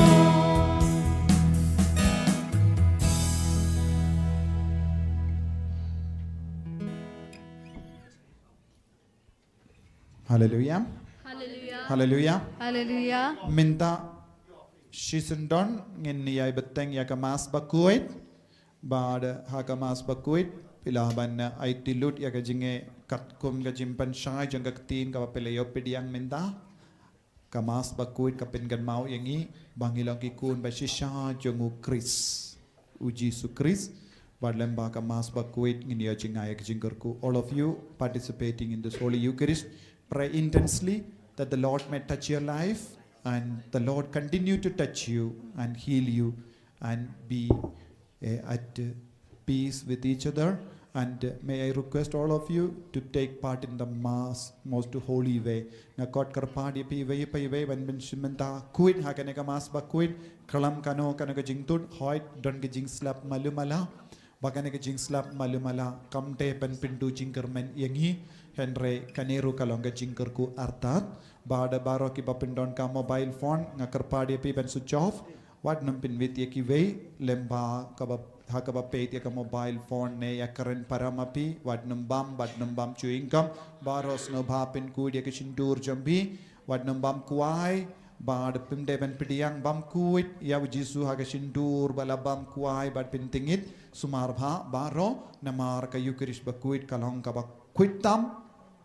Hallelujah. Hallelujah. Hallelujah. Hallelujah. Mynta shisien don ngin ïai bteng ïa ka Mass bakhuid. Bad ha ka Mass bakhuid phi lah ban aiti lut ïa ka jingeh katkum ka jingpynshai jong ka ktien kaba phi la ïoh pdiang mynta. Ka Mass bakhuid ka pynkynmaw ïa ngi ba ngi long ki khun ba shisha jong u Khrist, u Jisu Khrist. Bad lyngba ka Mass bakhuid ngin ïoh jngai ïa ka jingkyrkhu. All of you participating in this Holy Eucharist, pray intensely that the Lord may touch your life and the Lord continue to touch you and heal you and be eh, at uh, peace with each other. And uh, may I request all of you to take part in the Mass most holy way. Nga khot kyrpad ïa phi iwei pa iwei ban pynshimbynta khuid ha kane ka Mass bakhuid, khlem kano kano ka jingtut, hooid don ka jingslap malu mala. Ba kane ka jingslap malu mala kam dei ban pynduh jingkyrmen ïa ngi, hynrei kane ruh ka long ka jingkyrkhu artat. Bad baroh kiba pyndonkam mobile phone, nga kyrpad ïa phi ban switch off. Wat nym pynwit ïa kiwei, lyngba kaba, ha kaba peit ïa ka mobile phone ne ïakren para ma phi, wat nym bam, wat nym bam chewing gum, baroh sngewbha pynkhuid ïa ka shyntur jong phi, wat nym bam kwai, bad phim dei ban pdiang bam khuid ïa u Jisu ha ka shyntur ba la bam kwai bad pyntyngit, sumar bha baroh, namar ka Eucharist bakhuid ka long kaba khuid tam,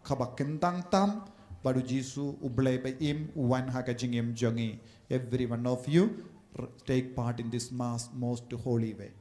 kaba kyntang tam, bad u Jisu u Blei ba im u wan ha ka jingim jong ngi. Every one of you r-, take part in this Mass most holy way.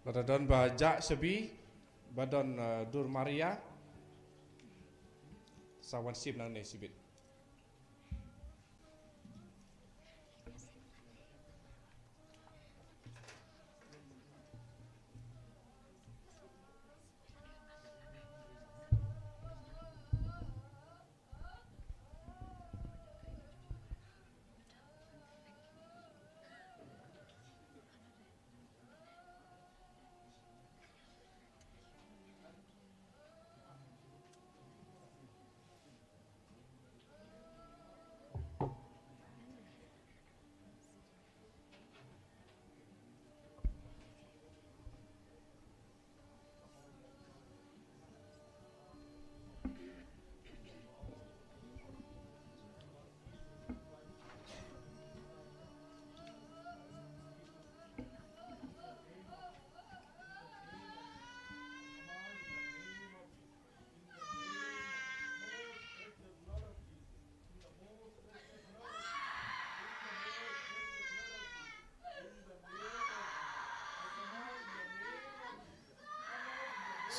Lada don ba jah shabi, ba don, eh, dur Maria, sa wan shim nangne shibit.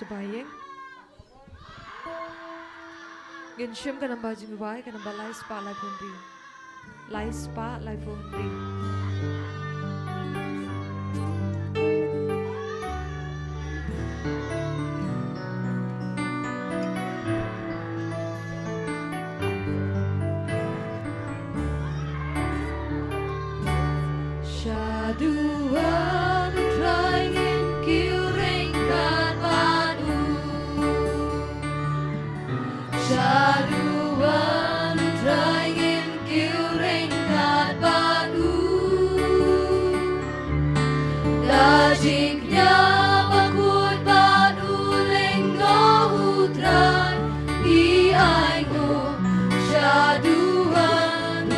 Shaba ïing. Ngin shim ka namba jingrwai, ka namba lai spah laiphew hynriew. Lai spah laiphew hynriew. Shaduh U Trai, ngin kiew ryngkat bad u. Shaduh U Trai, ngin kiew ryngkat bad u. Da jingkñia bakhuid bad u, lyngdoh U Trai, ngi ainguh. Shaduh U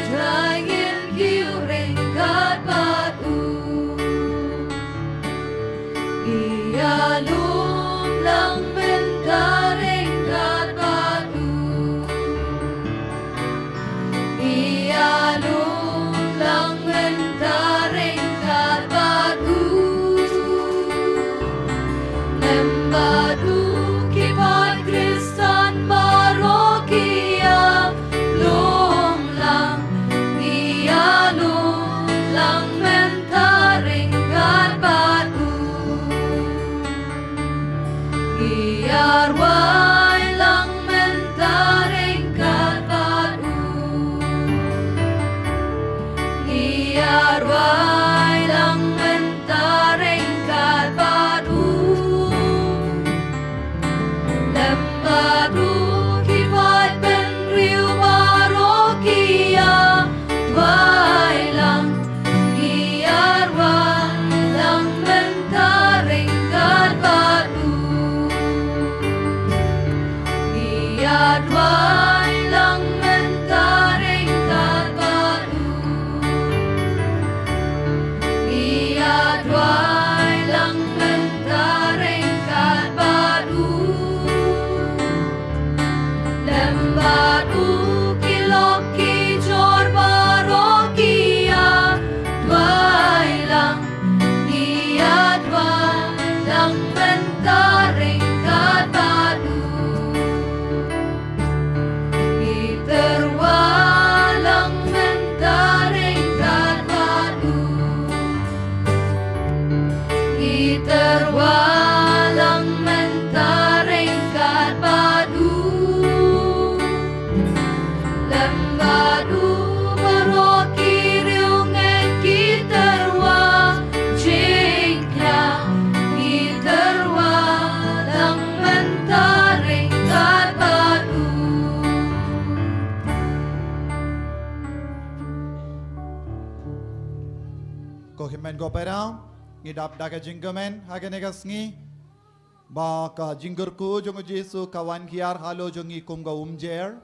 Trai, ngin kiew ryngkat bad u. Ïalum lang mynta ryngkat bad u. Ïalum lang mynta ryngkat bad u. Lem bad u ki paid Khristan baroh ki ïalum lang. Ïalum lang mynta ryngkat bad u. Ïarwai lang mynta ryngkat bad u. Ïarwai lang mynta ryngkat bad u. Lem bad u ki paid bynriew baroh ki ïarwai lang. Ïarwai lang mynta ryngkat bad u. Ïarwai lang mynta ryngkat bad u. Ïarwai lang mynta ryngkat bad u. Lem bad u ki lok ki jor baroh ki ïarwai lang. Ïarwai lang mynta ryngkat bad u. Ïarwai lang mynta ryngkat bad u. Ïarwai lang mynta ryngkat bad u. Lem bad u baroh ki riewngeit ki tyrwa jingkñia. Ïarwai lang mynta ryngkat bad u. Ko hynmen ko para, ngi dap da ka jingkmen ha kane ka sngi ba ka jingkyrkhu jong U Jisu ka wan hiar halor jong ngi kum ka umjer.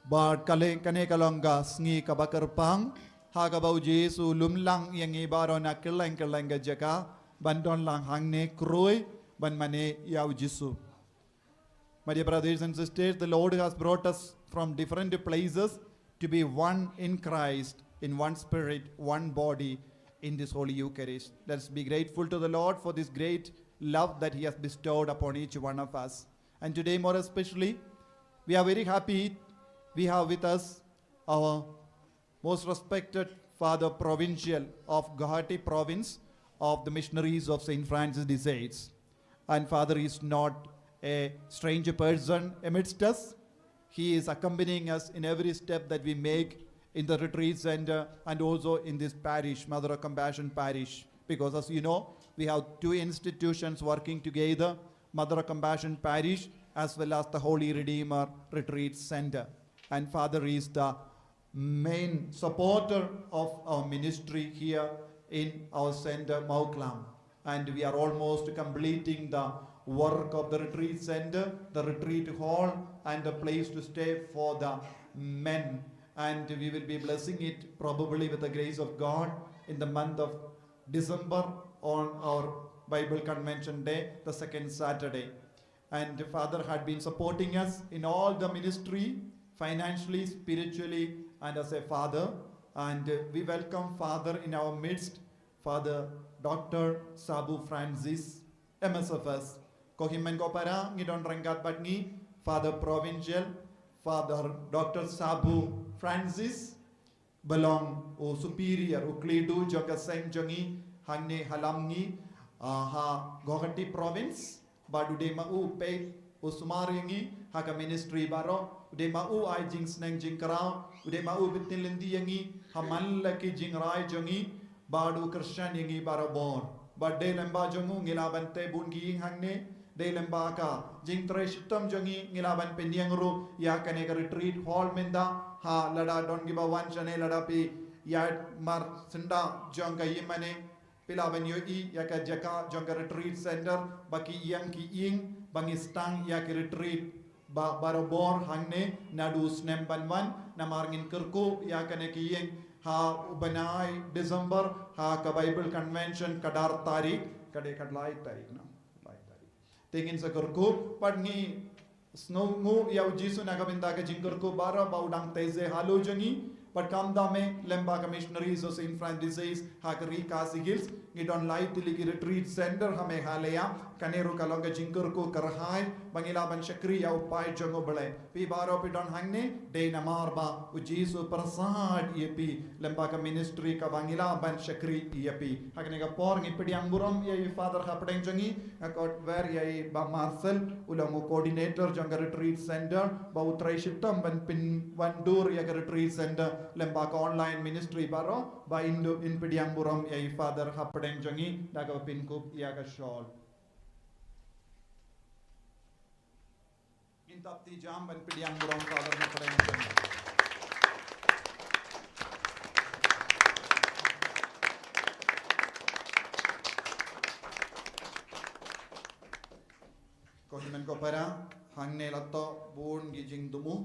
Bad ka long, kane ka long ka sngi kaba kyrpang ha kaba U Jisu u lum lang ïa ngi baroh na kylleng kylleng ka jaka ban don lang hangne khrui ban mane ïa U Jisu. My dear brothers and sisters, the Lord has brought us from different places to be one in Christ, in one spirit, one body, in this Holy Eucharist. Let's be grateful to the Lord for this great love that He has bestowed upon each one of us. And today, more especially, we are very happy. We have with us our most respected Father Provincial of Guwahati Province of the Missionaries of Saint Francis de Sales. And Father is not a stranger person amidst us. He is accompanying us in every step that we make in the retreat center and also in this parish, Mother of Compassion Parish. Because as you know, we have two institutions working together, Mother of Compassion Parish as well as the Holy Redeemer Retreat Center. And Father is the main supporter of our ministry here in our center, Mawklam. And we are almost completing the work of the retreat center, the retreat hall, and the place to stay for the men. And we will be blessing it probably with the grace of God in the month of December on our Bible Convention Day, the second Saturday. And Father had been supporting us in all the ministry, financially, spiritually, and as a father. And uh, we welcome Father in our midst, Father Doctor Sabu Francis, M S F S. Ko hynmen ko para, ngi don ryngkat bad ngi, Father Provincial, Father Doctor Sabu Francis, ba long u superior, u khliehdu jong ka seng jong ngi hangne ha Lamngi, ah, ha Guwahati Province, bad u dei ma u peit u sumar ïa ngi ha ka ministry baroh, u dei ma u ai jingsneng jingkraw, u dei ma u btin lynti ïa ngi ha man la ki jingrai jong ngi, bad u kyrshan ïa ngi barabor. Bad dei lyngba jong u ngi lah ban tei bun ki ïing hangne, dei lyngba ka jingtrei shitom jong ngi ngi lah ban pynïeng ruh ïa kane ka retreat hall mynta, ha lada don kiba wan shane lada phi ïaid mar syndah jong ka ïingmane, phi lah ban ïohi ïa ka jaka jong ka retreat center, ba ki ïeng ki ïing ba ngi sdang ïa ki retreat ba barabor hangne naduh u snem ban wan, namar ngin kyrkhu ïa kane ki ïing ha u bnai December ha ka Bible Convention ka dar tarik, ka dei ka lai tarik, no? Lai tarik. Te ngin sa kyrkhu, bad ngi sngewnguh ïa u Jisu na ka bynta ka jingkyrkhu baroh ba u dang tei ze halor jong ngi, bad kumta me lyngba ka Missionaries of Saint Francis ha ka Ri Khasi Hills, ngi don lai tylli ki retreat center ha Meghalaya, kane ruh ka long ka jingkyrkhu kyrhai ba ngi lah ban shakri ïa u paid jong U Blei. Phi baroh phi don hangne dei namar ba u Jisu u pyrsad ïa phi lyngba ka ministry kaba ngi lah ban shakri ïa phi. Ha kane ka por ngi pdiang burom ïa i Father hapdeng jong ngi, nga khot wer ïa i Bah Marcel, u long u coordinator jong ka retreat center, ba u trei shitom ban pynwandur ïa ka retreat center lyngba ka online ministry baroh, ba in dup in pdiang burom ïa i Father hapdeng jong ngi da kaba pynkup ïa ka shawl. Ngin tap ti jam ban pdiang burom Father hapdeng jong ngi. Ko hynmen ko para, hangne la toh bun ki jingthmu,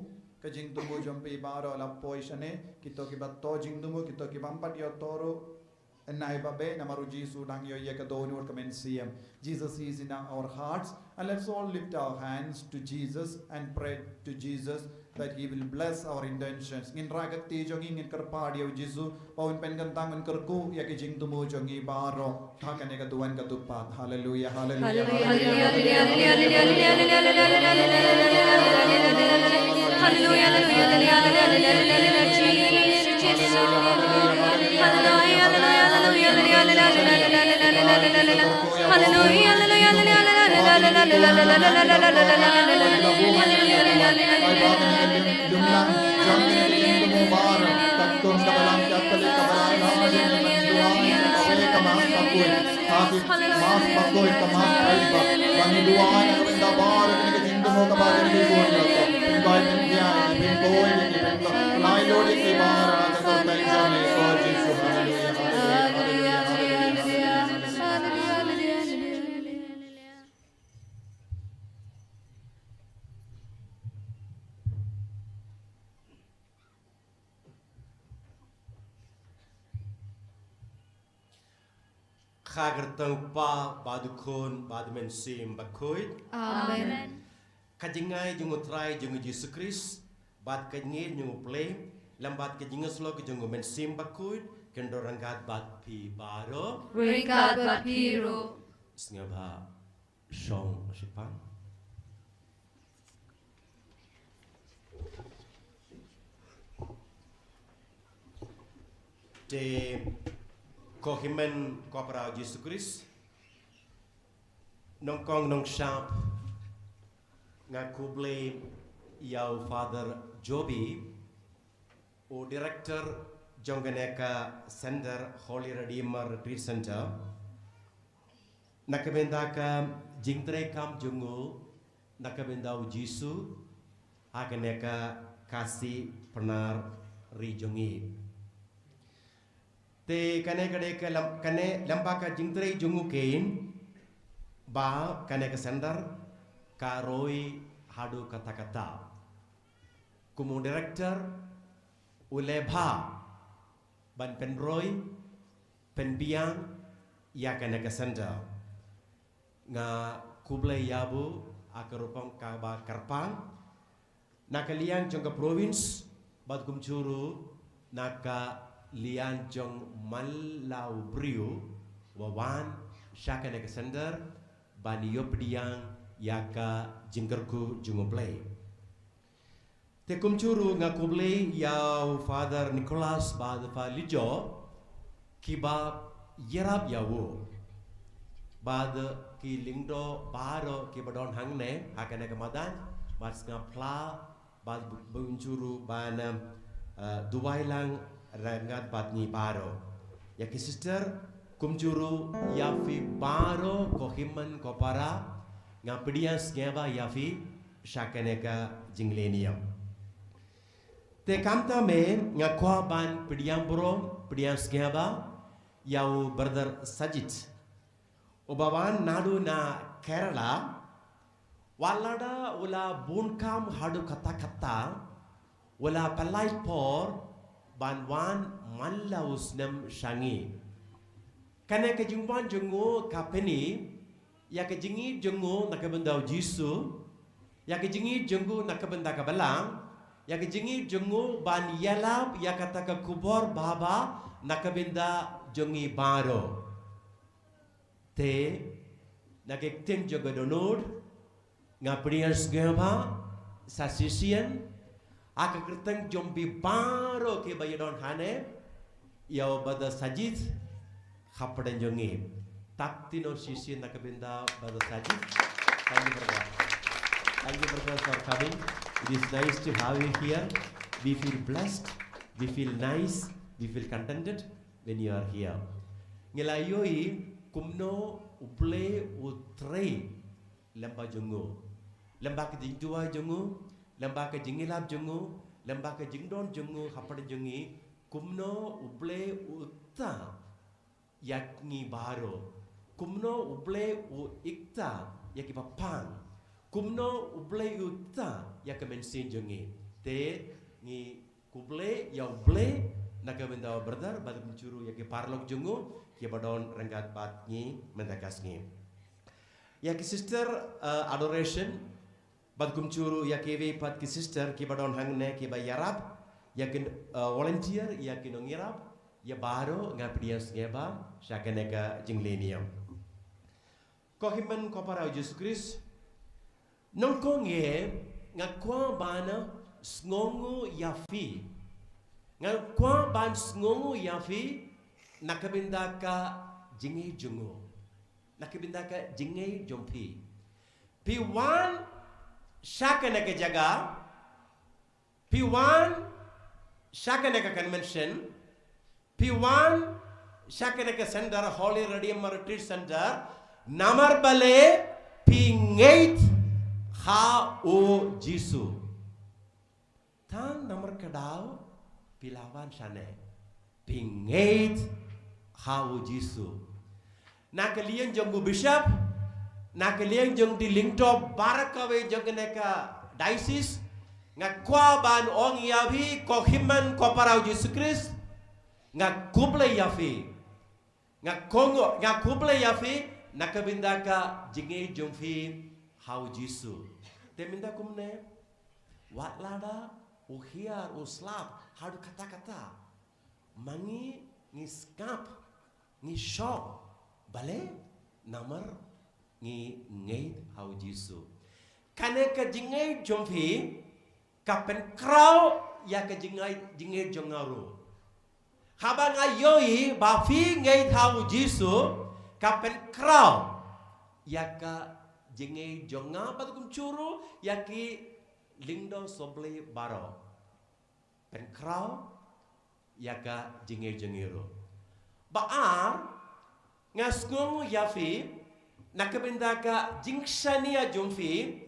ka jingthmu jong phi baroh la poi shane, kito kiba toh jingthmu, kito kibym pat ïoh toh ruh, yn nai ba beh, namar u Jisu u dang ïoh ïa ka dohnud ka mynsiem. Jesus is in our hearts, and let's all lift our hands to Jesus and pray to Jesus that He will bless our intentions. Ngin rah ka kti jong ngi, ngin kyrpad ïa u Jisu ba un pynkyntang, un kyrkhu ïa ki jingthmu jong ngi baroh ha kane ka duwan ka dupad. Haleluya, haleluya, haleluya. Kha kyrteng u Kpa bad u Khun bad u Mynsiem Bakhuid. Amen. Ka jingngeit jong u Trai jong u Jisu Khrist, bad ka jingngeit jong u Blei, lem bad ka jingïasyllok jong u Mynsiem Bakhuid, Kin don ryngkat bad phi baroh. Ryngkat bad phi ruh. Sngewbha shong shipang. Te ko hynmen ko para Jisu Khrist, nongkong nongshap, nga khublei ïa u Father Joby, u director jong kane ka center, Holy Redeemer Retreat Center, na ka bynta ka jingtrei kam jong u na ka bynta u Jisu ha kane ka Khasi Pnar ri jong ngi. Te kane ka dei ka lym-, kane lyngba ka jingtrei jong u kein ba kane ka center ka roi haduh katta katta. Kum u director u leh bha ban pynroi pynbiang ïa kane ka center. Nga khublei ïa u ha ka rukom kaba kyrpang na ka liang jong ka province bad kumjuh ruh na ka liang jong man la u briew uba wan sha kane ka center ban ïoh pdiang ïa ka jingkyrkhu jong U Blei. Te kumjuh ruh nga khublei ïa u Father Nicholas bad Father Lijo kiba ïarap ïa u bad ki lyngdoh baroh kiba don hangne ha kane ka madan, bad sngap phla bad kumjuh ruh ban, eh, duwai lang ryngkat bad ngi baroh. Ïa ki sister, kumjuh ruh ïa phi baroh ko hynmen ko para, nga pdiang sngewbha ïa phi sha kane ka jingleh niam. Te kumta me nga kwah ban pdiang burom, pdiang sngewbha ïa u brother Sajid, uba wan naduh na Kerala, wat lada u la bun kam haduh katta katta, u la pynlait por ban wan man la u snem sha ngi. Kane ka jingwan jong u ka pyni ïa ka jingïeit jong u na ka bynta u Jisu, ïa ka jingïeit jong u na ka bynta ka Balang, ïa ka jingïeit jong u ban ïalap ïa kata ka khubor babha na ka bynta jong ngi baroh. Te na ka ktien jong ka dohnud, nga pdiang sngewbha sa shisien ha ka kyrteng jong phi baroh kiba ïadon hangne ïa u brother Sajid hapdeng jong ngi. Tad kti noh shisien na ka bynta brother Sajid. Thank you, brother. Thank you, brother, for coming. It is nice to have you here. We feel blessed. We feel nice. We feel contented when you are here. Ngi la ïohi kumno U Blei u trei lyngba jong u, lyngba ka jingduwai jong u, lyngba ka jingïalap jong u, lyngba ka jingdon jong u hapdeng jong ngi, kumno U Blei u ktah ïa ngi baroh, kumno U Blei u ktah ïa kiba pang, kumno U Blei u ktah ïa ka mynsiem jong ngi. Te ngi khublei ïa U Blei na ka bynta u brother bad kumjuh ruh ïa ki paralok jong u kiba don ryngkat bad ngi mynta ka sngi. Ïa ki sister, eh, adoration bad kumjuh ruh ïa kiwei pat ki sister kiba don hangne kiba ïarap, ïa ki, eh, volunteer, ïa ki nongïarap, ïa baroh nga pdiang sngewbha sha kane ka jingleh niam. Ko hynmen ko para u Jisu Khrist, nyngkong eh nga kwah ban sngewnguh ïa phi. Nga kwah ban sngewnguh ïa phi na ka bynta ka jingïeit jong u, na ka bynta ka jingïeit jong phi. Phi wan sha kane ka jaka, phi wan sha kane ka convention, phi wan sha kane ka center, Holy Redeemer Retreat Center, namar balei phi ngeit ha u Jisu. Tang namar kata phi la wan shane, phi ngeit ha u Jisu. Na ka liang jong u bishop, na ka liang jong ki lyngdoh baroh kawei jong kane ka diocese, nga kwah ban ong ïa phi ko hynmen ko para u Jisu Khrist, nga khublei ïa phi. Nga kong, nga khublei ïa phi na ka bynta ka jingïeit jong phi ha u Jisu. Te mynta kumne, wat lada u hiar u slap haduh katta katta, ma ngi Ngi sngap, ngi shoh, balei? Namar ngi ngeit ha u Jisu. Kane ka jingngeit jong phi ka pynkhraw ïa ka jingngeit, jingngeit jong nga ruh. Haba nga ïohi ba phi ngeit ha u Jisu, ka pynkhraw ïa ka jingngeit jong nga bad kumjuh ruh ïa ki lyngdoh sohblei baroh. Pynkhraw ïa ka jingngeit jong ngi ruh. Ba ar, nga sngewnguh ïa phi na ka bynta ka jingshaniah jong phi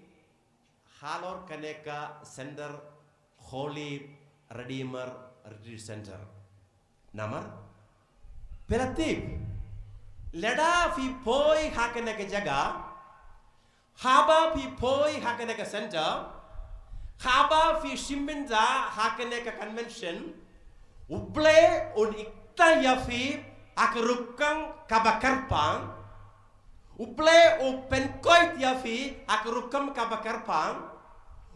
halor kane ka center, Holy Redeemer Retreat Center. Namar phi la tip, lada phi poi ha kane ka jaka, haba phi poi ha kane ka center, haba phi shim bynta ha kane ka convention, U Blei un ikta ïa phi ha ka rukom kaba kyrpang. U Blei u pynkoit ïa phi ha ka rukom kaba kyrpang.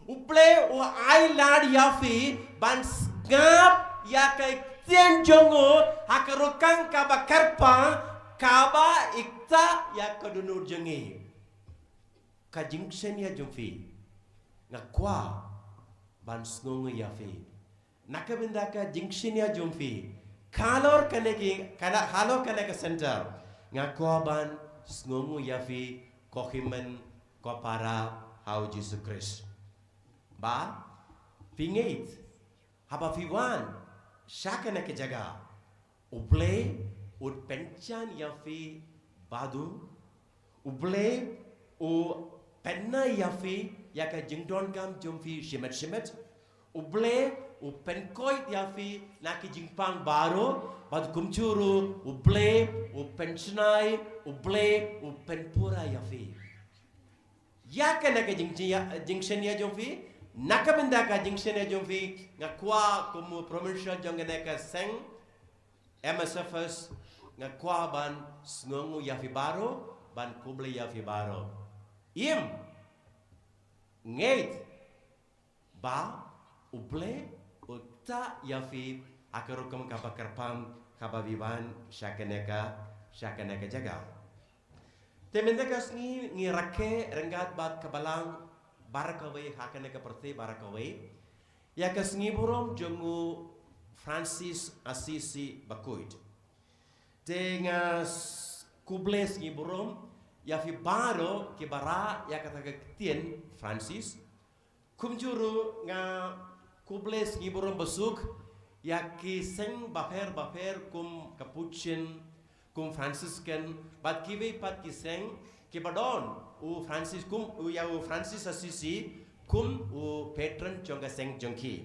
U Blei u ai lad ïa phi ban sngap ïa ka ktien jong u ha ka rukom kaba kyrpang, kaba ikta ïa ka dohnud jong ngi. Ka jingshaniah jong phi, nga kwah ban sngewnguh ïa phi. Na ka bynta ka jingshaniah jong phi halor kane ki, kane, halor kane ka center, nga kwah ban sngewnguh ïa phi ko hynmen ko para ha u Jisu Khrist. Ba phi ngeit, haba phi wan sha kane ka jaka, U Blei un pynjan ïa phi bad u, U Blei u pynïaid ïa phi ïa ka jingdonkam jong phi shimet shimet. U Blei u pynkoit ïa phi na ki jingpang baroh, bad kumjuh ruh U Blei u pynshna, U Blei u pynpura ïa phi. Ïa kane ka jing, jing, jingshaniah jong phi, na ka bynta ka jingshaniah jong phi, nga kwah kum u provincial jong kane ka seng M S F S, nga kwah ban sngewnguh ïa phi baroh, ban khublei ïa phi baroh. Im ngeit ba U Blei u ikta ïa phi ha ka rukom kaba kyrpang, haba phi wan sha kane ka, sha kane ka jaka. Te mynta ka sngi ngi rakhe ryngkat bad ka balang baroh kawei ha kane ka pyrthei baroh kawei ïa ka sngi burom jong u Francis Assisi Bakhuid. Te nga s-, khublei sngi burom ïa phi baroh kiba rah ïa kata ka ktien Francis. Kumjuh ruh nga khublei sngi burom basuk ïa ki seng bapher bapher kum Capuchin, kum Franciscan, bad kiwei pat ki seng kiba don u Francis kum, u ïa u Francis Assisi kum u patron jong ka seng jong ki.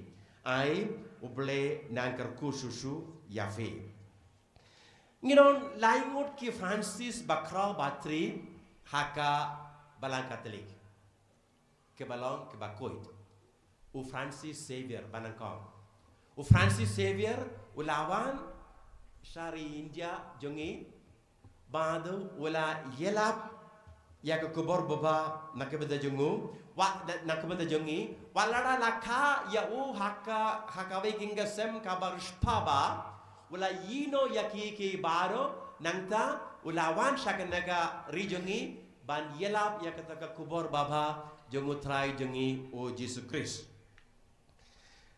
Ai U Blei un nang kyrkhu shuh shuh ïa phi. Ngi don lai ngut ki Francis bakhraw batri ha ka balang Katholik. Kiba long kiba khuid. U Francis Xavier ba nyngkong. U Francis Xavier u la wan sha ri India jong ngi, bad u la ïalap ïa ka khubor babha na ka bynta jong u, wat na, na ka bynta jong ngi, wat lada la kha ïa u ha ka, ha kawei ka ïing ka sem kaba riewspah bha, u la ïehnoh ïa ki, ki baroh, nangta u la wan sha kane ka ri jong ngi, ban ïalap ïa kata ka khubor babha jong u Trai jong ngi u Jisu Khrist.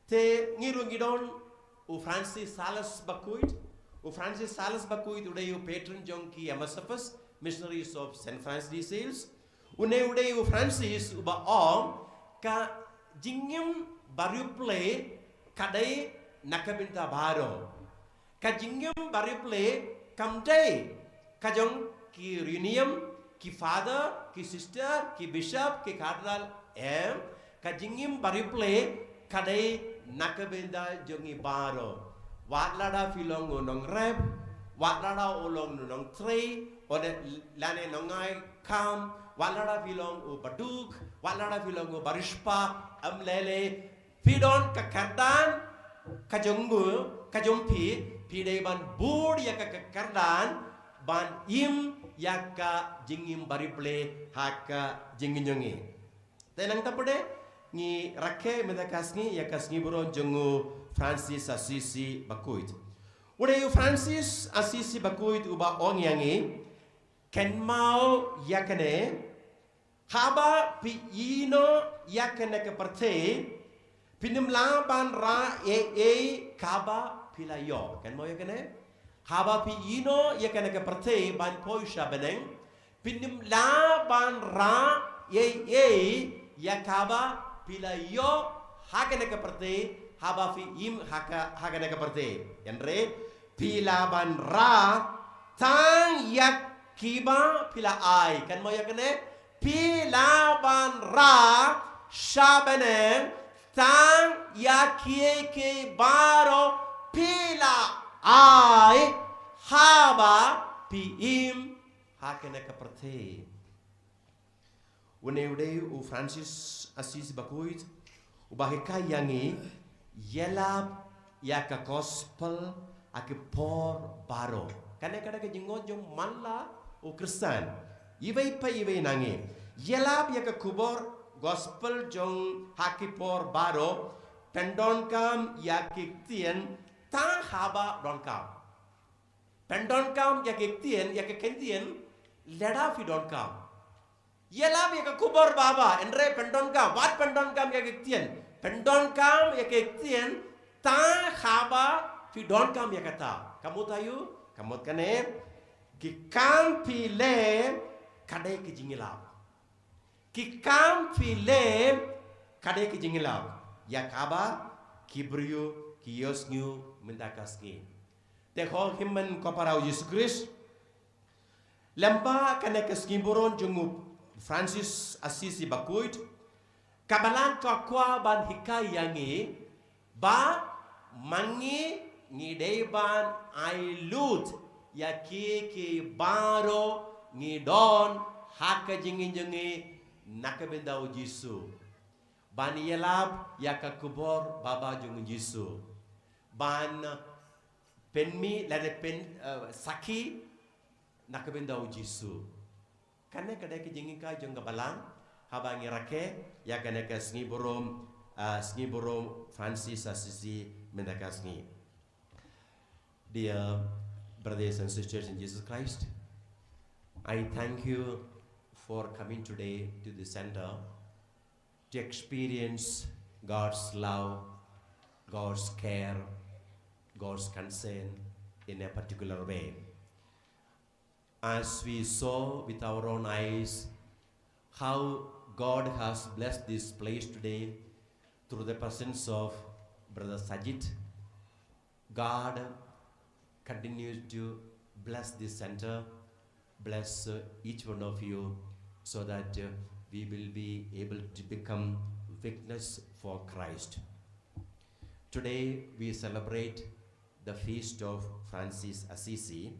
Te ngi ruh ngi don u Francis Sales Bakhuid, u Francis Sales Bakhuid u dei u patron jong ki M S F S, Missionaries of Saint Francis de Sales. Une u dei u Francis uba ong ka jingim bariewblei ka dei na ka bynta baroh. Ka jingim bariewblei kam dei ka jong ki riewniam, ki father, ki sister, ki bishop, ki cardinal, em, ka jingim bariewblei ka dei na ka bynta jong ngi baroh. Wat lada phi long u nongrep, wat lada u long u nongtrei, lane nongai kam, wat lada phi long u baduk, wat lada phi long u bariewspah, em lei lei, phi don ka kyrdan ka jong u, ka jong phi, phi dei ban bud ïa ka, ka kyrdan ban im ïa ka jingim bariewblei ha ka jingim jong ngi. Te nangta pat de ngi rakhe mynta ka sngi ïa ka sngi burom jong u Francis Assisi Bakhuid. U dei u Francis Assisi bakhuid uba ong ïa ngi, kynmaw ïa kane, haba phi ïehnoh ïa kane ka pyrthei, phin ym lah ban rah ei ei kaba phi la ïoh. Kynmaw ïa kane, haba phi ïehnoh ïa kane ka pyrthei ban poi sha bneng, phin ym lah ban rah ei ei ïa kaba phi la ïoh ha kane ka pyrthei, haba phi im ha ka, ha kane ka pyrthei. Hynrei phi lah ban rah tang ïa kiba phi la ai. Kynmaw ïa kane, phi lah ban rah sha bneng tang ïa kiei kiei baroh phi la ai, haba phi im ha kane ka pyrthei. Une u dei u Francis Assisi bakhuid uba hikai ïa ngi, ïalap ïa ka gospel ha ki por baroh. Kane ka dei ka jingong jong man la u Khristan iwei pa iwei na ngi. Ïalap ïa ka khubor gospel jong ha ki por baroh. Pyndonkam ïa ki ktien tang haba donkam. Pyndonkam ïa ki ktien, ïa ki ktien lada phi donkam. Ïalap ïa ka khubor baba, hynrei pyndonkam, wat pyndonkam ïa ki ktien. Pyndonkam ïa ki ktien tang haba phi donkam ïa kata. Ka mut aïu? Ka mut kane, ki kam phi leh ka dei ka jingïalap. Ki kam phi leh ka dei ka jingïalap ïa kaba ki briew ki ïohsngew mynta ka sngi. Te ko hynmen ko para u Jisu Khrist, lem bad kane ka sngi burom jong u Francis Assisi bakhuid, ka Balang ka kwah ban hikai ïa ngi ba ma ngi ngi dei ban ai lut ïa kiei kiei baroh ngi don ha ka jingim jong ngi na ka bynta u Jisu. Ban ïalap ïa ka khubor baba jong u Jisu. Ban pynmih lane pyn, eh, sakhi na ka bynta u Jisu. Kane ka dei ka jinghikai jong ka Balang haba ngi rakhe ïa kane ka sngi burom, ah, sngi burom Francis Assisi mynta ka sngi. Dear brothers and sisters in Jesus Christ, I thank you for coming today to the center to experience God's love, God's care, God's concern in a particular way. As we saw with our own eyes how God has blessed this place today through the presence of Brother Sajid, God continues to bless this center, bless, uh, each one of you, so that, uh, we will be able to become witness for Christ. Today we celebrate the feast of Francis Assisi.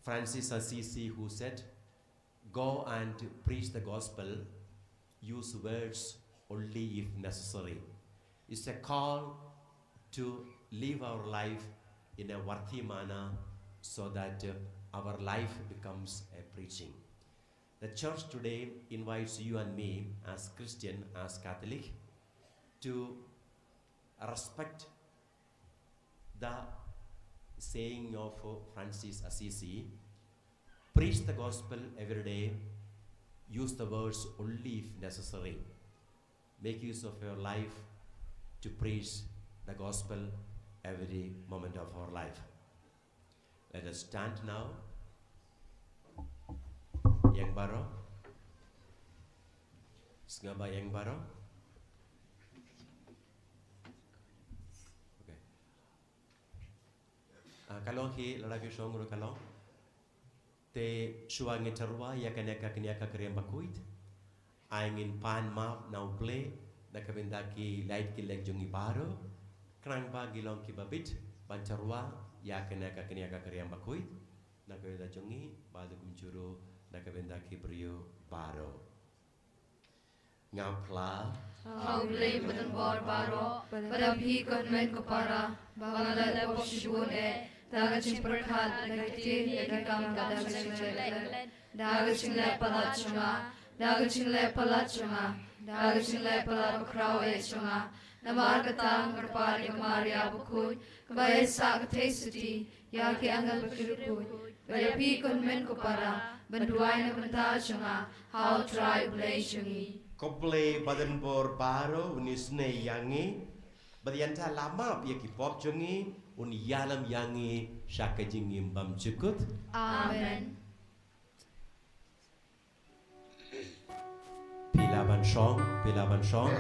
Francis Assisi, who said, "Go and preach the gospel, use words only if necessary." It's a call to live our life in a worthy manner so that, uh, our life becomes a preaching. The church today invites you and me as Christian, as Catholic, to respect the saying of Francis Assisi, "Preach the gospel every day, use the words only if necessary." Make use of your life to preach the gospel every moment of our life. Let us stand now. Ïeng baroh. Sngap ba ïeng baroh. Okay. Ah, ka long hi lada ki shong ruh ka long. Te shuwa ngin tyrwa ïa kane ka kñia ka kren bakhuid, ai ngin pan map na U Blei na ka bynta ki lait ki lek jong ngi baroh. Khnang ba ngi long kiba bit ban tyrwa ïa kane ka kñia ka kren bakhuid na ka bynta jong ngi bad kumjuh ruh na ka bynta ki briew baroh. Nga phla ha U Blei Badan bor baroh, bad ha phi ko hynmen ko para, ba nga la leh pop shibun eh, da ka jingpyrkhat, da ka ktien, da ka kam, da ka jingleh, da ka jingleh palat jong nga, da ka jingleh palat jong nga. Da ka jingleh palat bakhraw eh jong nga, namar kata nga kyrpad ïa ka Maria bakhuid, kaba ïaisah ka theisotti ïa ki angel bad ki riewkhuid, bad ïa phi ko hynmen ko para, ban duwai na ka bynta jong nga ha U Trai U Blei jong ngi. Ko Blei badonbor baroh un isynei ïa ngi, bad ïa nta la map ïa ki pop jong ngi, un ïalam ïa ngi sha ka jingim bymjukut. Amen. Phi lah ban shong, phi lah ban shong.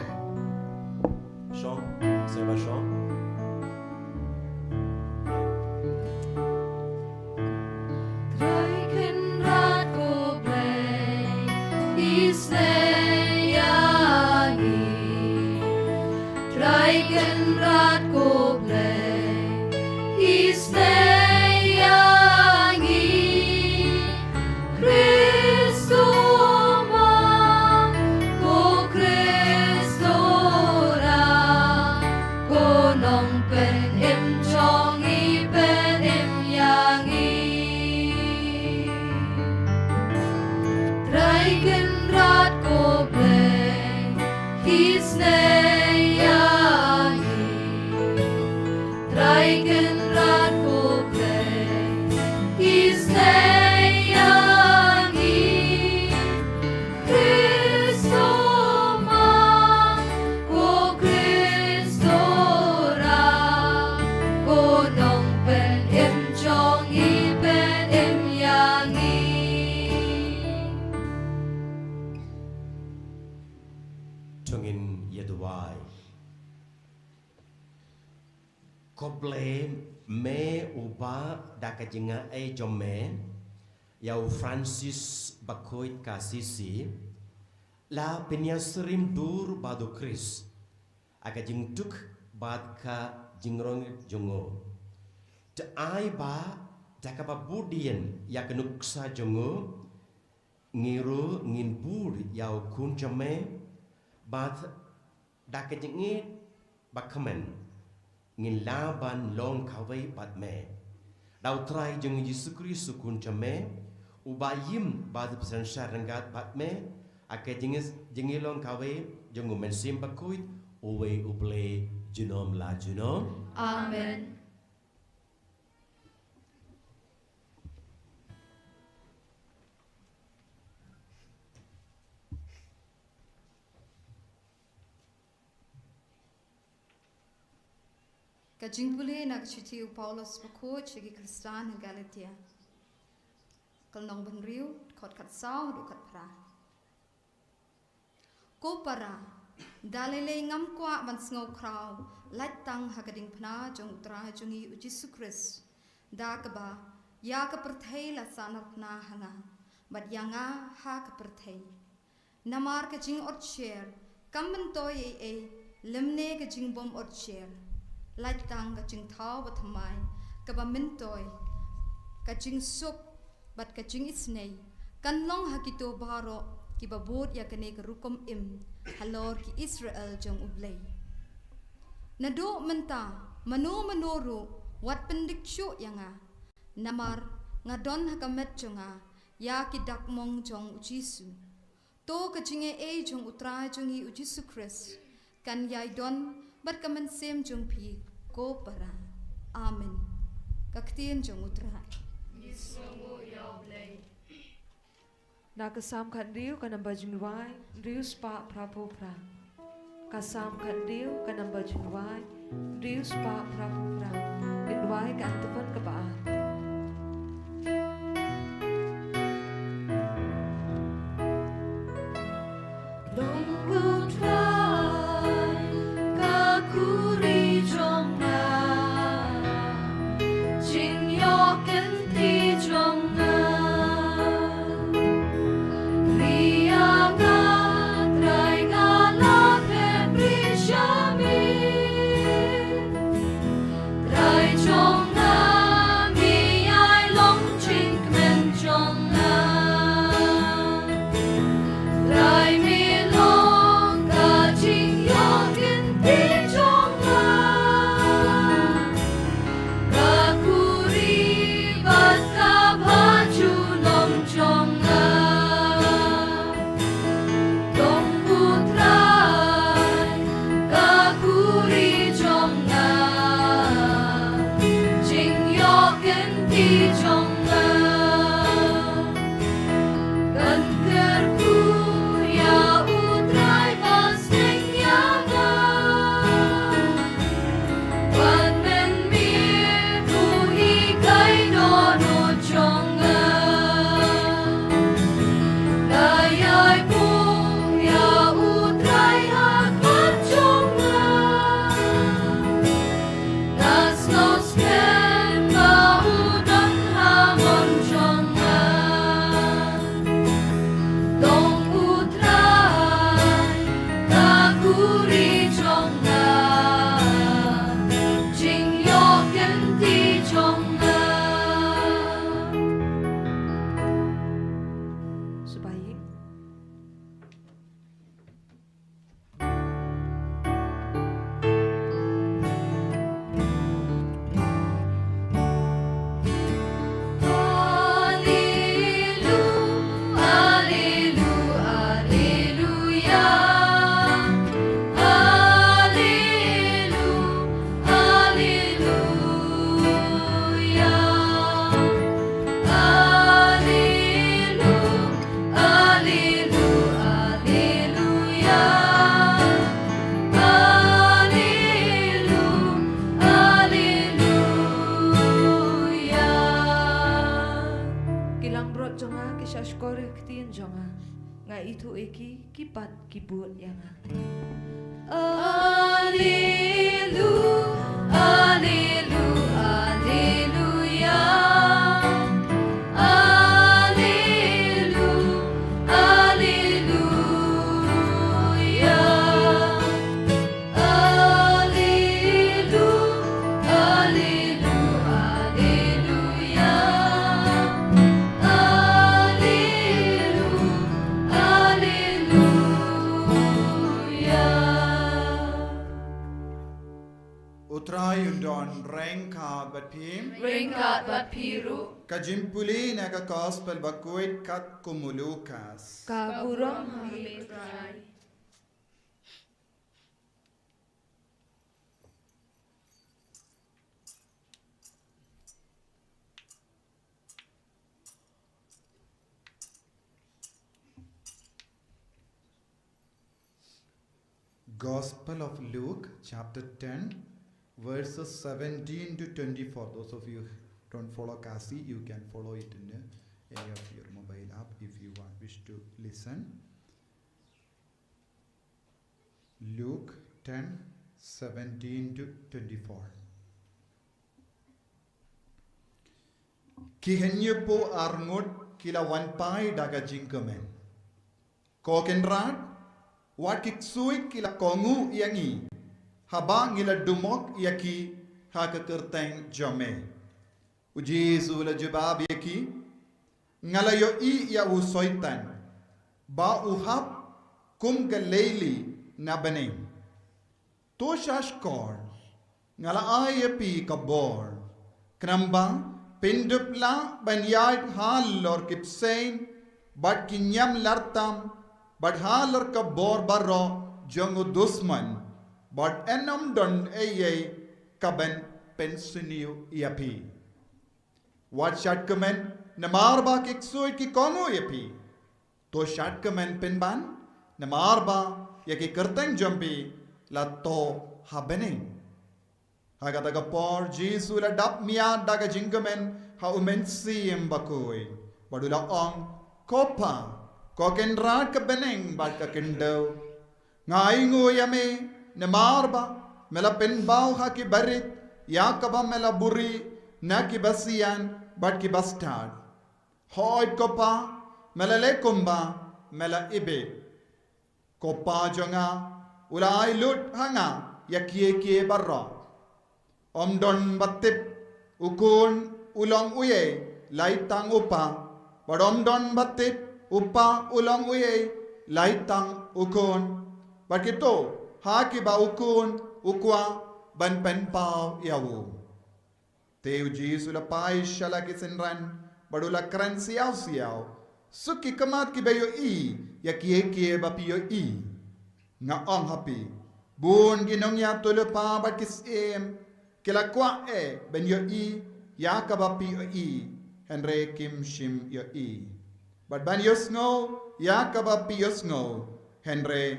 Shong, sngewbha shong. Trai Kynrad ko Blei, isynei ïa ngi. Trai Kynrad ko Blei, isynei ïa ngi. Khrist u ma, ko Khrist u ra, ko nongpynim jong ngi, pynim ïa ngi. Trai Kynrad ko Blei, isynei ïa ngi. Trai Kynrad ko Blei, isynei ïa ngi. Khrist u ma, ko Khrist u ra, ko nongpynim jong ngi, pynim ïa ngi. To ngin ïa duwai. Ko Blei, me uba da ka jingai jong me ïa u Francis bakhuid ka Assisi, la pynïasyriem dur bad u Khrist ha ka jingduk bad ka jingrong jong u. To ai ba da kaba bud ïa ka nuksa jong u, ngi ruh ngin bud ïa u Khun jong me, bad da ka jingïeit bakmen ngin lah ban long kawei bad me. Da u Trai jong ngi Jisu Khrist u Khun jong me, uba im bad synshar ryngkat bad me ha ka jingï-, jingïalong kawei jong u Mynsiem Bakhuid, uwei U Blei junom la junom. Amen. Ka jingpule na ka shithi u Paulus bakhuid sha ki Khristan ha Galatia. Ka lynnong ba hynriew, dkhot khatsaw haduh khatphra. Ko para, da lei lei ngam kwah ban sngewkhraw lait tang ha ka diengphna jong U Trai jong ngi U Jisu Khrist, da kaba ïa ka pyrthei la sahnarphna ha nga, bad ïa nga ha ka pyrthei. Namar ka jingotsher kam myntoi ei ei lymne ka jingbym otsher, lait tang ka jingthaw bathymmai kaba myntoi, ka jingsuk bad ka jingisynei kan long ha kito baroh kiba bud ïa kane ka rukom im halor ki Israel jong U Blei. Naduh mynta mano mano ruh wat pyndik shuh ïa nga, namar nga don ha ka met jong nga ïa ki dak mong jong U Jisu. To ka jingaiei jong U Trai jong ngi U Jisu Khrist kan ïai don bad ka mynsiem jong phi ko para. Amen. Ka ktien jong U Trai. Ngi sngewnguh ïa U Blei. Na ka Salm khathynriew ka namba jingrwai hynriew spah phraphew phra. Ka Salm khathynriew ka namba jingrwai hynriew spah phraphew phra. Ngin rwai ka antiphon kaba ar. Long U Trai ka khuri jong nga, jingïoh kynti jong nga. Ri ïa nga Trai, nga la phet ri sha me. Trai jong nga, me Ri jong nga, jingïoh kynti jong nga. Subai. Alelu, alelu, aleluya. Alelu, aleluya. Alelu, alelu, aleluya. Alelu, aleluya. Ki langbrot jong nga ki shahshkor ïa ka ktien jong nga. Nga ithuh ïa ki, ki pat ki bud ïa nga. Alelu, alelu, aleluya. Alelu, aleluya. Alelu, alelu, aleluya. Alelu, aleluya. U Trai un don ryngkat bad phi. Ryngkat bad phi ruh. Ka jingpule na ka Gospel bakhuid katkum u Lukas. Ka burom ha me Trai. Gospel of Luke, chapter ten, verses seventeen to twenty-four. Those of you who don't follow Khasi, you can follow it in uh, any of your mobile app if you want, wish to listen. Luke ten, seventeen to twenty-four. Ki hynñiewphew ar ngut ki la wan phai da ka jingkmen. Ko Kynrad, wat ki ksuid ki la kohnguh ïa ngi, haba ngi la dumok ïa ki ha ka kyrteng jong me. U Jisu u la jubab ïa ki, nga la ïohi ïa u Soitan ba u hap kum ka leili na bneng. To shahshkor, nga la ai ïa phi ka bor, khnang ba phin dup lah ban ïaid halor ki bseiñ bad ki niam lartam, bad halor ka bor baroh jong u dusman, bad yn ym don ei ei ka ban pynsniew ïa phi. Wat shad kmen namar ba ki ksuid ki kohnguh ïa phi. To shad kmen pynban namar ba ïa ki kyrteng jong phi la thoh ha bneng. Ha kata ka por Jisu u la dap miat da ka jingkmen ha u Mynsiem Bakhuid, bad u la ong, Ko Pa, ko Kynrad ka bneng bad ka khyndew, nga ainguh ïa me namar ba me la pynpaw ha ki barit ïa kaba me la buhrieh na ki basian bad ki bastad. Hooid ko Pa, me la leh kumba me la ibit. Ko Pa jong nga u la ai lut ha nga ïa kiei kiei baroh. Ym don ba tip u Khun u long uei, lait tang u Pa, bad ym don ba tip u Pa u long uei, lait tang u Khun, bad kito ha kiba u Khun u kwah ban pynpaw ïa u. Te u Jisu u la phai sha la ki synran bad u la kren siaw siaw, Suk ki khmat kiba ïohi ïa kiei kiei ba phi ïohi. Nga ong ha phi, bun ki nongïathuhlypa bad ki syiem ki la kwah eh ban ïohi ïa kaba phi ïohi, hynrei kim shym ïohi, bad ban ïohsngew ïa kaba phi ïohsngew, hynrei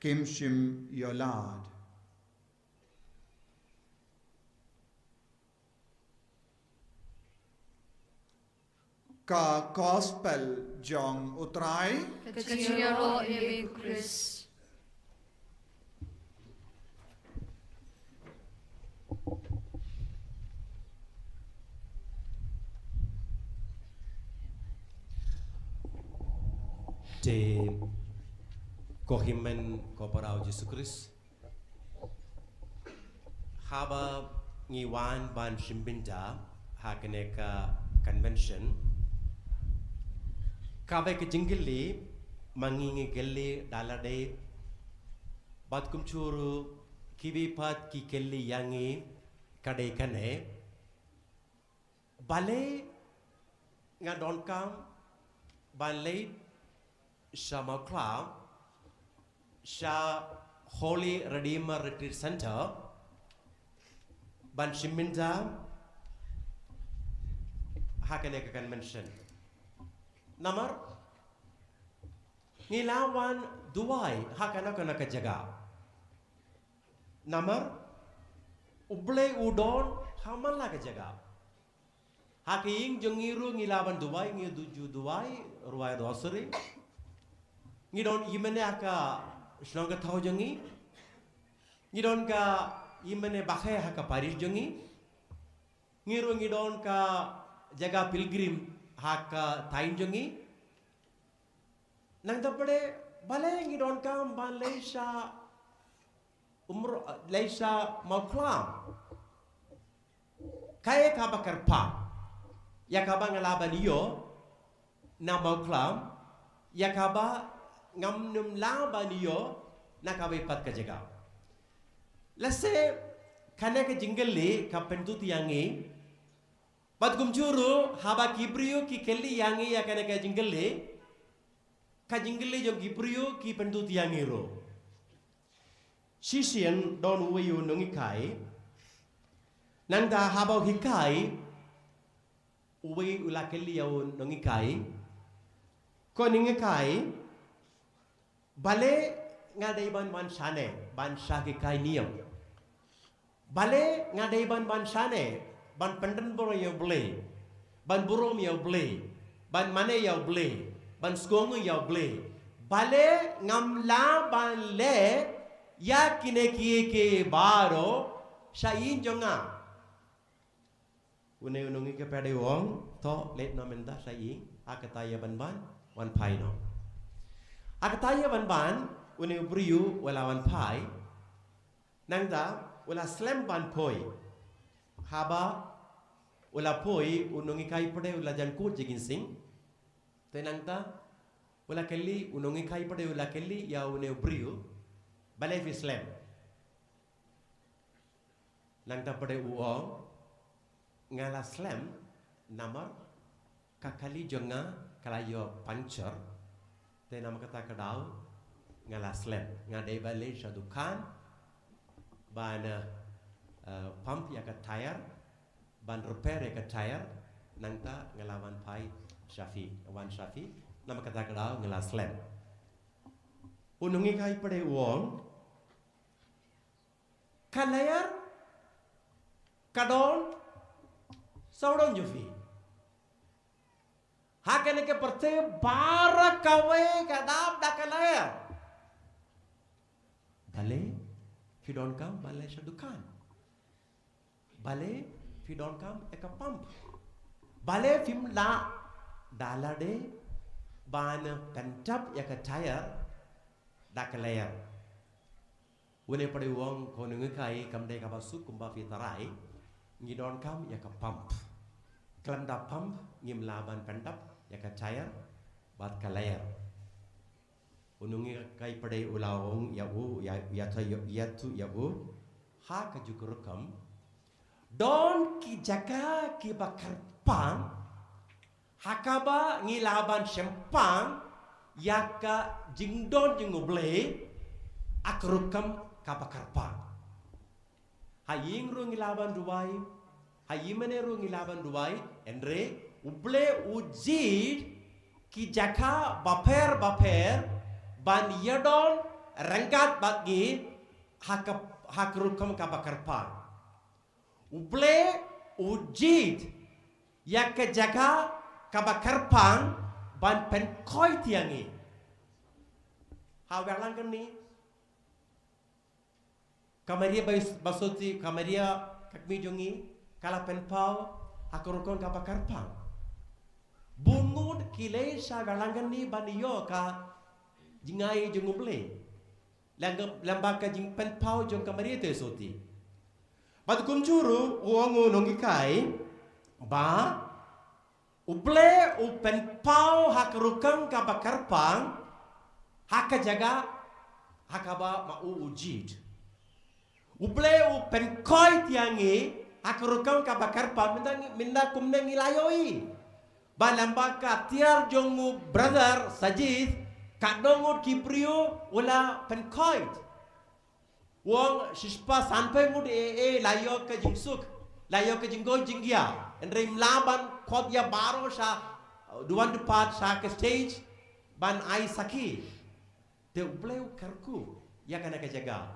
kim shym ïohlad. Ka Gospel jong u Trai. Ka jingïaroh ïa me ko Khrist. Te Ko hynmen ko para u Jisu Khrist. Haba ngi wan ban shim bynta ha kane ka convention, kaba ka jingkylli ma ngi ngi kylli da lade, bad kumjuh ruh kiwei pat ki kylli ïa ngi ka dei kane: balei nga donkam ban leit sha Mawkhlam, sha Holy Redeemer Retreat Center, ban shim bynta ha kane ka convention? Namar ngi la wan duwai ha kano kano ka jaka. Namar U Blei u don ha man la ka jaka. Ha ka ïing jong ngi ruh ngi la ban duwai, ngi ju duwai, rwai rosary. Ngi don ïa mane ha ka shnong ka thaw jong ngi. Ngi don ka ïa mane bakhe ha ka parish jong ngi. Ngi ruh ngi don ka jaka pilgrim ha ka thaiñ jong ngi. Nangta pat de, balei ngi donkam ban leit sha Umroi, leit sha Mawkhlam? Kaei kaba kyrpang ïa kaba nga la ban ïoh na Mawkhlam, ïa kaba ngam nym lah ban ïoh na kawei pat ka jaka? Lehse kane ka jingkylli ka pyntut ïa ngi. Bad kumjuh ruh haba ki briew ki kylli ïa ngi ïa kane ka jingkylli, ka jingkylli jong ki briew ki pyntut ïa ngi ruh. Shisien don uwei u nonghikai. Nangta haba u hikai, uwei u la kylli ïa u nonghikai. Ko nonghikai, balei nga dei ban wan shane ban shah hikai niam? Balei nga dei ban wan shane ban pyndonburom ïa U Blei, ban burom ïa U Blei, ban mane ïa U Blei, ban sngewbha ïa U Blei? Balei ngam lah ban leh ïa kine kiei kiei baroh sha ïing jong nga? Une u nonghikai pat de u ong, to leit noh mynta sha ïing, ha kata ïa ban ban, wan phai noh. Ha kata ïa ban ban, une u briew u la wan phai. Nangta u la slem ban poi. Haba u la poi, u nonghikai pat de u la jan kut jingïaseng. Te nangta u la kylli, u nonghikai pat de u la kylli ïa une u briew, balei phi slem? Nangta pat de u ong, nga la slem namar ka kali jong nga ka la ïoh puncture. Te namar kata ka daw nga la slem. Nga dei ban leit sha dukan ban, eh, pump ïa ka tyre, ban repair ïa ka tyre. Nangta nga la wan phai sha phi, wan sha phi. Namar kata ka daw nga la slem. U nonghikai pat de u ong, ka lyer ka don sawdong jong phi. Ha kane ka pyrthei baroh kawei ka dap da ka lyer. Balei phi donkam ban leit sha dukan? Balei phi donkam ïa ka pump? Balei phim lah da lade ban pyntap ïa ka tyre da ka lyer? Une pat de u ong, ko nonghikai, kam dei kaba suk kumba phi tharai, ngi donkam ïa ka pump. Khlem da pump ngim lah ban pyndap ïa ka tyre bad ka lyer. U nonghikai pat de u la ong ïa u, ïa, ïathuh ïa, ïathuh ïa u, ha kajuh ka rukom, don ki jaka kiba kyrpang ha kaba ngi lah ban shempang ïa ka jingdon jong U Blei ha ka rukom kaba kyrpang. Ha ïing ruh ngi lah ban duwai, ha ïingmane ruh ngi lah ban duwai, hynrei U Blei u jied ki jaka bapher bapher ban ïadon ryngkat bad ngi ha ka, ha ka rukom kaba kyrpang. U Blei u jied ïa ka jaka kaba kyrpang ban pynkhiah ïa ngi. Ha Wahlang kane, ka Maria Bas-, Basoti, ka Maria ka kmie jong ngi, ka la pynpaw ha ka rukom kaba kyrpang. Bun ngut ki leit sha Wahlang kane ban ïoh ka jingai jong U Blei. Lyngba ka jingpynpaw jong ka Maria Theisotti. Bad kumjuh ruh u ong u nonghikai ba U Blei u pynpaw ha ka rukom kaba kyrpang, ha ka jaka ha kaba ma u u jied. U Blei u pynkoit ïa ngi ha ka rukom kaba kyrpang, mynta ngi, mynta kumne ngi la ïohi ba lyngba ka tiar jong u brother Sajid, katno ngut ki briew u la pynkoit. U ong shispah sanphew ngut eh, eh, la ïoh ka jingsuk, la ïoh ka jingkhuid jingkhiah. Hynrei ym lah ban khot ïa baroh sha, uh, duwan dpat sha ka stage ban ai sakhi. Te U Blei u kyrkhu ïa kane ka jaka.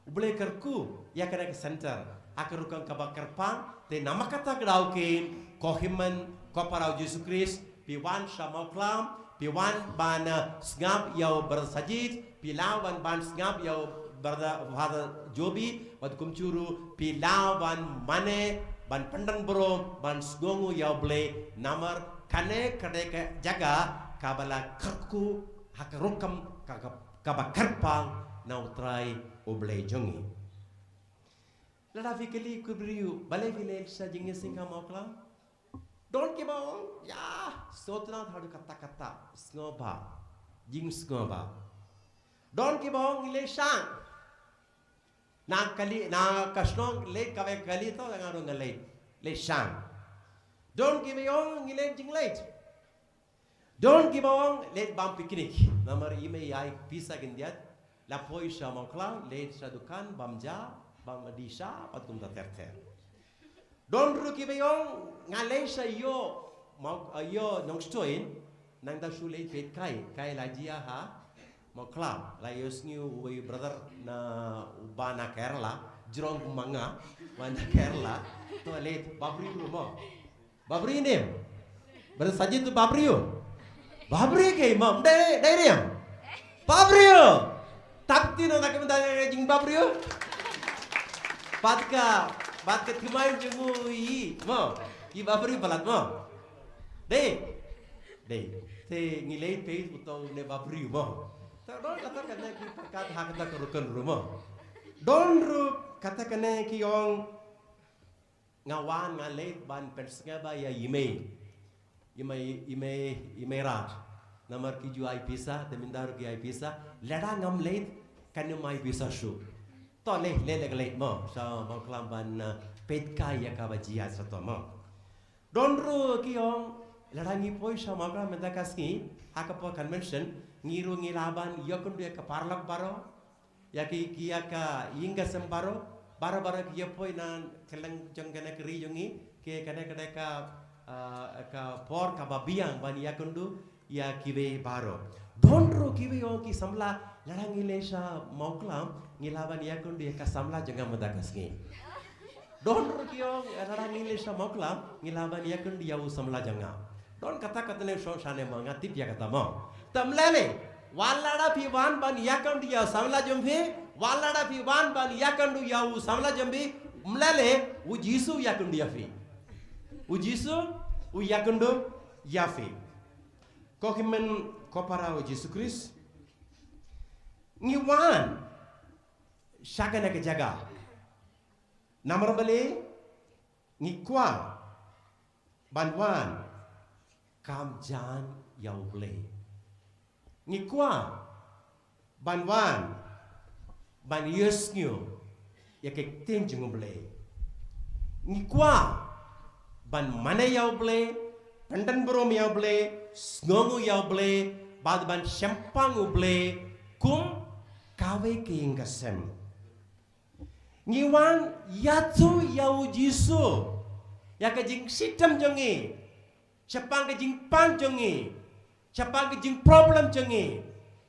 U Blei u kyrkhu ïa kane ka center. Ha ka rukom kaba kyrpang, te namar kata ka daw kein, ko hynmen ko para u Jisu Khrist, phi wan sha Mawkhlam, phi wan ban, eh, sngap ïa u brother Sajid, phi la wan ban sngap ïa u brother Father Jobi, bad kumjuh ruh phi la wan mane ban pyndon burom, ban sngewnguh ïa U Blei, namar kane ka dei ka jaka kaba la kyrkhu ha ka rukom ka, ka, kaba kyrpang na U Trai U Blei jong ngi. Lada phi kylli ki briew, balei phi leit sha jingïaseng ha Mawkhlam? Don kiba ong, ïa, sngewtynnat haduh katta katta, sngewbha, jingsngewbha. Don kiba ong, ngi leit shang. Na kali, na ka shnong leit kawei kali, to nga ruh nga leit, leit shang. Don kiba ong, ngi leit jingleit. Don kiba ong leit bam picnic. Namar i mei i ai pisa khyndiat, la poi sha Mawkhlam, leit sha dukan bam ja, bam dih sha, bad kumta ter ter. Don ruh kiba ong, nga leit sha ïew, Maw, ïew Nongstoiñ, nangta shu leit peit kai, kai la jia ha Mawkhlam. La ïohsngew uwei u brother na, uba na Kerala, jrong kum ma nga, uba na Kerala, to leit, bapri ruh mo. Bapri ne em? Brother Sajid, to bapri o? Bapri kein mo, dei, dei ne em? Bapri o. Tap ti no na ka bynta ka jingbapri o. Pat ka, pat ka thymmai jong u i mo. I bapri palat mo. Dei. Dei. Te ngi leit peit uto une bapri mo. Te don kata kane ki pyrkhat ha kata ka rukom ruh mo. Don ruh kata kane ki ong, nga wan, nga leit ban pynsngewbha ïa i mei. I mei, i mei, i mei Raj. Namar ki ju ai pisa, te mynta ruh ki ai pisa. Lada ngam leit, kan ym ai pisa shuh. To leit, leit, leit, leit mo. Sha Mawkhlam ban, uh, peit kai ïa kaba jia sha to mo. Don ruh ki ong, lada ngi poi sha Mawkhlam mynta ka sngi, ha ka por convention, ngi ruh ngi lah ban ïakynduh ïa ka paralok baroh, ïa ki, ki ïa ka ïing ka sem baroh, baroh baroh ki ïa poi na kylleng jong kane ka ri jong ngi, ki kane ka dei ka, ah, ka por kaba biang ban ïakynduh ïa kiwei baroh. Don ruh kiwei ong ki samla, lada ngi leit sha Mawkhlam, ngi lah ban ïakynduh ïa ka samla jong nga mynta ka sngi. Don ruh ki ong, lada ngi leit sha Mawkhlam, ngi lah ban ïakynduh ïa u samla jong nga. Don kata kata ne shong shane mo, nga tip ïa kata mo. Te ym lei lei, wat lada phi wan ban ïakynduh ïa u samla jong phi, wat lada phi wan ban ïakynduh ïa u samla jong phi, ym lei lei, u Jisu u ïakynduh ïa phi. U Jisu u ïakynduh ïa phi. Ko hynmen ko para u Jisu Khrist, ngi wan sha kane ka jaka. Namar balei? Ngi kwah ban wan kam jan ïa U Blei. Ngi kwah ban wan ban ïohsngew ïa ka ktien jong U Blei. Ngi kwah ban mane ïa U Blei, pyndon burom ïa U Blei, sngewnguh ïa U Blei, bad ban shemphang U Blei kum kawei ka ïing ka sem. Ngi wan ïathuh ïa u Jisu ïa ka jingshitom jong ngi, shaphang ka jingpang jong ngi, shaphang ka jingproblem jong ngi,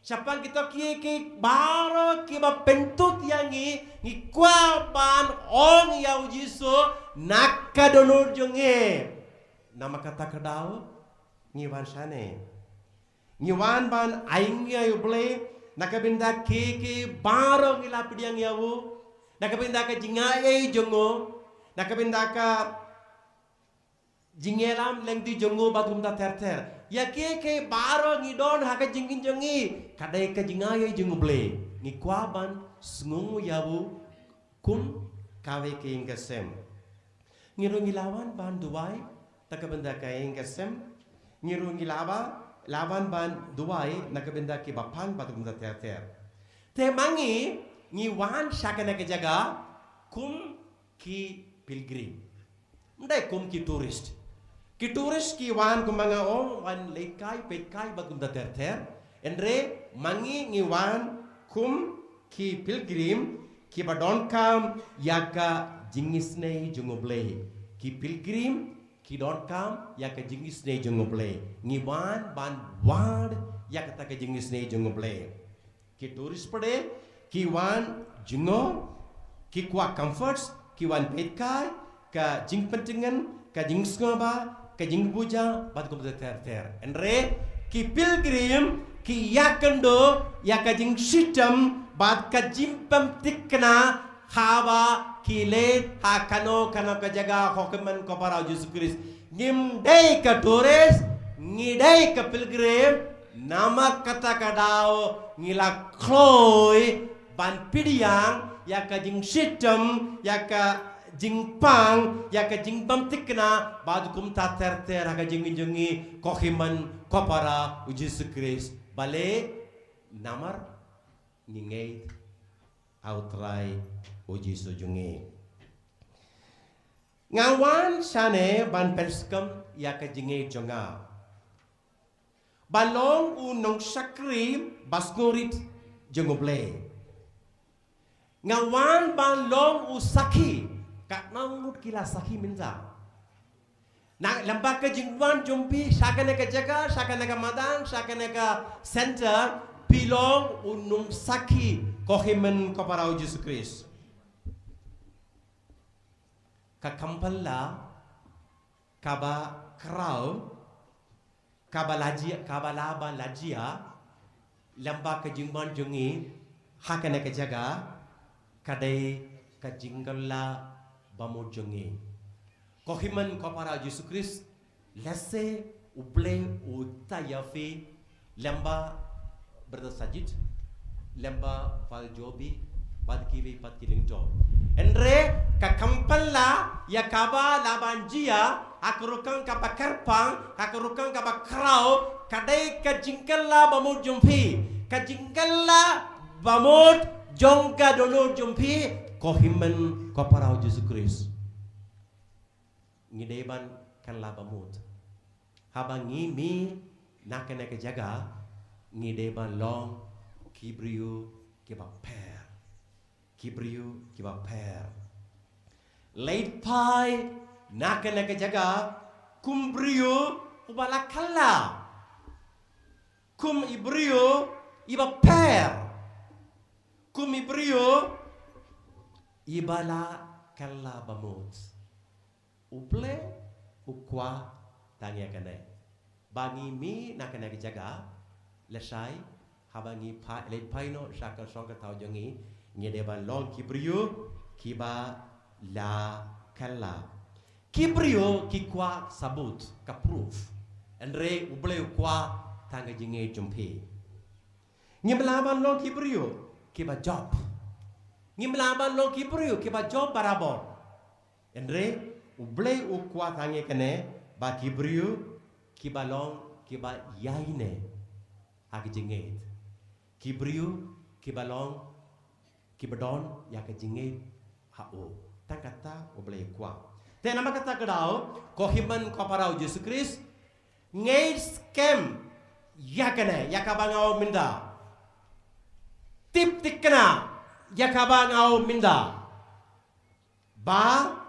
shaphang kito kiei kiei baroh kiba pyntut ïa ngi. Ngi kwah ban ong ïa u Jisu na ka dohnud jong ngi. Namar kata ka daw ngi wan shane. Ngi wan ban ainguh ïa U Blei na ka bynta kiei kiei baroh ngi la pdiang ïa u, na ka bynta ka jingai jong u, na ka bynta ka jingïalam lynti jong u bad kumta ter ter. Ïa kiei kiei baroh ngi don ha ka jingim jong ngi, ka dei ka jingaiei jong U Blei. Ngi kwah ban sngew ïa u kum kawei ka ïing ka sem. Ngi ruh ngi lah ban duwai na ka bynta ka ïing ka sem. Ngi ruh ngi lah ban, lah ban ban duwai na ka bynta ki bapang bad kumta ter ter. Te ma ngi, ngi wan sha kane ka jaka kum ki pilgrim. Ym dei kum ki tourist. Ki tourist ki wan kumba nga ong, wan leit kai, peit kai bad kumta ter ter. Hynrei ma ngi, ngi wan kum ki pilgrim, kiba donkam ïa ka jingisynei jong U Blei. Ki pilgrim ki donkam ïa ka jingisynei jong U Blei. Ngi wan ban wad ïa kata ka jingisynei jong U Blei. Ki tourist pat de ki wan jngoh, ki kwah comforts, ki wan peit kai, ka jingpyntngen, ka jingsngewbha, ka jingpuja bad kumta ter ter. Hynrei ki pilgrim ki ïakynduh ïa ka jingshitom bad ka jingbymthikna haba ki leit ha kano kano ka jaka ha khmih ko para U Jisu Khrist. Ngim dei ka tourist, ngi dei ka pilgrim. Namar kata ka daw ngi la kloi ban pdiang ïa ka jingshitom, ïa ka jingpang, ïa ka jingbymthikna bad kumta ter ter ha ka jingim jong ngi ko hynmen ko para U Jisu Khrist. Balei? Namar ngi ngeit ha U Trai U Jisu jong ngi. Nga wan shane ban pynskhem ïa ka jingngeit jong nga ba long u nongshakri ba sngewrit jong U Blei. Nga wan ban long u sakhi. Katno ngut ki la sakhi mynta? Na lyngba ka jingwan jong phi sha kane ka jaka, sha kane ka madan, sha kane ka center, phi long u nongsakhi ko hynmen ko para U Jisu Khrist. Ka kam phylla kaba khraw, kaba la jia, kaba lah ban la jia lyngba ka jingwan jong ngi ha kane ka jaka, ka dei ka jingkylla bamut jong ngi. Ko hynmen ko para U Jisu Khrist, lehse U Blei u ithuh ïa phi lyngba Brother Sajid, lyngba Father Jobi bad kiwei pat ki lyngdoh. Hynrei ka kam phylla ïa kaba lah ban jia ha ka rukom kaba kyrpang, ha ka rukom kaba khraw, ka dei ka jingkylla bamut jong phi, ka jingkylla bamut jong ka dohnud jong phi ko hynmen ko para U Jisu Khrist. Ngi dei ban kylla bamut. Haba ngi mih na kane ka jaka, ngi dei ban long ki briew kiba pher. Ki briew kiba pher. Leit phai na kane ka jaka kum briew uba la kylla, kum i briew iba pher, kum i briew iba la kylla bamut. U Blei u kwah tang ïa kane. Ba ngi mih na kane ka jaka, lashai, haba ngi pha-, leit phai noh sha ka shong ka thaw jong ngi, ngi dei ban long ki briew kiba la kylla. Ki briew ki kwah sabut, ka proof. Hynrei U Blei u kwah tang ka jingngeit jong phi. Ngim lah ban long ki briew kiba jop. Ngim lah ban long ki briew kiba jop barabor. Hynrei U Blei u kwah tang ïa kane, ba ki briew kiba long kiba ïaineh ha ka jingngeit. Ki briew kiba long kiba don ïa ka jingngeit ha u. Tang kata U Blei u kwah. Te namar kata ka daw, ko hynmen ko para U Jisu Khrist, ngeit skhem ïa kane, ïa kaba nga ong mynta. Tip thikna ïa kaba nga ong mynta. Ba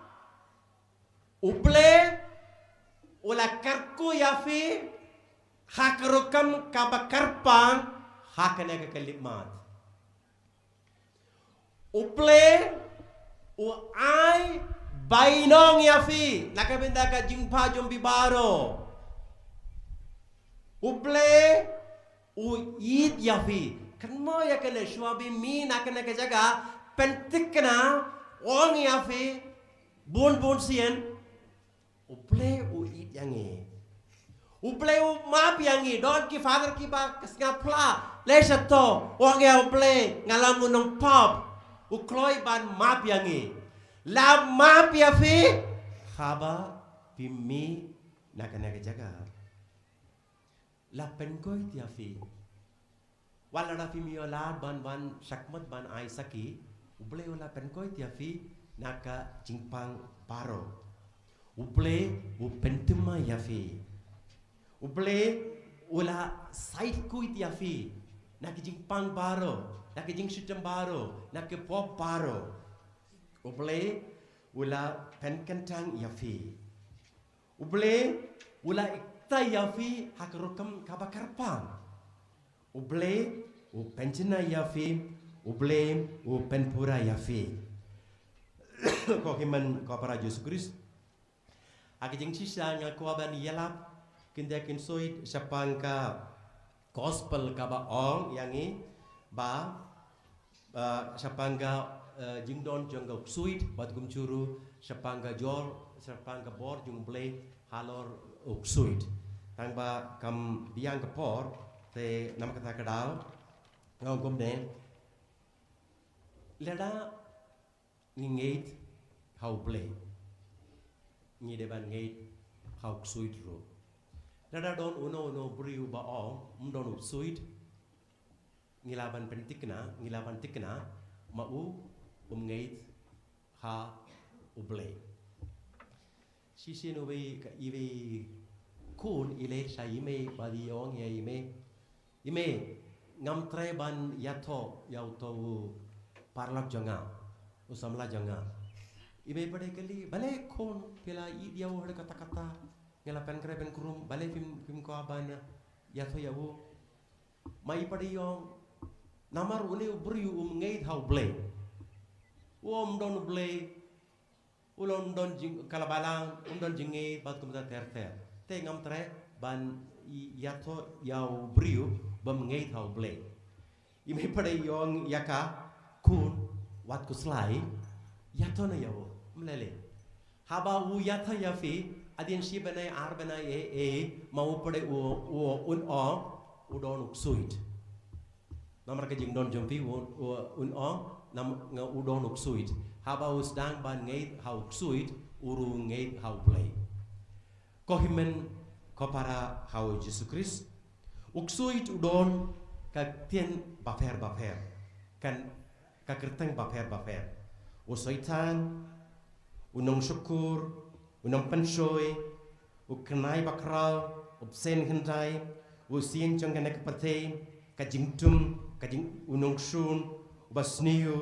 U Blei u la kyrkhu ïa phi ha ka rukom kaba kyrpang ha kane ka khyllipmat. U Blei u ai bainong ïa phi na ka bynta ka jingpha jong phi baroh. U Blei u ïeit ïa phi. Kynmaw ïa kane, shuwa ba mih na kane ka jaka, pynthikna, ong ïa phi bun bun sien. U Blei u ïeit ïa ngi. U Blei u map ïa ngi, don ki father kiba ka sngap phla, leh shato, u ong ïa U Blei, nga long u nongpop. U kloi ban map ïa ngi. La map ïa phi, haba phi mih na kane ka jaka. La pynkoit ïa phi. Wat lada phim ïoh lad ban, ban shakhmat ban ai sakhi, U Blei u la pynkoit ïa phi na ka jingpang baroh. U Blei u pynthymmai ïa phi. U Blei u la sait khuid ïa phi na ka jingpang baroh, na ka jingshitom baroh, na ka pop baroh. U Blei u la pynkyntang ïa phi. U Blei u la ikta ïa phi ha ka rukom kaba kyrpang. U Blei u pynjanai ïa phi, U Blei u pynpura ïa phi. Ko hynmen ko para Jisu Khrist. Ha ka jingshisha nga kwah ban ïalap khyndiat khynsoit shaphang ka gospel kaba ong ïa ngi ba, uh, shaphang ka, uh, jingdon jong ka ksuid bad kumjuh ruh shaphang ka jor, shaphang ka bor jong U Blei halor u ksuid. Tang ba kam biang ka por te namar kata ka daw nga ong kumne. Lada ngi ngeit ha U Blei, ngi dei ban ngeit ha u ksuid ruh. Lada don uno uno u briew ba ong um don u ksuid, ngi lah ban pynthikna, ngi lah ban thikna ma u um ngeit ha U Blei. Shisien uwei ka, iwei i khun i leit sha i mei bad i ong ïa i mei, i mei, ngam treh ban ïathoh ïa uto u paralok jong nga, u samla jong nga. I mei pat i kylli, balei khun, phi la ïeit ïa u haduh katta katta, nga la pynkhreh pynkrum, balei phim, phim kwah ban ïathoh ïa u? Ma i pat i ong, namar une u briew um ngeit ha U Blei. U ym don U Blei, u long don jing, ka la balang, um don jingngeit bad kumta ter ter. Te ngam treh ban ïathoh ïa u briew bym ngeit ha U Blei. I mei pat i ong ïa ka khun, wat khuslai, ïathoh noh ïa u, ym lei lei. Haba u ïathoh ïa phi, hadien shi bnai ar bnai ei ei, ma u pat u, u, un ong u don u ksuid. Namar ka jingdon jong phi u, u, un ong, nam, nga u don u ksuid. Haba u sdang ban ngeit ha u ksuid, u ruh u ngeit ha U Blei. Ko hynmen ko para ha u Jisu Khrist. U ksuid u don ka ktien bapher bapher. Kan ka kyrteng bapher bapher. U Soitan, u nongshukor, u nongpynshoi, u khynnai bakhraw, u bseiñ hyndai, u syiem jong kane ka pyrthei, ka jingtum, ka jing, u nongshun, u basniew,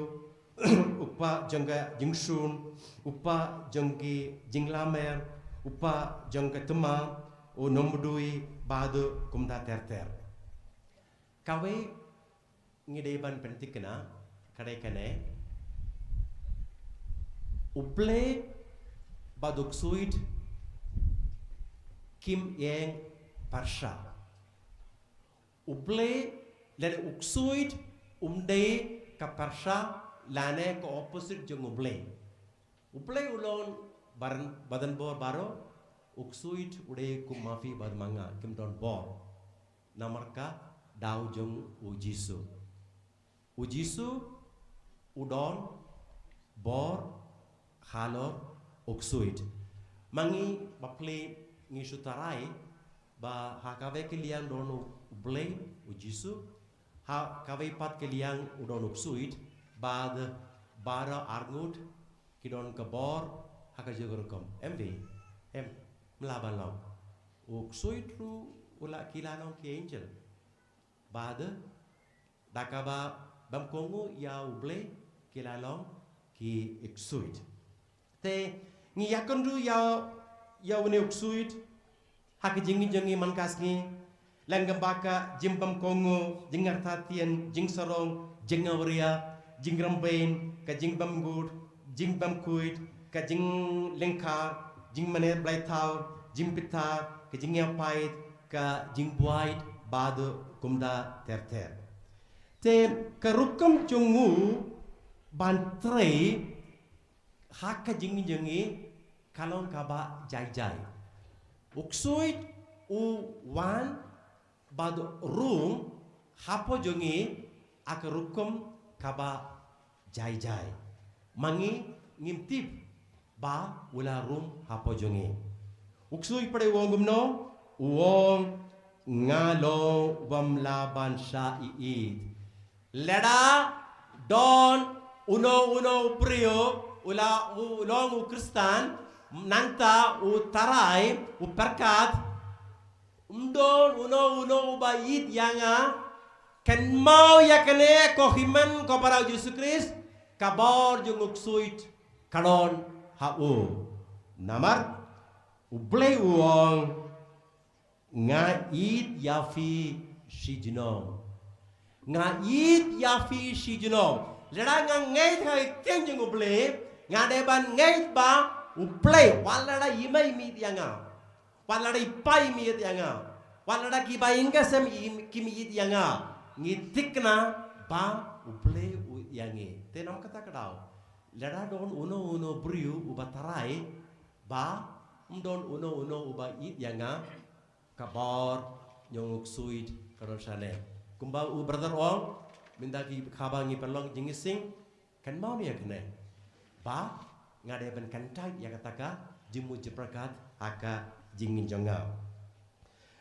u kpa jong ka jingshun, u kpa jong ki jinglamer, u kpa jong ka tma, u nongmudui, bad kumta ter ter. Kawei ngi dei ban pynthikna ka dei kane. U Blei bad u ksuid kim ïeng pyrshah. U Blei lane u ksuid um dei ka pyrshah lane ka opposite jong U Blei. U Blei u long baroh, badan bor baroh, u ksuid u dei kum ma phi bad ma nga, kim don bor. Namar ka daw jong u Jisu. U Jisu u don bor halor u ksuid. Ma ngi bapli ngi shu tharai ba ha kawei ka liang don u Blei u Jisu, ha kawei pat ka liang u don u ksuid, bad baroh arngut ki don ka bor ha ka jong ka rukom. Em dei, em, mla ba long. U ksuid ruh u la, ki la long ki angel. Bad da kaba bym kohnguh ïa U Blei ki la long ki ksuid. Te ngi ïakynduh ïa, ïa une u ksuid ha ka jingim jong ngi man ka sngi, lane ba ka jingbymkohnguh, jingartatien, jingsarong, jingawria, jingrembeiñ, ka jingbymngud, jingbymkhuid, ka jinglyngkar, jingmane blai thaw, jingbitar, ka jingïapait, ka jingbuaid, bad kumta ter ter. Te ka rukom jong u ban trei ha ka jingim jong ngi ka long kaba jai jai. U ksuid u wan bad rum hapoh jong ngi ha ka rukom kaba jai jai. Ma ngi ngim tip ba u la rum hapoh jong ngi. U ksuid pat u ong kumno, u ong nga long u bym lah ban shah ïeit. Lada don uno uno u briew u la u long u Khristan, nangta u tharai u pyrkhat, ym don uno uno uba ïeit ïa nga, kynmaw ïa kane ko hynmen ko para u Jisu Khrist, ka bor jong u ksuid ka don ha u. Namar U Blei u ong, nga ïeit ïa phi shi junom. Nga ïeit ïa phi shi junom. Lada nga ngeit ha ka ktien jong U Blei, nga dei ban ngeit ba U Blei, wat lada i mei i mih ïa nga, wat lada i pa i mih ïa nga, wat lada ki ba ïing ka sem i, ki mih ïa nga, ngi thikna ba U Blei u ïeit ïa ngi. Te namar kata ka daw, lada don uno uno briew uba tharai ba ym don uno uno uba ïeit ïa nga, ka bor jong u ksuid ka don shane. Kumba u brother ong, mynta ki haba ngi pynlong jingïaseng, kynmaw ïa kane, ba nga dei ban kyntait ïa kata ka jingmut jingpyrkhat ha ka jingim jong nga.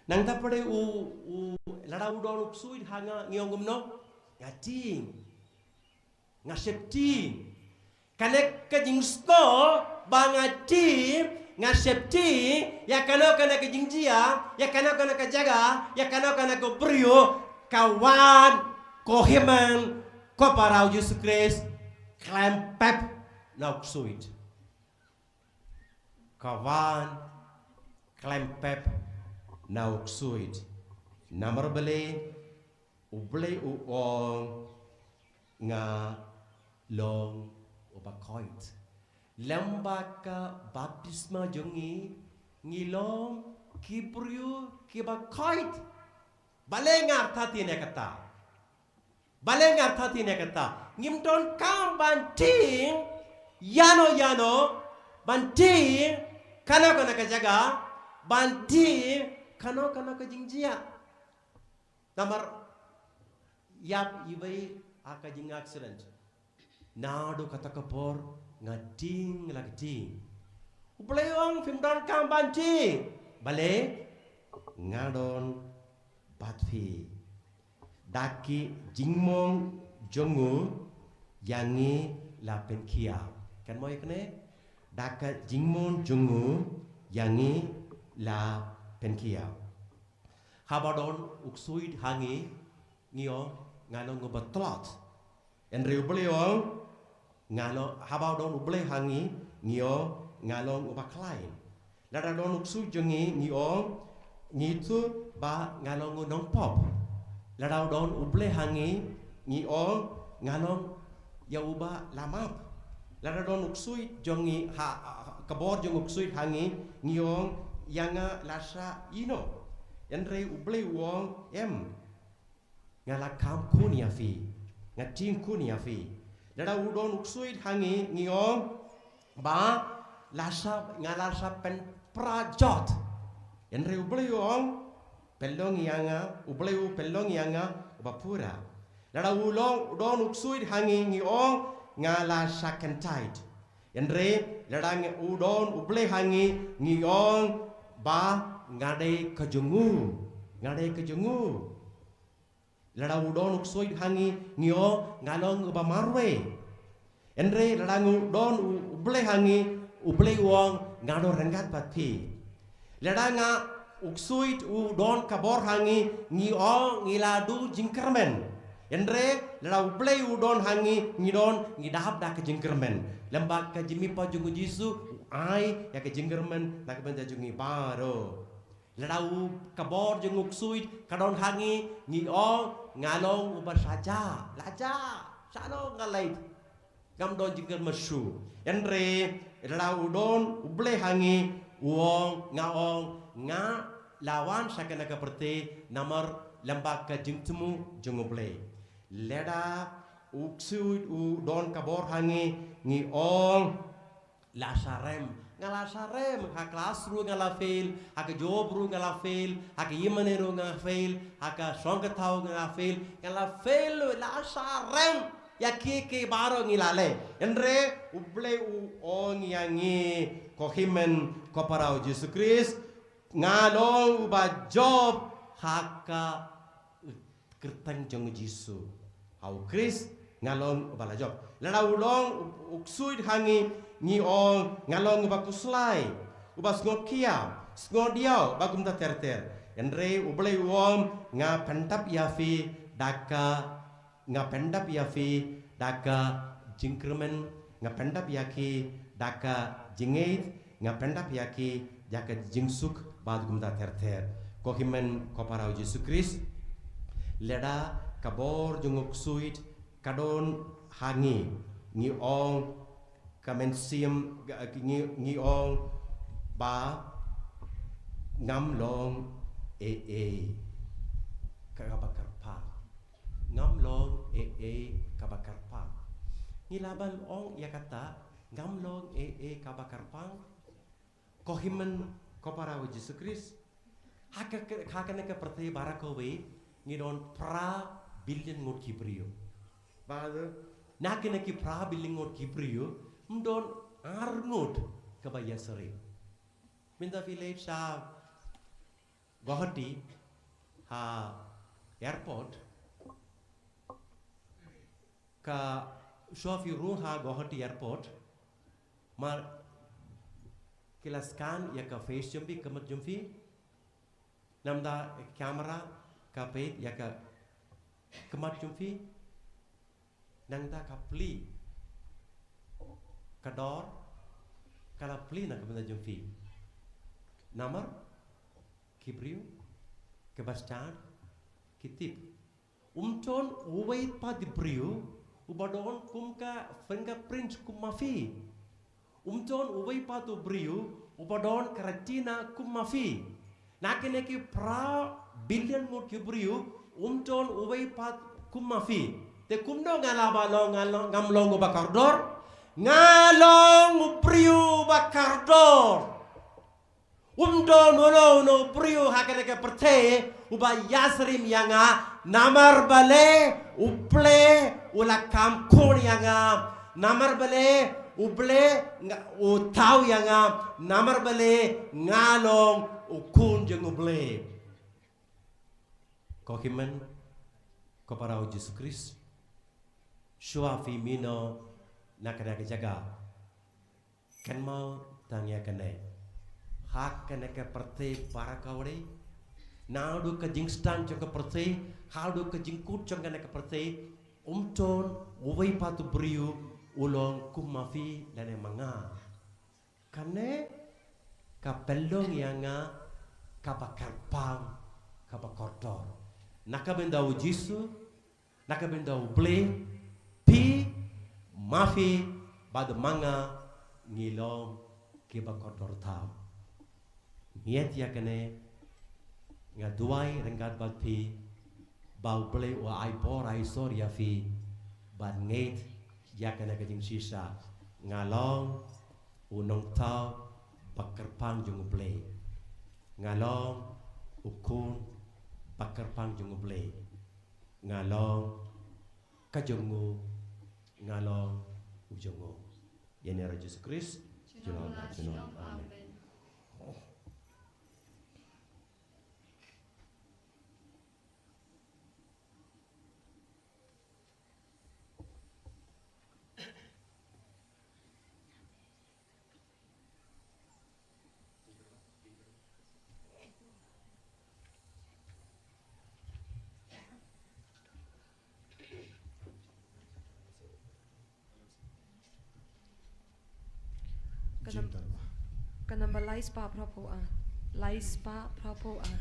Nangta pat u, u, lada u don u ksuid ha nga, ngi ong kumno, nga tieng, nga sheptieng. Kane ka jingsngew ba nga tieng, nga sheptieng ïa kano kano ka jingjia, ïa kano kano ka jaka, ïa kano kano ka briew, ka wan ko hynmen ko para u Jisu Khrist khlem pep na u ksuid. Ka wan khlem pep na u ksuid. Namar balei? U Blei u ong, nga long uba koit. Lem bad ka baptisma jong ngi, ngi long ki briew kiba koit. Balei nga artatien ïa kata? Balei nga artatien ïa kata? Ngim donkam ban tieng ïano ïano, ban tieng kano kano ka jaka, ban tieng kano kano ka jingjia. Namar ïap iwei ha ka jingaccident, naduh kata ka por nga tieng la ka tieng. U Blei u ong, phim donkam ban tieng. Balei? Nga don bad phi. Da ki jingmong jong u ïa ngi la pynkhiah. Kynmaw ïa kane, da ka jingmong jong u ïa ngi la pynkhiah. Haba don u ksuid ha ngi, ngi ong, nga long uba tlot. Hynrei U Blei u ong, nga long, haba don U Blei ha ngi, ngi ong, nga long uba khlaiñ. Lada don u ksuid jong ngi, ngi ong, ngi tip ba nga long u nongpop. Lada don U Blei ha ngi, ngi ong, nga long ïa uba la map. Lada don u ksuid jong ngi ha, ha, ka bor jong u ksuid ha ngi, ngi ong, ïa nga la shah ïehnoh. Hynrei U Blei u ong, em, nga la kham khun ïa phi, nga tieng khun ïa phi. Lada u don u ksuid ha ngi, ngi ong ba la shah, nga la shah pynpra jot. Hynrei U Blei u ong, pynlong ïa nga, U Blei u pynlong ïa nga uba pura. Lada u long, u don u ksuid ha ngi, ngi ong, nga la shah kyntait. Hynrei lada ngi, u don U Blei ha ngi, ngi ong ba nga dei ka jong u, nga dei ka jong u. Lada u don u ksuid ha ngi, ngi ong, nga long uba marwei. Hynrei lada ngi, u don u, U Blei ha ngi, U Blei u ong, nga don ryngkat bad phi. Lada nga, u ksuid u don ka bor ha ngi, ngi ong, ngi la duh jingkyrmen. Hynrei lada U Blei u don ha ngi, ngi don, ngi dap da ka jingkyrmen. Lem bad ka jingmihpat jong u Jisu, u ai ïa ka jingkyrmen na ka bynta jong ngi baroh. Lada u, ka bor jong u ksuid ka don ha ngi, ngi ong, nga long uba shajah, lajah, shano nga leit, ngam don jingkyrmen shuh. Hynrei lada u don U Blei ha ngi, u ong, nga ong, nga la wan sha kane ka pyrthei namar lem bad ka jingthmu jong U Blei. Lada u ksuid u don ka bor ha ngi, ngi ong, la shah rem, Nga la sharem, ha ka klas ruh nga la fail, ha ka job ruh nga la fail, ha ka ïingmane ruh nga la fail, ha ka shong ka thaw nga la fail, nga la fail, la sharem. Ïa ki ki baroh ngi la leh. Hynrei U Blei u ong ïa ngi, ko hynmen ko para u Jisu Khrist, nga long uba jop ha ka kyrteng jong u Jisu. Ha u Khrist nga long uba la jop. Lada u long u, u ksuid ha ngi, ngi ong nga long uba khuslai, uba sngewkhia, sngewdiaw, ba kumta ter ter. Hynrei U Blei u ong nga pyndap ïa phi da ka, nga pyndap ïa phi da ka jingkyrmen, nga pyndap ïa ki da ka jingngeit, nga pyndap ïa ki da ka jingsuk, bad kumta ter ter. Ko hynmen ko para u Jisu Khrist, lada ka bor jong u ksuid ka don ha ngi, ngi ong, ka mynsiem, ka, ngi, ngi ong ba ngam long ei ei kaba kyrpang. Ngam long ei ei kaba kyrpang. Ngi lah ban ong ïa kata, ngam long ei ei kaba kyrpang. Ko hynmen ko para u Jisu Khrist, ha ka, ha kane ka pyrthei baroh kawei ngi don phra billion ngut ki briew. Bad na kine ki phra billion ngut ki briew, ym don ar ngut kaba ïasyriem. Mynta phi leit sha Guwahati ha airport, ka shuwa phi rung ha Guwahati airport, mar ki la scan ïa ka face jong phi, ka mat jong phi, namar da camera ka peit ïa ka, ka mat jong phi, nangta ka plie ka dor, ka la plie na ka bynta jong phi. Namar ki briew, ki bastad, ki tip. Um don uwei pat u briew uba don kum ka fingerprint kum ma phi. Um don uwei pat u briew uba don ka retina kum ma phi. Na kine ki phra billion ngut ki briew, um don uwei pat kum ma phi. Te kumno nga lah ban long, nga long, ngam long uba kordor? Nga long u briew uba kordor. Um don uno uno u briew ha kane ka pyrthei uba ïasyriem ïa nga, namar balei? U Blei u la kham khun ïa nga. Namar balei? U Blei nga, u thaw ïa nga. Namar balei? Nga long u khun jong U Blei. Ko hynmen ko para u Jisu Khrist, shuwa phi mih noh na kane ka jaka, kynmaw tang ïa kane. Ha kane ka pyrthei baroh kawei, naduh ka jingsdang jong ka pyrthei haduh ka jingkut jong kane ka pyrthei, um don uwei pat u briew u long kum ma phi lane ma nga. Kane ka pynlong ïa nga kaba kyrpang, kaba kordor. Na ka bynta u Jisu, na ka bynta U Blei, phi, ma phi bad ma nga ngi long kiba kordor tam. Ngi ïa kane, nga duwai ryngkat bad phi ba U Blei u ai bor ai sor ïa phi ban ngeit ïa kane ka jingshisha. Nga long u nongthaw ba kyrpang jong U Blei. Nga long u khun ba kyrpang jong U Blei. Nga long ka jong u, nga long u jong u. Ïa ïa u Jisu Khrist. Junom, junom. Amen. Ka nam-, ka number lai spah phra phew ar. Lai spah phra phew ar.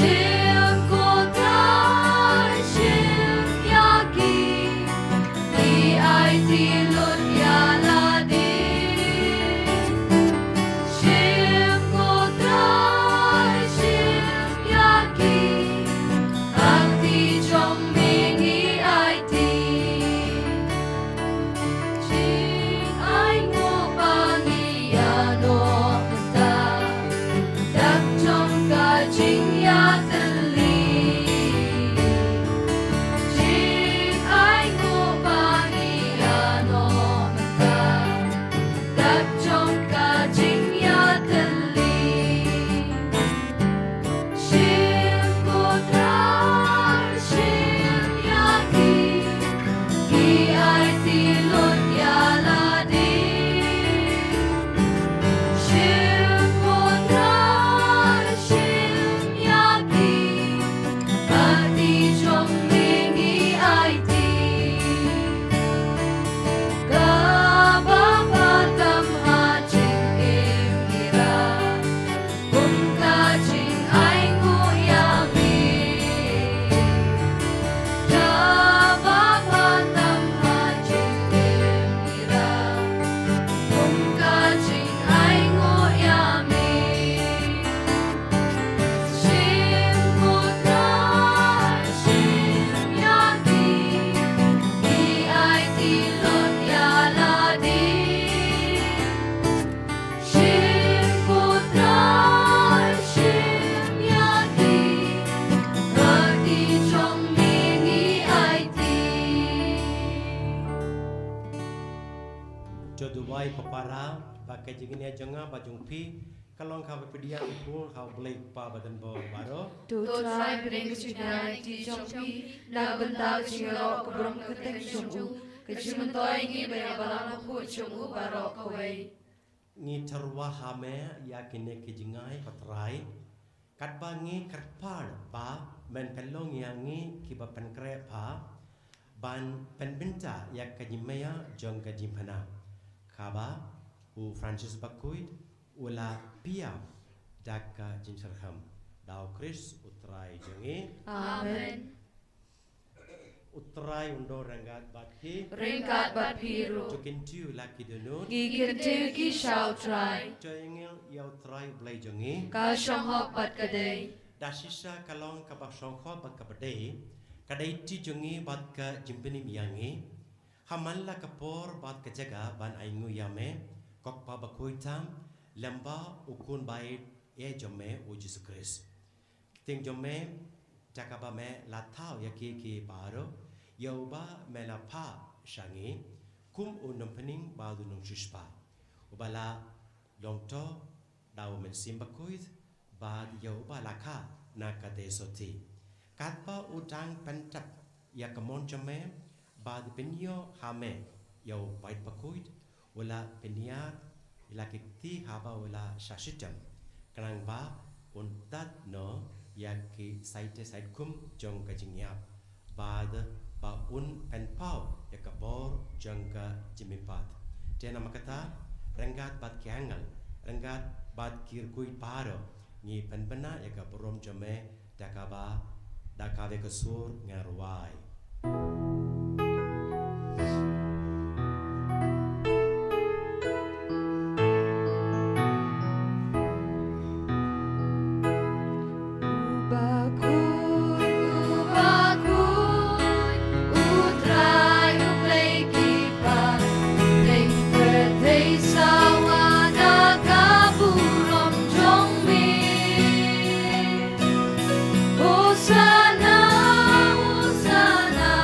Shim ko Trai, shim ïa ki, ki aiti lut ïa lade. Shim ko Trai, shim ïa ki, ha kti jong me ngi aiti. Jingainguh ba ngi ïa noh mynta, dak jong ka jingïatylli. Jingainguh ba ngi ïa noh mynta, dak jong ka jingïatylli. Shim ko Trai, shim ïa ki, ki aiti lut ïa lade. Shim ko Trai, shim ïa ki, ha kti jong me ngi aiti. Kaba pha tam ha jingim ngi rah, kum ka jingainguh ïa me. Kaba pha tam ha jingim ngi rah, kum ka jingainguh ïa me. Shim ko Trai, shim ïa ki, ki aiti lut ïa lade. Shim ko Trai, shim ïa ki, ha kti jong me ngi aiti. To duwai ko para, ba ka jingïa jong nga bad jong phi ka long kaba pdiang ïa u Blei Kpa Badonbor baroh. To Trai, pdiang ka jingïa ha kti jong phi na ka bynta ka jingïaroh ka burom ka kyrteng jong u, ka jingmyntoi ngi ba ïa ka Balang Bakhuid jong u baroh kawei. Ngi tyrwa ha me ïa kine ki jingai, ko Trai, katba ngi kyrpad ba men pynlong ïa ngi kiba pynkhreh pha, ban pynbynta ïa ka jingmaïa jong ka jingphna, kaba u Francis Bakhuid u la pia da ka jingsyrkham. Da u Khrist u Trai jong ngi. Amen. U Trai un don ryngkat bad phi. Ryngkat bad phi ruh. To kyntiew la ki dohnud. Ngi kyntiew ki sha u Trai. To ïa ngin ïa u Trai u Blei jong ngi. Ka shong hok bad ka dei. Da shisha ka long kaba shong hok bad kaba dei ka dei ti jong ngi bad ka jingpynim ïa ngi. Ha man la ka por bad ka jaka ban ainguh ïa me, ko Kpa Bakhuid tam, lem bad u Khun ba ïeit jong me u Jisu Khrist. Ki ktien jong me, da kaba me la thaw ïa ki ki baroh, ïa uba me la phah sha ngi kum u nongpynim bad u nongsiewspah, uba la long to da u Mynsiem Bakhuid, bad ïa uba la kha na ka dei sotti. Katba u dang pyntap ïa ka mon jong me, bad pynïoh ha me ïa u Paid Bakhuid, u la pynïar ïa la ki kti haba u la shah shitom, khnang ba un tad noh ïa ki saite saitkhum jong ka jingïap, bad ba un pynpaw ïa ka bor jong ka jingmihpat. Te namar kata, ryngkat bad ki angel, ryngkat bad ki rkui baroh, ngi pynbna ïa ka burom jong me, da kaba, da kawei ka sur ngi rwai. U Bakhuid, u Bakhuid, u Trai u Blei ki paid, pdeng pyrthei sawa da ka burom jong me. Hosana, Hosana,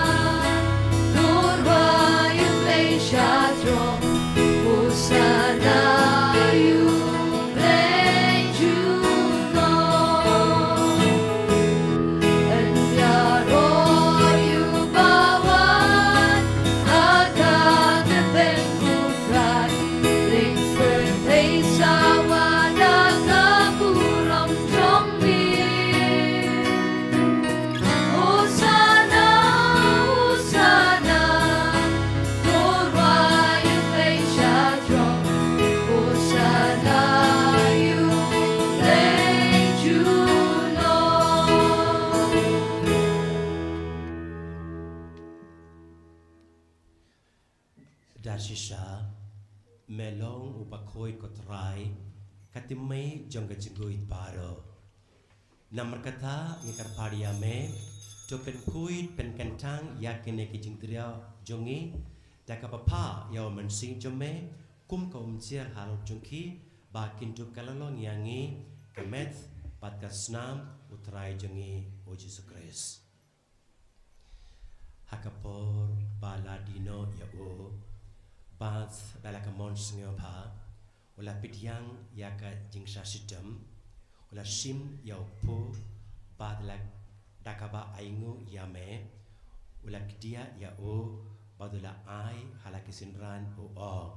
Shisha, me long u bakhuid ko Trai, ka tymmen jong ka jingkhuid baroh. Namar kata ngi kyrpad ïa me, to pynkhuid pynkyntang ïa kine ki jingthrang jong ngi, da kaba phah ïa u Mynsiem jong me, kum ka umjer halor jong ki, ba kin dup ka la long ïa ngi, ka met, bad ka snam, u Trai jong ngi, u Jisu Khrist. Ha ka por ba la die noh ïa u, bad da la ka mon sngewbha, u la pdiang ïa ka jingshah shitom, u la shim ïa u pud, bad la da kaba ainguh ïa me, u la kdiah ïa u, bad u la ai ha la ki synran u ong.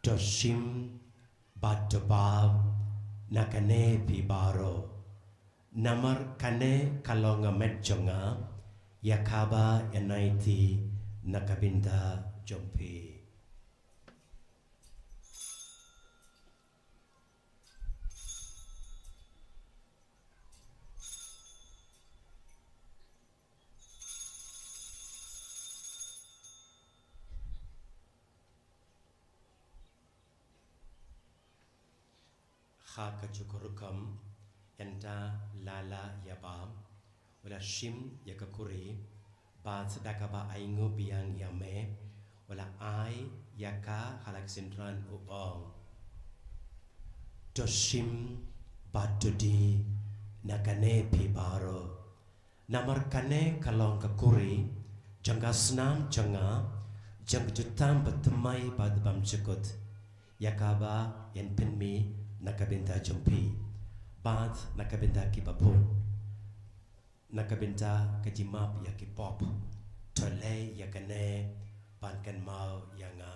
To shim bad to bam na kane phi baroh. Namar kane ka long ka met jong nga, ïa kaba ïa nai ti na ka bynta jong phi. Ha ka juh ka rukom, ynda la la ïa bam, u la shim ïa ka kuri, bad da kaba ainguh biang ïa me, u la ai ïa ka ha la ki synran u ong. To shim bad to die na kane phi baroh. Namar kane ka long ka kuri, jong ka snam jong nga, jong ka jutang bathymmai bad bymjukut. Ïa kaba yn pynmih na ka bynta jong phi. Bad na ka bynta kiba bun. Na ka bynta ka jingmap ïa ki pop. To leh ïa kane ban kynmaw ïa nga.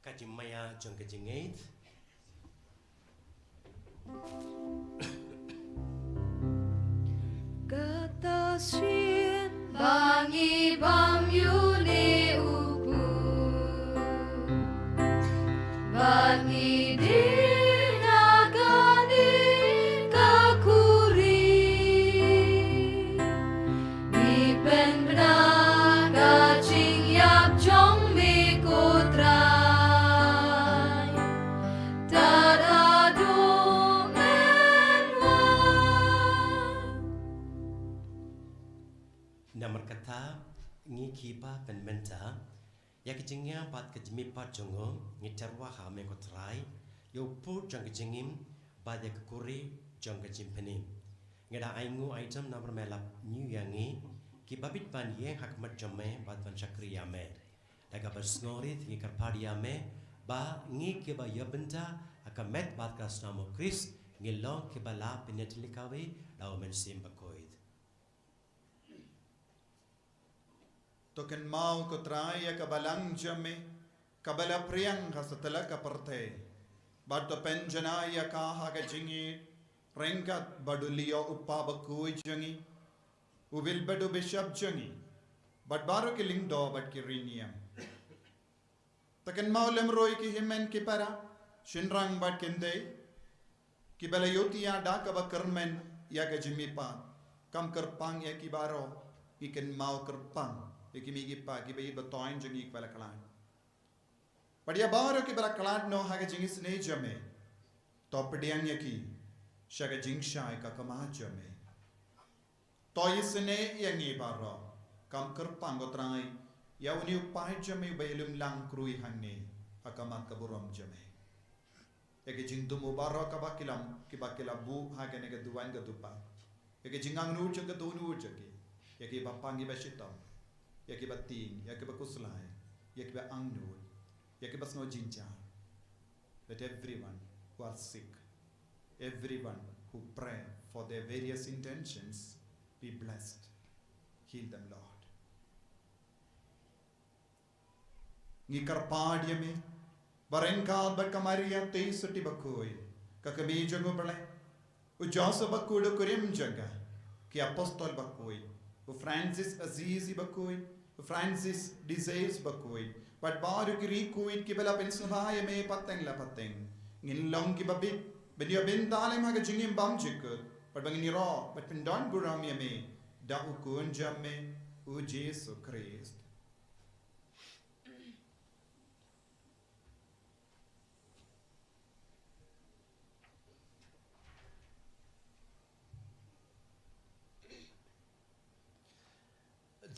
Ka jingmaïa jong ka jingngeit. Kata sien ba ngi bam ïa une u pud, ba ngi die na kane ka kuri. Ngi pynbna ka jingïap jong me ko Trai. Tad haduh mynwan. Namar kata, ngi kiba pynmynta ïa ka jingïap bad ka jingmihpat jong u, ngi tyrwa ha me ko Trai, ïa u pud jong ka jingim, bad ïa ka kuri jong ka jingpynim. Ngi da ainguh ai jam namar me la ñiew ïa ngi, kiba bit ban ïeng ha khmat jong me, bad ban shakri ïa me. Da kaba sngewrit ngi kyrpad ïa me, ba ngi kiba ïa bynta ha ka met bad ka snam u Khrist, ngi long kiba la pynïatylli kawei da u Mynsiem Bakhuid. To kynmaw ko Trai ïa ka balang jong me, kaba la phriang ha satlak ka pyrthei. Bad to pynjanai ïa ka ha ka jingïeit, ryngkat bad u Leo u Kpa bakhuid jong ngi, u Wilbert u Bishop jong ngi, bad baroh ki lyngdoh bad ki riewniam. To kynmaw lem ruh ïa ki hynmen ki para, shynrang bad kynthei, kiba la ïohthiah da kaba kyrmen ïa ka jingmihpat. Kam kyrpang ïa ki baroh, ngi kynmaw kyrpang ïa ki mei ki pa, kiba ïeit ba thoiñ jong ngi kiba la khlad. Bad ïa baroh kiba la khlad noh ha ka jingisynei jong me, to pdiang ïa ki sha ka jingshai ka khmat jong me. To isynei ïa ngi baroh, kam kyrpang ko Trai, ïa une u paid jong me uba ïalum lang khrui hangne ha khmat ka burom jong me. Ïa ki jingthmu baroh kaba ki la, kiba ki la buh ha kane ka duwan ka dupa. Ïa ki jingangnud jong ka dohnud jong ki. Ïa kiba pang kiba shitom. Ïa kiba tieng, ïa kiba khuslai, ïa kiba angnud, ïa kiba sngew jynjar. Let everyone who are sick, everyone who pray for their various intentions be blessed. Heal them, Lord. Ngi kyrpad ïa me, ba ryngkat bad ka Maria Theisotti bakhuid, ka kmie jong u Blei, u Joseph bakhuid u kurim jong ka, ki apostol bakhuid, u Francis Assisi bakhuid, u Francis de Sales bakhuid, bad baroh ki riewkhuid kiba la pynsngewbha ïa me pateng la pateng. Ngin long kiba bit ban ïoh bynta lem ha ka jingim bymjukut, bad ba ngin ïaroh bad pyndonburom ïa me da u Khun jong me, u Jisu Khrist.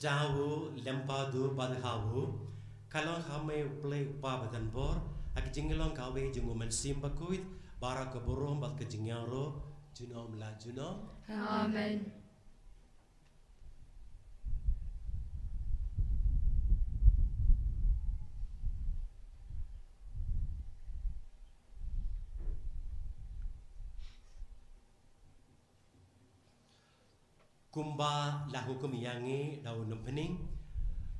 Da u lympa duh bad ha u, ka long ha me U Blei U Kpa Badonbor, ha ka jinglong kawei jong U Mynsiem Bakhuid, baroh ka burom bad ka jingïaroh junom la junom. Amen. Kumba la hukum ïa ngi da u nongpynim,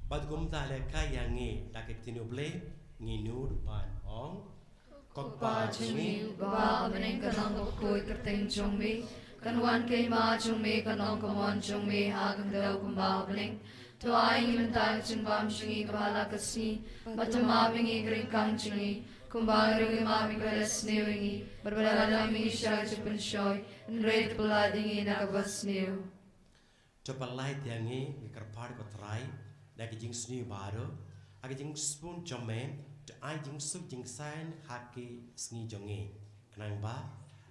bad kumta leh ka ïa ngi da ka ktien U Blei, ngi nud ban ong. Ko Kpa jong ngi, uba ha bneng, kan long ka bakhuid ka kyrteng jong me, kan wan ka hima jong me, kan long ka mon jong me ha ka khyndew kumba ha bneng. To ai ngi mynta ka jingbam jong ngi kaba ha la ka sngi, bad to map ïa ngi ki ryngkang jong ngi, kumba ngi ruh ngi map ïa kiba la sniew ïa ngi, bad wat la lam ïa ngi sha ka jingpynshoi, hynrei to pyllait ïa ngi na kaba sniew. To pyllait ïa ngi, ngi kyrpad ko Trai, da ka jingsniew baroh, ha ka jingsbun jong me, to ai jingsuk jingsaiñ ha ki sngi jong ngi. Khnang ba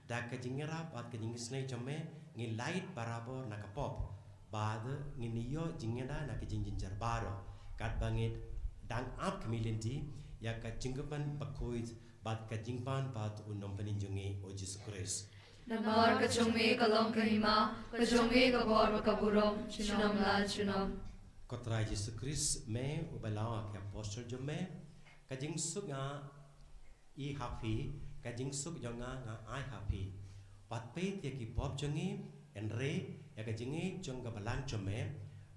da ka jingïarap bad ka jingisynei jong me, ngin lait barabor na ka pop, bad ngin ïoh jingïada na ka jingjynjar baroh, katba ngi dang ap khmih lynti ïa ka jingkyrmen bakhuid bad ka jingpan pat u nongpynim jong ngi, u Jisu Khrist. Namar ka jong me ka long ka hima, ka jong me ka bor bad ka burom, junom la junom. Ko Trai Jisu Khrist, me uba la ong ha ki apostol jong me, ka jingsuk nga ai ha phi, ka jingsuk jong nga nga ai ha phi. Wat peit ïa ki pop jong ngi, hynrei ïa ka jingngeit jong ka balang jong me,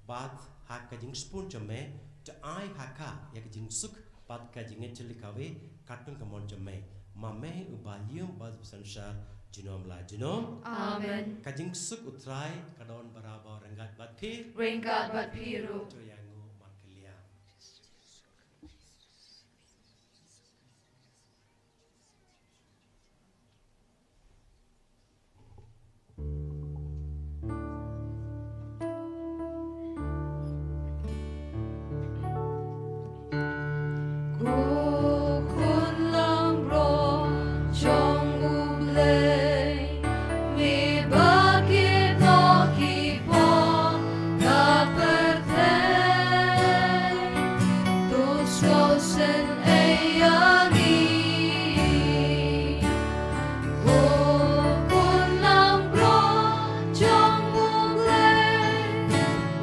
bad ha ka jingsbun jong me, to ai ha ka ïa ka jingsuk bad ka jingngeit jylliew kawei, katkum ka mon jong me. Ma me uba ïew bad uba synshar junom la junom. Amen. Ka jingsuk U Trai ka don barabor ryngkat bad phi. Ryngkat bad phi ruh. To ïa ngi markylliang. Ko Khun langbrot jong U Blei, me ba kit noh ki pop ka pyrthei, to skhem sngewsih ïa ngi. Ko Khun langbrot jong U Blei,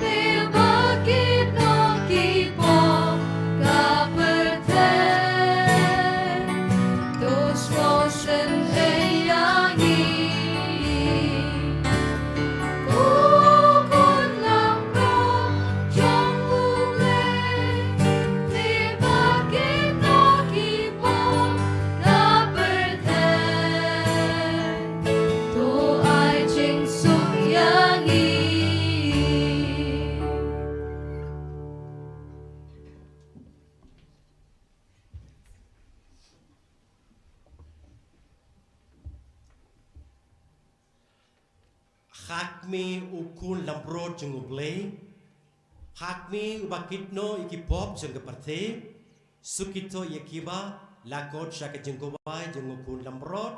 me ba kit noh ki pop ka pyrthei, to skhem sngewsih ïa ngi. Ko Khun langbrot jong U Blei, me ba kit noh ki pop ka pyrthei, to ai jingsuk ïa ngi. Ha khmih, U Khun langbrot jong U Blei. Ha khmih, uba kit noh ïa ki pop jong ka pyrthei. Suk kito ïa kiba la khot sha ka jingkwah jong U Khun langbrot.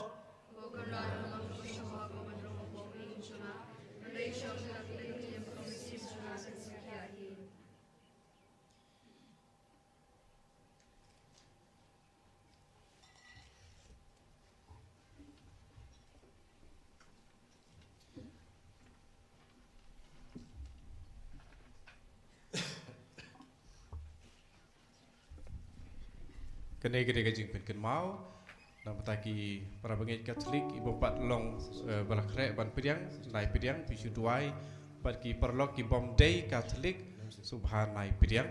Kane ka dei ka jingpynkynmaw na bynta ki para bangeit Katholik, i bym pat long, eh, ba la khreh ban pdiang, nai pdiang, phi shu duwai, bad ki paralok ki bym dei Katholik, sngewbha nai pdiang.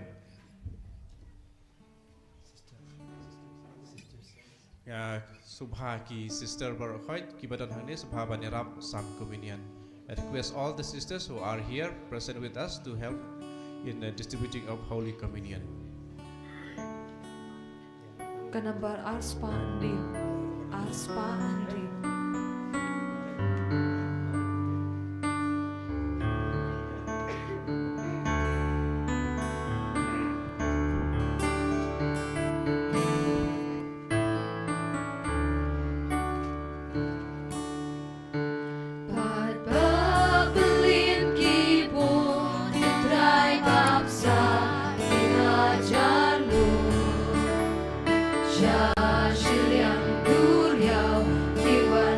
Nga sngewbha ki sister baroh khoit kiba don hangne sngewbha ban ïarap sam communion. I request all the sisters who are here present with us to help in the distributing of Holy Communion. Ka number ar spah hynriew. Ar spah hynriew. Pat ba pynlin ki bun ki trai bapsa ki hajar lum. Sha shiliang duriaw ki wan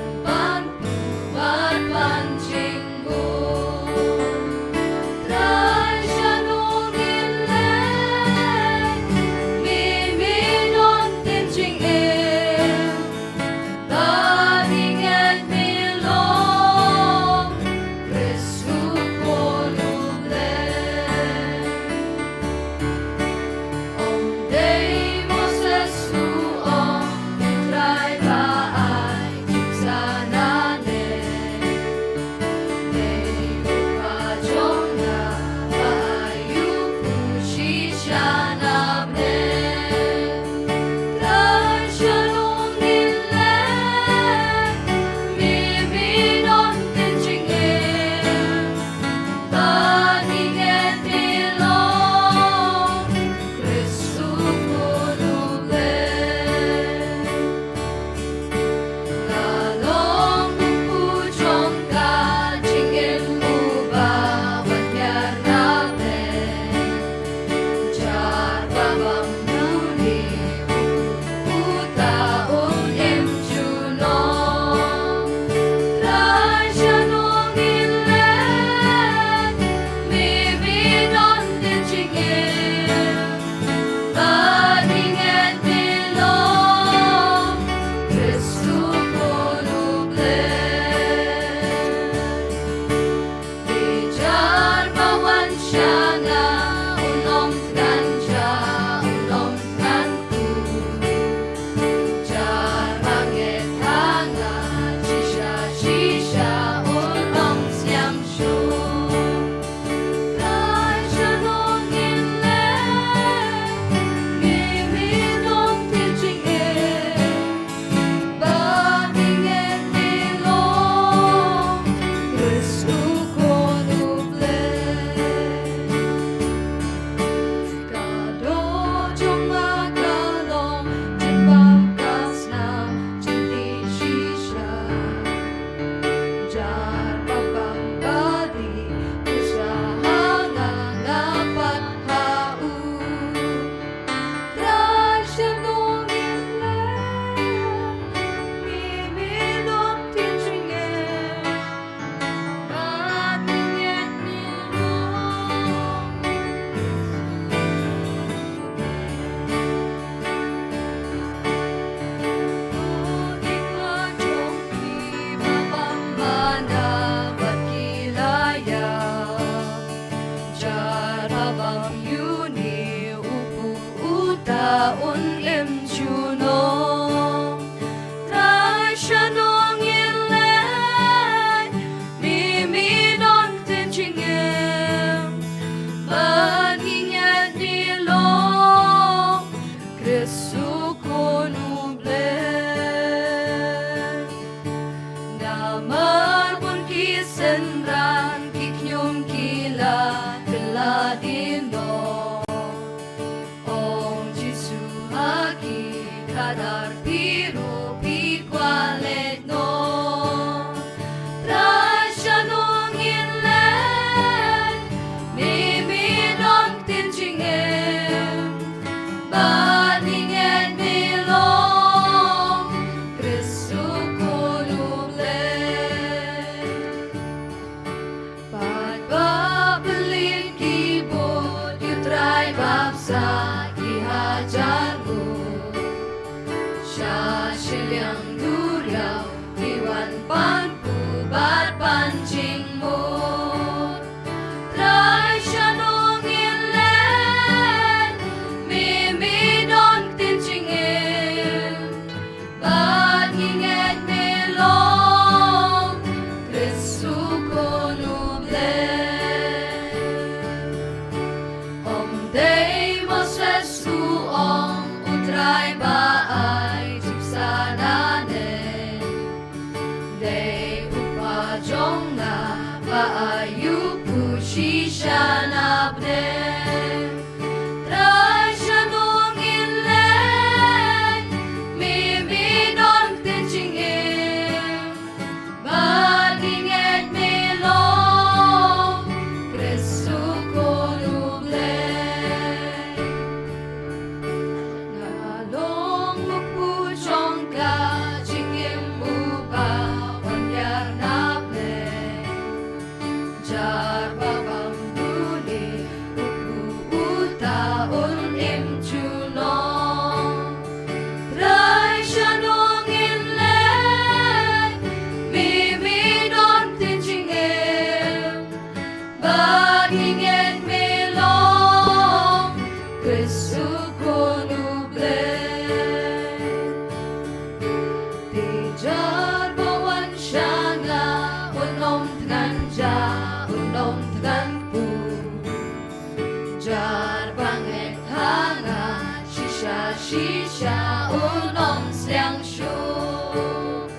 shisha u nongsliang shuh.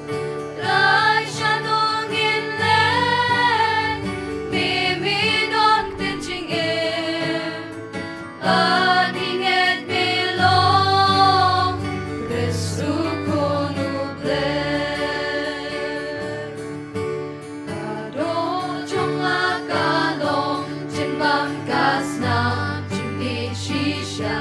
Trai sha nongin leh, me me don ktien jingim. Bad ngi ngeit me long Khrist u Khun u Blei. Ka doh jong nga ka long jingbam ka snam jingdih shisha.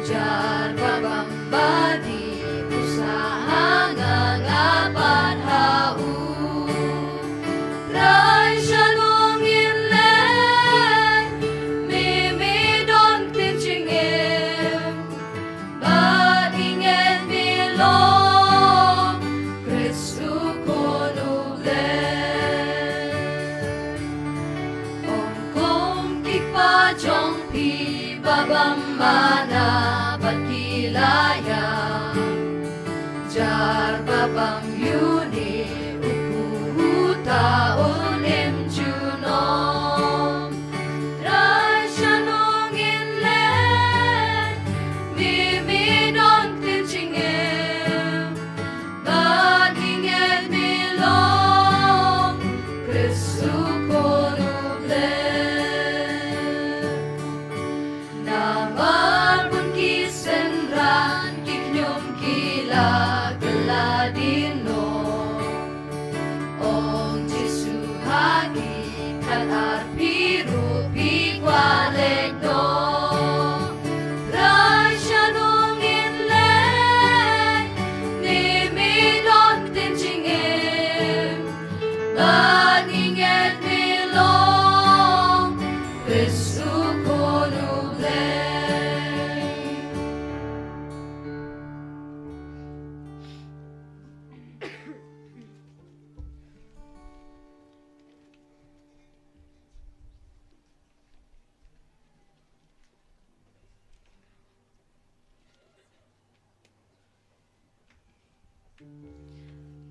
Jar ba bam ba dih u sah ha nga, nga pat ha u. Trai sha nongin leh, me me don ktien jingim. Bad ngi ngeit me long Khrist u Khun u Blei. Ong kum ki kpa jong phi ba bam mana bad ki la ïap. Jar ba bam ïa une u kpu uta un im junom. Trai sha nongin leh, me me don ktien jingim. Bad ngi ngeit me long Khrist u Khun u Blei. Namar bun ki synran ki khñium ki la kylla dien noh. Ong Jisu ha ki, khatar phi ruh phi kwah leit noh. Trai sha nongin leh, me me don ktien jingim. Bad ngi ngeit me long Khrist u Khun u Blei.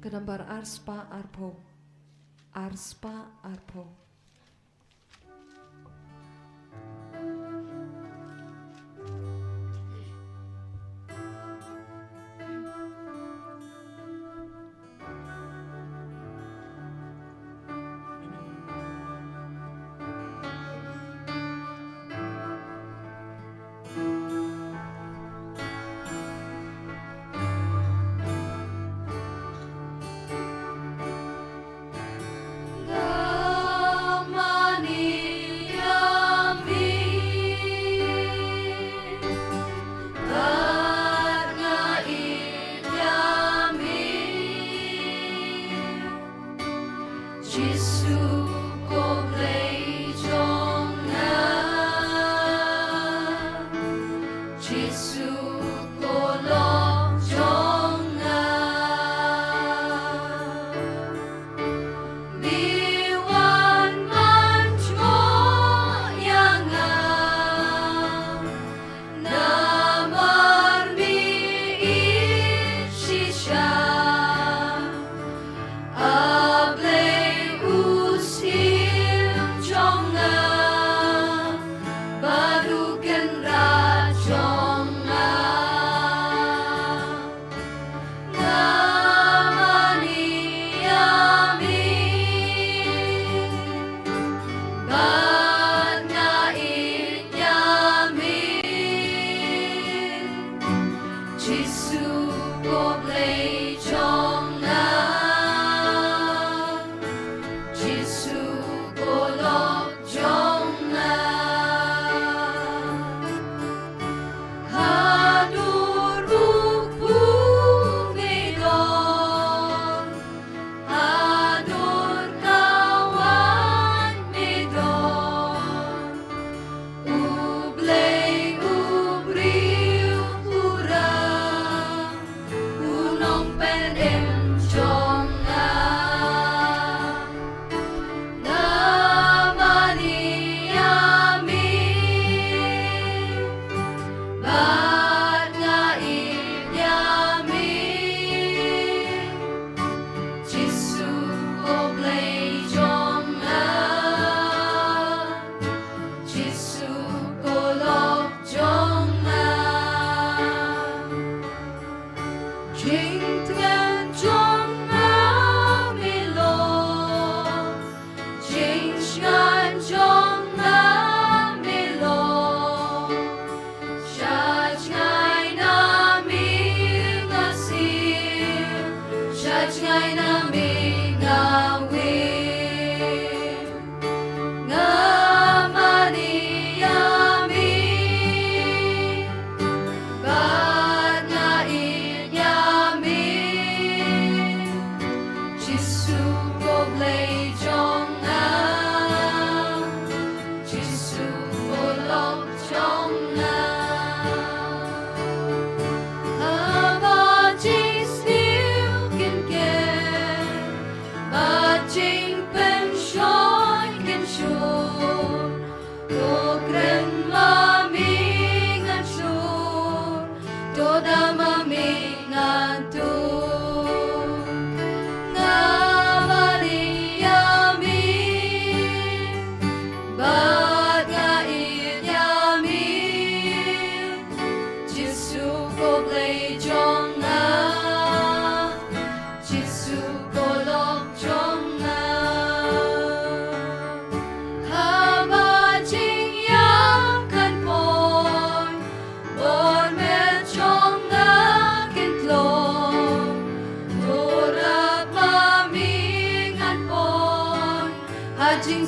Ka nambar ar spah arphew. Ar spah arphew. Jisu ko Blei jong nga, Jisu ko lok jong nga. Bi wan man jngoh ïa nga. Namar me ïeit shisha, A Blei u Syiem jong nga, bad u Kynrad jong nga. Nga mane ïa me, bad nga ïeit ïa me, Jisu ko Blei jong nga, Jisu ko lok jong nga. Haduh ruh me don, haduh ka wan me don.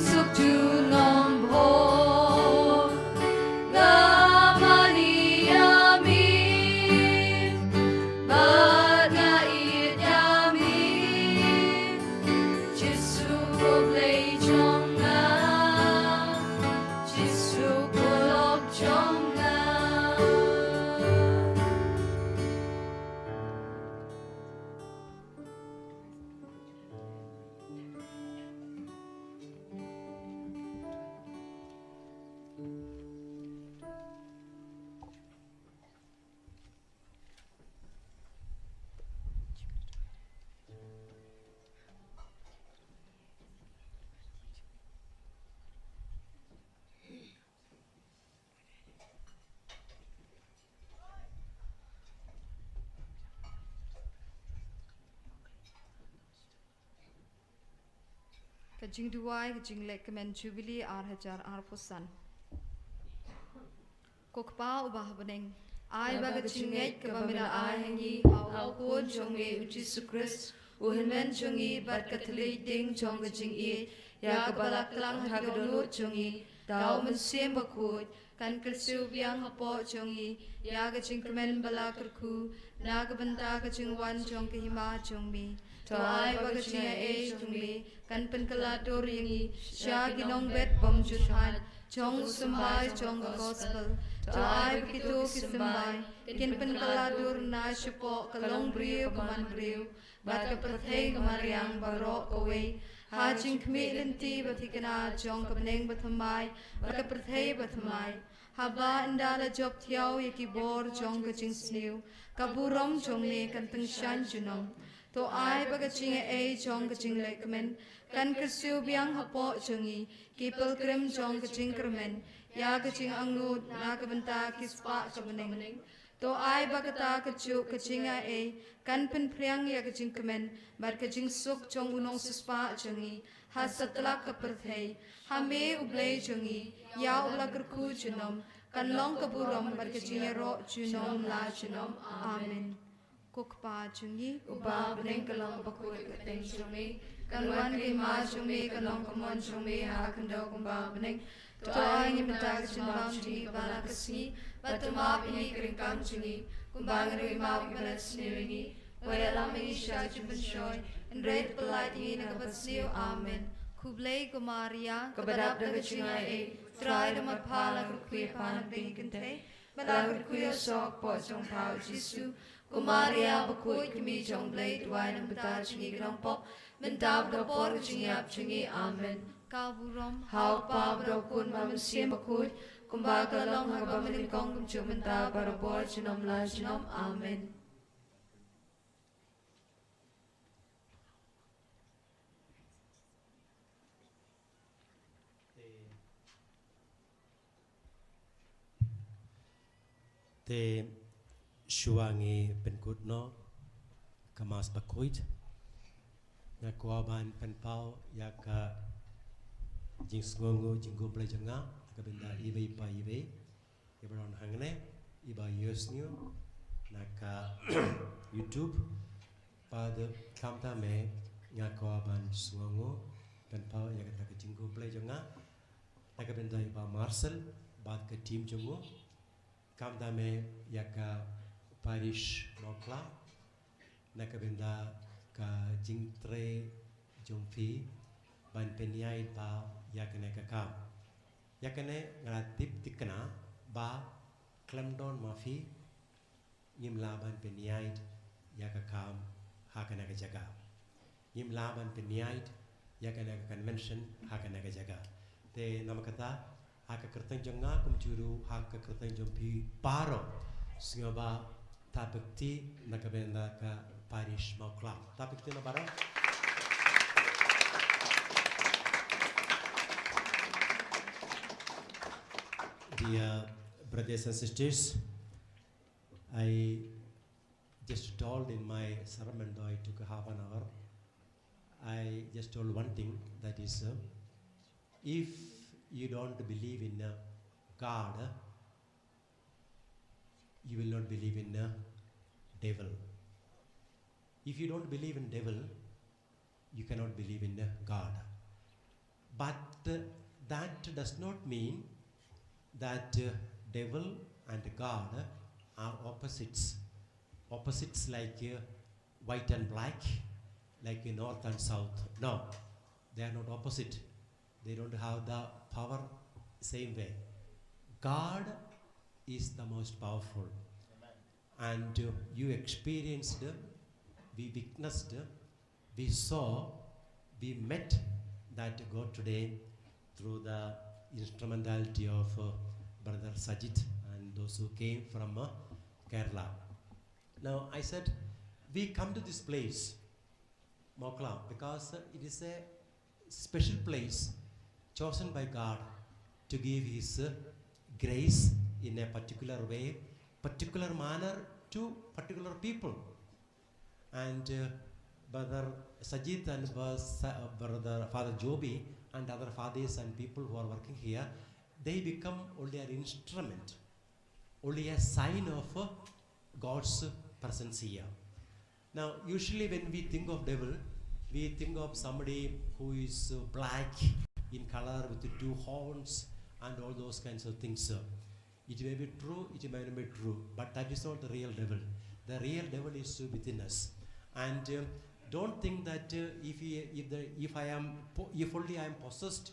Suk junom bor, nga mane ïa me, bad nga ïeit ïa me. Jisu U Blei jong nga, Jisu Paralok jong nga. Ka jingduwai, ka jinglehkmen Jubili ar hajar arphew san. Ko Kpa uba ha bneng, ai ba ka jingngeit kaba me la ai ha ngi ha u Khun jong me U Jisu Khrist, u Hynmen jong ngi, bad ka thylliej ding jong ka jingïeit, ïa kaba la klang ha ka dohnud jong ngi da u Mynsiem Bakhuid, kan kyrsiew biang hapoh jong ngi ïa ka jingkmen ba la kyrkhu na ka bynta ka jingwan jong ka Hima jong me. To ai ba ka jingaiei jong me kan pynkylla dur ïa ngi sha ki nongbet bymjukut jong u symbai jong ka Gospel. To ai ba kito ki symbai kin pynkylla dur na shapoh ka longbriew ka manbriew bad ka pyrthei ka mariang baroh kawei, ha jingkhmih lynti ba thikna jong ka bneng bathymmai bad ka pyrthei bathymmai. Haba ynda la jop thiaw ïa ki bor jong ka jingsniew, ka burom jong me kan tyngshaiñ junom. To ai ba ka jingaiei jong ka jinglehkmen kan kyrsiew biang hapoh jong ngi ki pilgrim jong ka jingkyrmen ïa ka jingangnud na ka bynta ki spah ka bneng. To ai ba kata kajuh ka jingaiei kan pynphriang ïa ka jingkmen bad ka jingsuk jong u nongsiewspah jong ngi ha satlak ka pyrthei. Ha me U Blei jong ngi, ïa uba la kyrkhu junom, kan long ka burom bad ka jingïaroh junom la junom. Amen. Ko Kpa jong ngi uba ha bneng, ka long bakhuid ka kyrteng jong me, kan wan ka hima jong me, kan long ka mon jong me ha ka khyndew kumba ha bneng. To ai ïa ngi mynta ka jingbam jong ngi ba la ka sngi, bad to map ïa ngi ka ryngkang jong ngi, kumba ngi ruh ngi map ïa kiba leh sniew ïa ngi. Wat ïalam ïa ngi sha ka jingpynshoi, hynrei to pyllait ïa ngi na kaba sniew. Amen. Khublei ko Maria, kaba dap da ka jingaiei, U Trai u don bad pha, la kyrkhu ïa pha na ki kynthei, bad la kyrkhu ïa u soh ka kpoh jong pha U Jisu. Ko Maria bakhuid, ka Kmie jong U Blei, duwai na ka bynta jong ngi ki nongpop, mynta bad ha ka por ka jingïap jong ngi. Amen. Ka burom ha U Kpa bad ha U Khun bad ha U Mynsiem Bakhuid, kumba ka la long ha kaba mynnyngkong, kumjuh mynta, barabor, junom la junom. Amen. Te, te shuwa ngi pynkut noh ka Mass bakhuid, nga kwah ban pynpaw ïa ka jingsngewnguh jingkhublei jong nga na ka bynta iwei pa iwei iba don hangne, iba ïohsngew na ka YouTube. Bad khamtam eh nga kwah ban sngewnguh, pynpaw ïa kata ka jingkhublei jong nga na ka bynta i Bah Marcel bad ka team jong u. Khamtam eh ïa ka parish Mawkla na ka bynta ka jingtrei jong phi ban pynïaid bha ïa kane ka kam. Ïa kane nga la tip thikna ba khlem don ma phi ngim lah ban pynïaid ïa ka kam ha kane ka jaka. Ngim lah ban pynïaid ïa kane ka convention ha kane ka jaka. Te namar kata, ha ka kyrteng jong nga kumjuh ruh ha ka kyrteng jong phi baroh, sngewbha tap kti na ka bynta ka parish Mawkla. Tap kti na baroh. Dear brothers and sisters, I just told in my sermon, though I took half an hour, I just told one thing, that is, uh, if you don't believe in, uh, God, uh, you will not believe in, uh, devil. If you don't believe in devil, you cannot believe in, uh, God. But uh, that does not mean that uh, devil and God are opposites. Opposites like uh, white and black, like uh, north and south. No, they are not opposite. They don't have the power same way. God is the most powerful. And uh, you experienced, we witnessed, we saw, we met that God today through the instrumentality of uh, Brother Sajid and those who came from uh, Kerala. Now, I said, we come to this place, Mokla, because uh, it is a special place chosen by God to give His uh, grace in a particular way, particular manner to particular people. And uh, Brother Sajid and Bas- uh, Brother Father Joby and other fathers and people who are working here, they become only an instrument, only a sign of uh, God's presence here. Now, usually when we think of devil, we think of somebody who is uh, black in color with the two horns and all those kinds of things. Uh, It may be true, it may not be true, but that is not the real devil. The real devil is uh, within us. And uh, don't think that uh, if, he, if, the, if I am, po- if only I am possessed,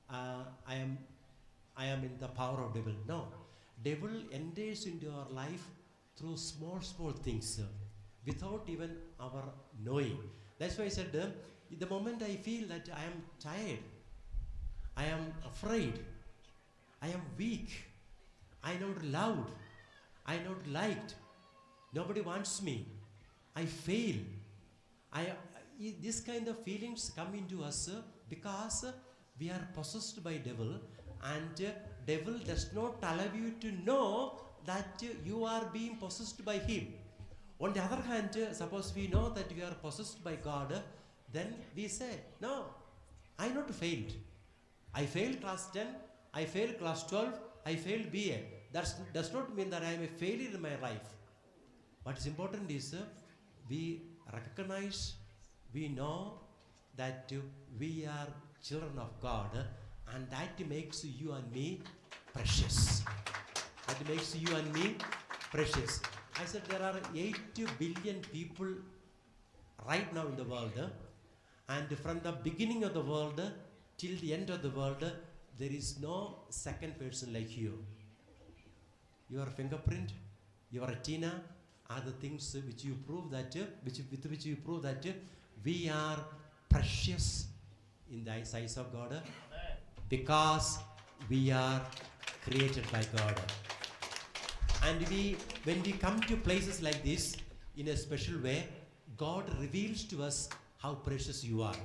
uh, I am, I am in the power of devil. No, devil enters into our life through small, small things, uh, without even our knowing. That's why I said, uh, the moment I feel that I am tired, I am afraid, I am weak, I am not loved, I am not liked, nobody wants me, I fail. I, I- this kind of feelings come into us uh, because uh, we are possessed by devil, and uh, devil does not allow you to know that uh, you are being possessed by him. On the other hand, uh, suppose we know that we are possessed by God, uh, then we say, no, I not failed. I failed class ten, I failed class twelve, I failed B A. That does not mean that I am a failure in my life. What is important is uh, we recognize, we know that uh, we are children of God, uh, and that makes you and me precious. That makes you and me precious. I said there are eight billion people right now in the world, uh, and from the beginning of the world uh, till the end of the world, uh, there is no second person like you. Your fingerprint, your retina are the things which you prove that, uh, which, with which you prove that uh, we are precious in the eyes of God, uh, because we are created by God. And we, when we come to places like this in a special way, God reveals to us how precious you are.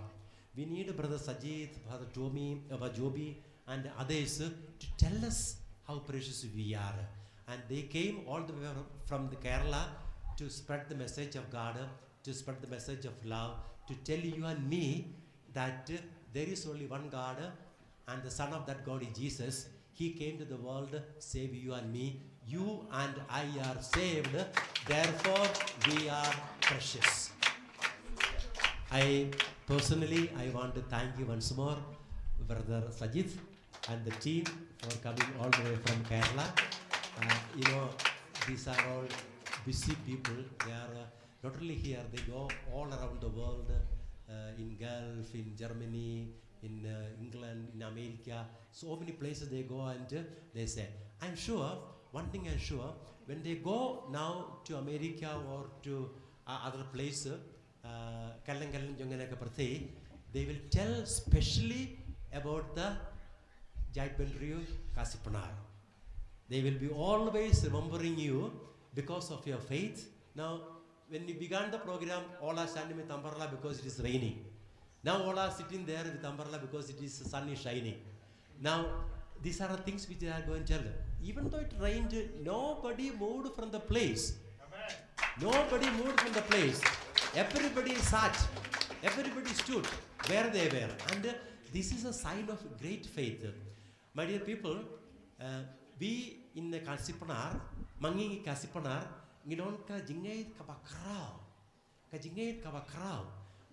We need Brother Sajid, Father Tomi, uh, Joby, and others uh, to tell us how precious we are. And they came all the way from the Kerala to spread the message of God, uh, to spread the message of love, to tell you and me that uh, there is only one God, uh, and the Son of that God is Jesus. He came to the world to save you and me. You and I are saved, therefore we are precious. I personally, I want to thank you once more, Brother Sajid and the team, for coming all the way from Kerala. Uh, you know, these are all busy people. They are uh, not only here, they go all around the world, uh, in Gulf, in Germany, in uh, England, in America. So many places they go and uh, they say. I'm sure, one thing I'm sure, when they go now to America or to uh, other places, uh, Kallang Kallang jong kane ka pyrthei, they will tell specially about the Jaidbynriew Khasi Pnar. They will be always remembering you because of your faith. Now, when we began the program, all are standing with umbrella because it is raining. Now all are sitting there with umbrella because it is, the sun is shining. Now, these are the things which they are going to tell. Even though it rained, nobody moved from the place. Nobody moved from the place. Everybody sat. Everybody stood where they were. And uh, this is a sign of great faith. My dear people, uh, we in the Khasi Pnar, ma ngi ngi Khasi Pnar, ngi don ka jingngeit kaba khraw. Ka jingngeit kaba khraw.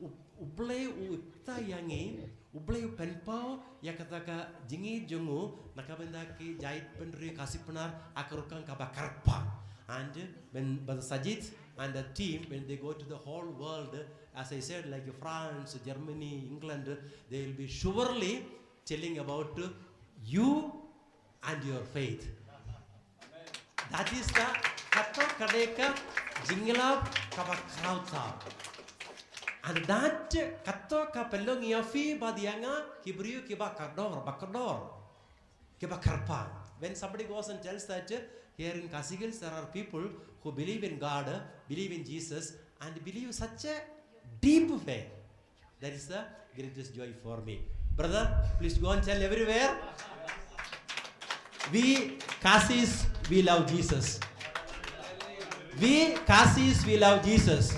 U, U Blei u ipta ïa ngi, U Blei u pynpaw ïa kata ka jingïeit jong u na ka bynta ki jaitbynriew Khasi Pnar ha ka rukom kaba kyrpang. And when Brother Sajid and the team, when they go to the whole world, as I said, like France, Germany, England, they will be surely telling about you and your faith. That is the, kato ka dei ka jingïalap kaba khraw tam. And that, kato ka pynlong ïa phi bad ïa nga ki briew kiba kordor, ba kordor, kiba kyrpang. When somebody goes and tells that, uh, here in Khasi Hills there are people who believe in God, uh, believe in Jesus, and believe such a deep way, that is the greatest joy for me. Brother, please go and tell everywhere. We Khasis, we love Jesus. We Khasis, we love Jesus.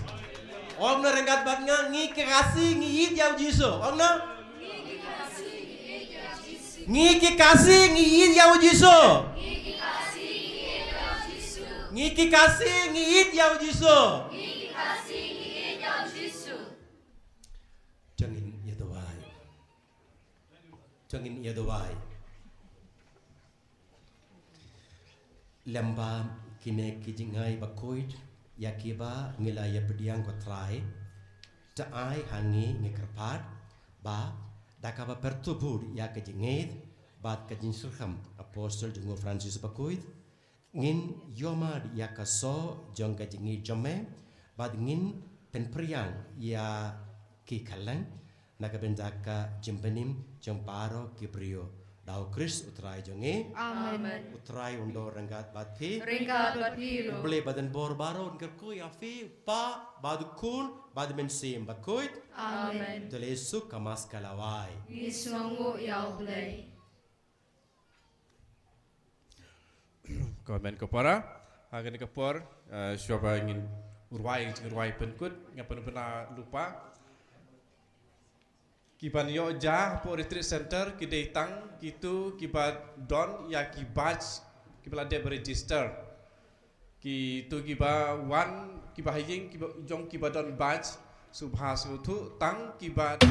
Ong na ryngkat bad nga, ngi ki Khasi ngi ïeit ïa u Jisu. Ong na? Ngi ki Khasi ngi ïeit ïa u Jisu. Ngi ki Khasi ngi ïeit ïa u Jisu. Jong ngin ïa duwai. Jong ngin ïa duwai. Lem bad kine ki jingai bakhuid ïa kiba ngi la ïa pdiang, ko Trai. To ai ha ngi, ngi kyrpad ba da kaba pyrtuh bud ïa ka jingngeit bad ka jingsyrkham apostol jong u Francis bakhuid, ngin ïoh mad ïa ka soh jong ka jingngeit jong me bad ngin pynpriang ïa ki khylleng na ka bynta ka jingpynim jong baroh ki briew. Da u Khrist u Trai jong ngi. Amen. U Trai un don ryngkat bad phi. Ryngkat bad phi ruh. U Blei badonbor baroh un kyrkhu ïa phi, Pa bad u Khun bad u Mynsiem bakhuid. Amen. To leit suk ka Mass ka lawei. Ngi sngewnguh ïa u Blei. Ko hynmen ko para, ha kane ka por, eh, shuwa ba ngin rwai, rwai pynkut, nga pynbna lypa. Ki ban ïoh jia hapoh retreat center ki dei tang kito kiba don ïa ki badge kiba la dep register. Kito kiba wan, kiba ha ïing, kiba jong kiba don badge, sngewbha sngewthuh tang kiba